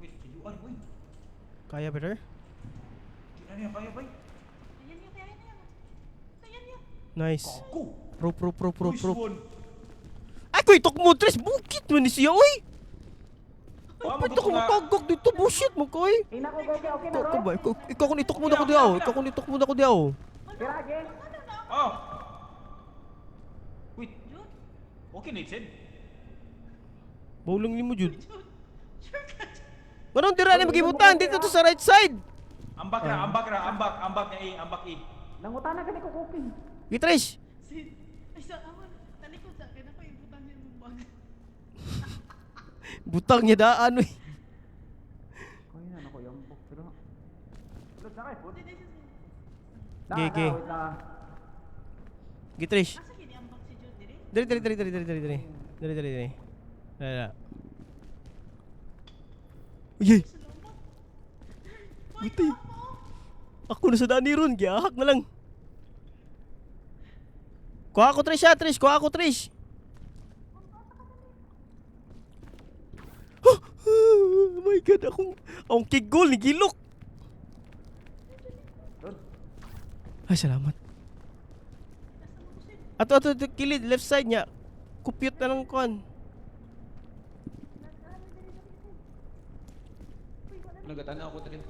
S2: Wait, you are, wait.
S3: Kaya, brother?
S2: Di na niya kaya, bay.
S4: Ayan niya, kaya niya. Kaya niya.
S3: Nice.
S2: Kaku.
S3: Rope, rope, rope, rope,
S2: Nice
S3: rope.
S2: one.
S3: Ay, kuy, tok mo, Trish. Bukit man ni siya, oy!
S2: Wa,
S3: Ba't ako
S2: magusto nga.
S3: makagok dito? Bullshit mo, koy. Ikaw, ikaw ba? Ikaw kung itok mo na ko diyaw. Ikaw kung itok mo na ko diyaw.
S2: Oh. Wait,
S4: Jude,
S2: okay na Sid.
S3: Bowling ni mo, Jude.
S4: Jude. Sure ka, Jude.
S3: Ganun, dira na magibutan. Dito to sa right side.
S2: Ambak ra, ambak ra, ambak, ambak na E, ambak E.
S3: Gi, Trish.
S4: Si, ay sa awan. Talikod sa akin. Ako ibutan niya mong bag.
S3: Butang niya daan, oy.
S2: Look, na kay food.
S4: Hindi, hindi, hindi.
S3: Gi, gi. Gi, Trish.
S4: Asa kini ambak si Jude diri?
S3: Dali, dali, dali, dali, dali, dali, dali. Dali, dali, dali. Dali, dali. Uy,
S4: Salamat.
S3: Buti. Ako na sa daan ni Ron, giahak na lang. Kuha ko Trish ha, Trish. Kuha ko Trish. Oh, oh my God, akong kigol ni Gilok. Ay, salamat. Ato, ato, ato, kilid, left side niya. Kupyot na lang kuan.
S1: Ano, gatanaw ko diri.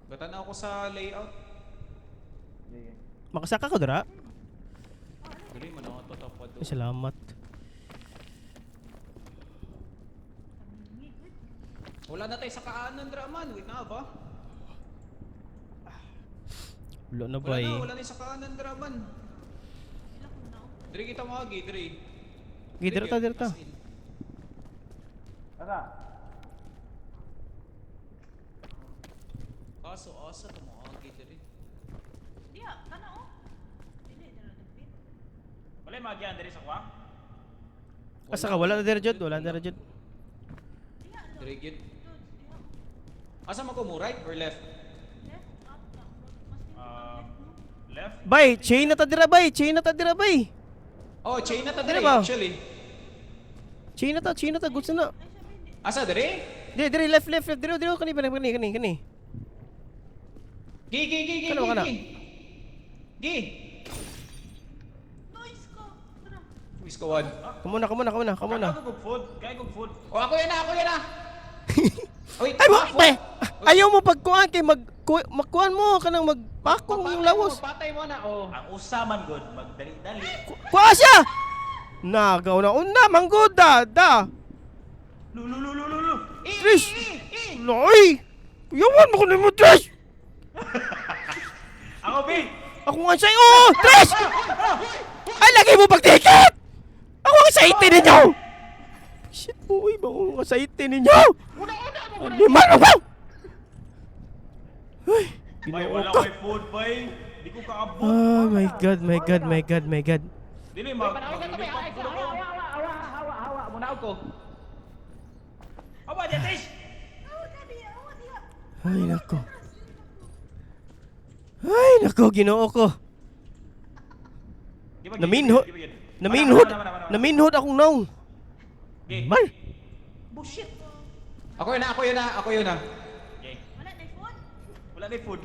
S1: Gatanaw ko sa layout.
S3: Makasaka ko dara.
S1: Dili man ako to top
S3: Ay, salamat.
S1: Wala na tayo sa kaanan draman. Wait na ba?
S3: Wala na
S1: Wala
S3: ba
S1: na,
S3: eh.
S1: wala na sa kaanan draman.
S4: Ila ko na.
S1: Diri kita maagi, diri.
S3: Gi, dira ta, dira ta.
S1: As in.
S2: Asa?
S1: Kaso asa to maagi diri.
S4: Diya, kana oh. Dili, dala dapit.
S2: Wala yung magian diri sa kuha.
S3: Asa ka? Wala na dira, Jod. Wala na dira, Jod.
S4: Diya, lo.
S1: Diri gyud.
S4: Jude, diya.
S1: Asa man ko mo right or left?
S4: Left, up, na. Mas nindot ang left mo.
S2: Left.
S3: Bay, chain na ta dira, bay. Chain na ta dira, bay.
S1: Oh, chain na ta diri
S3: Ano ba?
S1: actually.
S3: Chain na ta, chain na ta. Goods na.
S4: Ay, sabi hindi.
S1: Asa diri?
S3: Dire, dire, left, left, left. Dire, dire, kani, kani, kani, kani, kani.
S1: Gi gi gi gi
S3: Kana ba,
S1: gi,
S3: kana?
S1: gi. Gi.
S4: Noise ko. Tara.
S1: Wis ka one.
S3: Come on na, come on na, come on na, come on na.
S2: Kaya kog food, kaya kog food.
S1: Oh, ako yan na, ako yan na. Wait,
S3: Ay,
S1: ah,
S3: ba, ayaw mo pagkuan kay mag magkuan mo kanang magpakong yung lawas.
S1: Patay mo na, oh.
S2: Ang usa man good, magdali-dali.
S3: Kuha siya. Nagaw na una mangguda da.
S2: Lu lu lu lu lu lu.
S3: Trish. Loy. Yawan mo ko nimo Trish.
S2: Ako B.
S3: Ako nga sa'yo. Oh, Trish! Ay, lagi mo pagtikit! Ako ang saite ninyo! Shit, boy. Bako ang saite ninyo! Ano man ako? Ay,
S2: Bay,
S3: ginoo
S2: wala
S3: ka.
S2: ko'y food, bay. Di ko kaabot.
S3: Oh my God, my God, my God, my God.
S2: Dili mag
S1: Panawag ka to,
S2: maglilipad
S1: ay,
S2: food ako.
S5: Awa, awa, awa, awa, munaw ko.
S2: Awa, diyan, Trish.
S4: Awa ka diya, awa diya.
S3: Ay, nako. Ay, nako, ginoo ko.
S2: Di ba, gi-
S3: Naminho.
S2: gi- gi- gi-
S3: Naminhod.
S2: Mana, mana, mana, mana.
S3: Naminhod akong naong.
S2: Gi.
S3: Mal.
S2: Bullshit.
S1: Ako yun na, ako yun na, ako yun na.
S2: Okay.
S4: Wala na phone.
S2: Wala na food.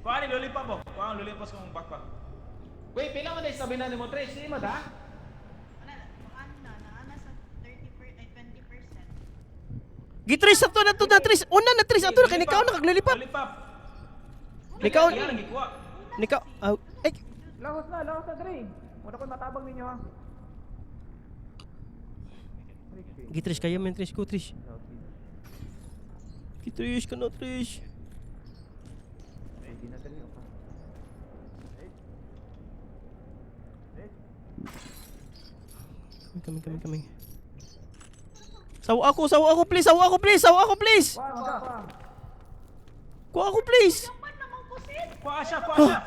S2: Kuha ni lollipop mo. Kuha ang lollipop sa kong backpack.
S1: Wait, pila man na sabi na ni mo, Trish? Di mo da?
S4: Wala na. Makan na, naana
S3: Gitrish ato na to na Trish. Una na Trish ato na kay nikaw na kag lollipop.
S2: Lollipop.
S3: Nikaw
S2: Iya lang gikuha.
S3: nikaw ah, ay
S5: Lahos na, lahos na dre. Wala ko matabang ninyo ha.
S3: Gitrish kaya man Trish ko Trish. Gitrish ka na Trish.
S5: Ready na dre. Okay.
S3: Kami kami kami. Sawa ako please, sawa ako please, sawa ako please.
S5: Wah, wah.
S3: Kuha ako please.
S4: Yapan naman ko, Sid!
S2: Kuha siya, kuha siya.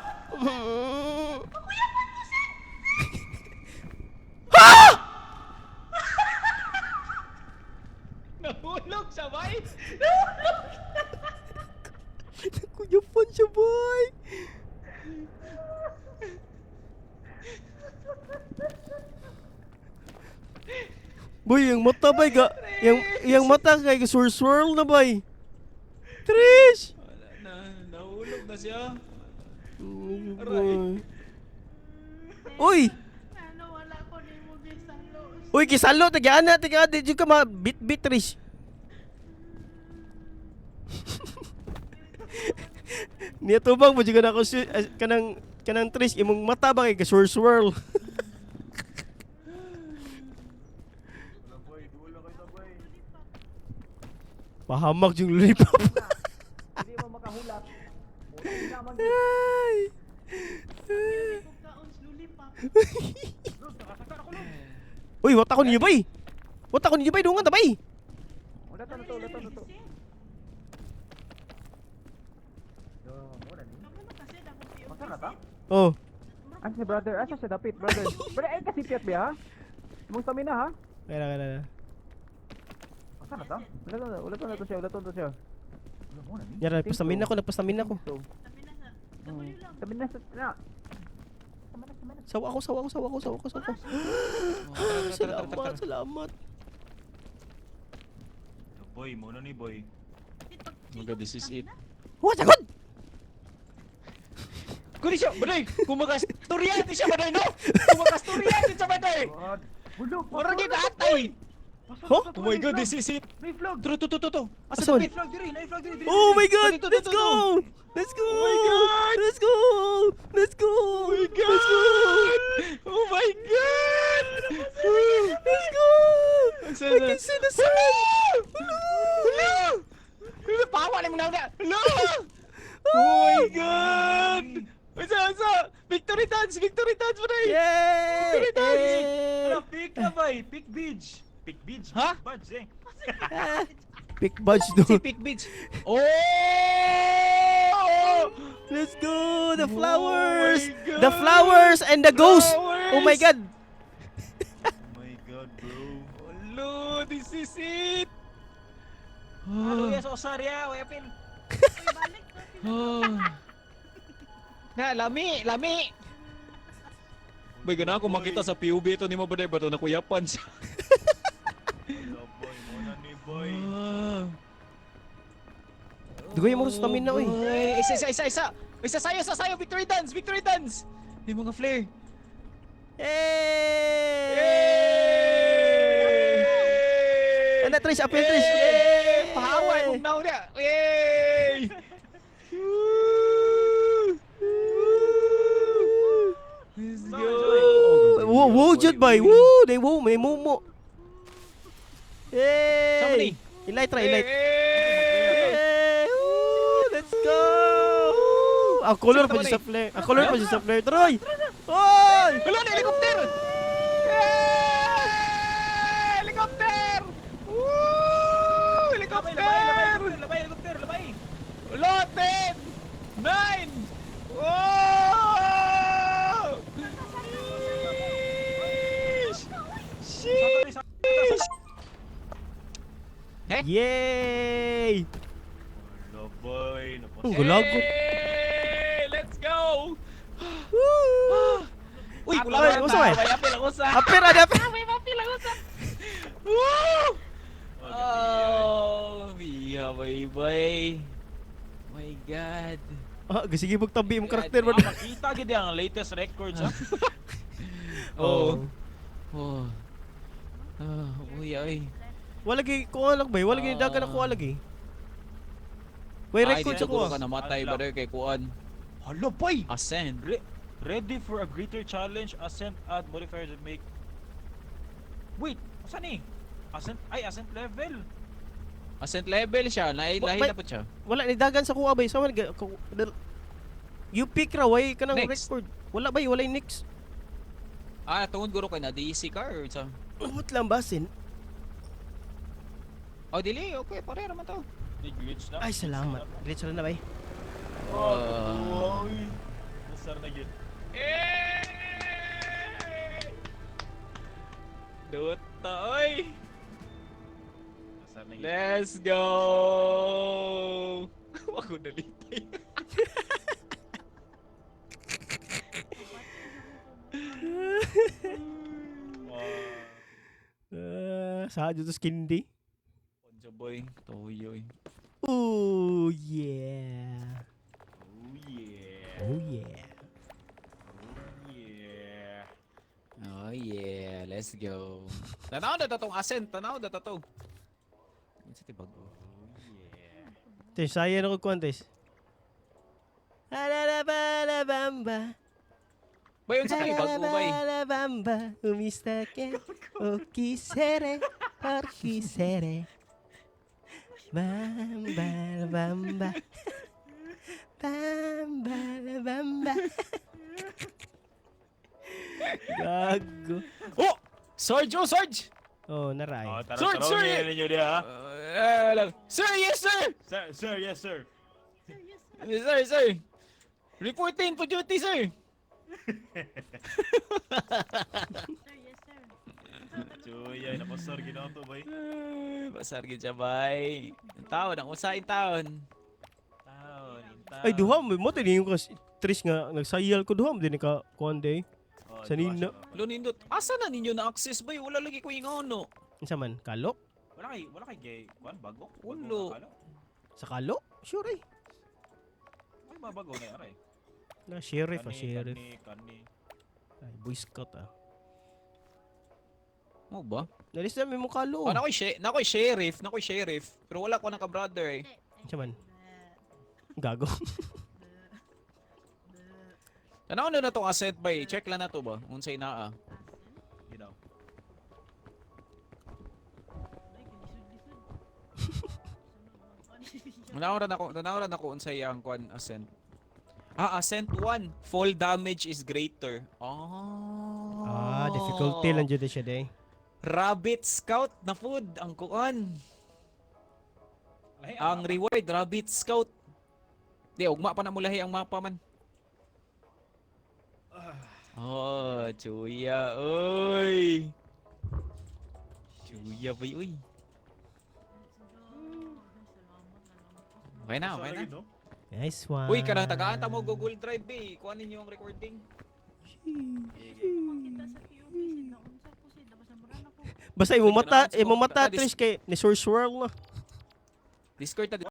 S4: Pakuyapan ko, Sid!
S1: Nahulog siya, bay!
S3: Kuyapan siya boy. Boy, yung mata bay ga, yung mata kay swirl swirl na bay. Trish.
S1: Wala na, nahulog na siya.
S3: Aray. Uy!
S4: Ano, wala ko ni mo gisalo.
S3: Uy, kisalo taga ana taga di jud ka ma bit bit Trish. Niya tubang mo jud ka na ako kanang kanang Trish imong mata ba kay swirl swirl. Pahamak yung lollipop.
S5: Hindi mo makahulat. Muna naman.
S3: Ay.
S4: Kung kaon sa lollipop.
S3: Uy, what ako ninyo bay? What ako ninyo bay? Dungan ta bay?
S5: Wala to na to, wala to na to.
S4: Sid,
S5: Yo, muna ni.
S4: Kamu na kasi, akong POV,
S5: Masa na ta?
S4: Sid.
S3: Oh.
S5: Asa si brother? Asa siya dapit, brother? Brother, ay kasi piyat ba ha? Mong stamina ha?
S3: Kaya na, kaya na.
S5: Asa na ta? Wala to, wala to na to siya, wala to na to siya.
S3: Yara, nagpastamina ko, nagpastamina ko.
S5: So,
S4: Sabi na sa, W lang.
S5: stamina sa na.
S3: Sawa ako, sawa ako, sawa ako, sawa ako, sawa ako. Salamat, salamat.
S2: Boy, muna ni boy.
S4: Sid, pag-
S1: Oh my God, this is it.
S3: What, sagot?
S1: Kuni siya, baday! Kumagasturya di siya, baday, no? Kumagasturya di siya, baday!
S5: God. Bulok.
S1: Murag yung atay!
S3: Huh?
S1: Oh my God, this is it!
S5: May vlog.
S1: Tru, tu, tu, tu, tu! Asa
S3: Asan?
S1: dapit?
S5: Vlog diri, nay vlog diri.
S3: Oh my God!
S1: Dito,
S3: Let's
S1: dito,
S3: go! Let's go! Oh my
S1: God!
S3: Let's go! Let's go!
S1: Oh my
S3: Let's go!
S1: God! Oh my God!
S3: Let's go!
S1: Asa
S3: I
S1: na?
S3: can see the sun!
S1: Hello! Hello! Pawa na mo na! Hello! Oh my God! Asa, asa! Victory dance! Victory dance, baday!
S3: Yay!
S1: Victory dance!
S3: Yay!
S2: Ano, pick na bay, pick beach. Pick beach.
S1: Ha?
S2: Pick badge eh.
S3: Pick badge do.
S1: Si Pick Beach. Oh!
S3: Let's go! The flowers!
S1: Oh my
S3: The
S1: God!
S3: flowers and the ghost! Oh my
S1: Flowers!
S3: God!
S2: Oh my God, bro.
S1: Hello, this is it!
S2: Ano yan sa Osaria, Wepin?
S4: Uy, balik ko.
S1: Oh. Na, lami, lami! Bay, gana ako makita sa POV ito ni mo ba to nakuyapan siya.
S2: Hello, boy, muna ni boy.
S1: Ah.
S3: Dugoy mo stamina oy.
S1: Boy, isa, isa, isa, isa! Isa sayo, isa sayo! Victory dance! Victory dance! May mga flare.
S3: Yay!
S1: Yay!
S3: Ana Trish, apil Trish.
S1: Yay! Pahawa imong naong niya. Yay! Woo! Woo! Let's go.
S3: Woo, woo jud bay. Woo, they woo, may mumo. Yay!
S1: Sama ni.
S3: Ilight ra, ilight.
S1: Yay!
S3: Yay! Woo, let's go! Woo! Ang color pa
S1: Sama
S3: dyan
S1: ni.
S3: sa flare. Ang color pa dyan sa flare. Troy! Oy!
S1: Wala na helicopter! Yay! Helicopter! Woo!
S2: Labay,
S1: Helicopter!
S2: labay, labay, labay, helicopter, labay.
S1: Wala, 10! 9! Whoa! Sheesh! Sheesh!
S3: Yay!
S2: Labay, napos.
S3: Ang gulagot.
S1: Hey, let's go!
S3: Woo!
S1: Uy, wala
S3: Ay,
S1: na.
S3: usa ba?
S1: May apil ako sa.
S3: Apir, ada apir.
S1: May apil ako sa. Woo! Oh, biya, bye bye. My God.
S3: Ah, sige pagtabi imong karakter
S2: Ah,
S3: ba?
S2: makita gid ang latest records ha.
S1: Oh. Oh. Ah, uy, ay.
S3: Wala gi kuha lang bay, wala gi dagan ako lagi. Way
S1: Ay,
S3: record
S1: di
S3: sa
S1: siguro
S3: kuha.
S1: ka namatay ba kay kuan.
S2: Hala, bay!
S1: Ascend.
S2: Ready for a greater challenge, ascent add modifiers that make. Wait, saan eh? Ascent, ay, ascent level!
S1: Ascent level siya, lahi lahi na po siya.
S3: Wala ni dagan sa kuha bay. Sa man you pick ra way kanang
S1: Next.
S3: record. Wala bay, walay next.
S1: Ah, tungod guro kay na DC car or sa.
S3: Ubot lang basin.
S1: Oh, dili, okay, pare raman to.
S2: May glitch na.
S3: Ay, salamat. Glitch ra na bay.
S2: Oh, uh, uy. Nasar na yun.
S1: Eh! Dota, oy!
S2: Nasar na yun.
S1: Let's go! Ako nalitay.
S2: Wow.
S3: Sa to skindi.
S1: Onjo boy, toyo eh.
S3: Oh yeah.
S2: Oh yeah.
S3: Oh yeah.
S2: Oh yeah.
S1: Oh yeah, let's go. Tanaw na tatong ascent, tanaw na tato. Unsa ti bago?
S2: Oh yeah.
S3: Tes, saya na ko kuan tes. Alalabalabamba.
S1: Bay, unsa kay bago bay?
S3: Alalabalabamba. Umista ke o quisere or quisere. Bamba bamba. Bamba bamba. Gago.
S1: Oh! Sarge, oh Sarge!
S3: Oh, naray.
S2: Oh, tara,
S1: Sir,
S2: tara,
S1: sir,
S2: sir, ninyo diha, ha?
S1: Sir, yes sir!
S2: Sir, sir, yes sir.
S4: Sir, yes sir.
S1: Sir, sir! Reporting for duty, sir!
S4: Sir, yes sir.
S2: Chuya, napasar ginawa to bay.
S1: Ay, basar gid siya, bay. Ang taon, ang usain taon.
S2: Taon, taon.
S3: Ay, duha mo mo yung kas Tris nga nagsayal ko duha mo din ka kuan day.
S2: Oh,
S3: Sa
S2: duha
S3: nino.
S2: siya.
S1: Lunindot, asa na ninyo na access bay? Wala lagi ko ingono.
S3: Unsa man kalo?
S2: Wala kay gay, kuan bago? Bago
S1: Walo.
S2: nga kalo?
S3: Sa kalo? Sure ay.
S2: Ay, mabago na aray.
S3: Na sheriff ah,
S2: Kani,
S3: sheriff.
S2: Kani, kani.
S3: Ay, boy scout ah.
S1: Mo ba?
S3: Nalis na may mukha kalo.
S1: Oh, nakoy nakoy sheriff, nakoy sheriff. Pero wala ko naka brother eh.
S3: Unsa man? Gago.
S1: Tanaw na na tong asset bay. Check lang na to ba? Unsay naa.
S2: You know.
S1: Tanaw ra nako, tanaw ra nako unsay ang kwan ascent. Ah, ascent 1, fall damage is greater. Oh.
S3: Ah, difficulty lang jud siya day.
S1: Rabbit Scout na food ang kuan.
S2: Lahi,
S1: Ang reward Rabbit Scout. Di ugma pa na mo lahi ang mapa man. Oh, chuya, oy. Chuya bay, uy. Okay na, okay na.
S3: Nice one.
S1: Uy, kanang tagaan ta mo Google Drive eh. Kuha ninyo ang recording.
S4: Makita sa POV sid na unsa ko sid basta mura na ko.
S3: Basta imo mata,
S1: Sige,
S3: imo mata
S1: Ah,
S3: Trish kay ni Source World na.
S1: Discord ta.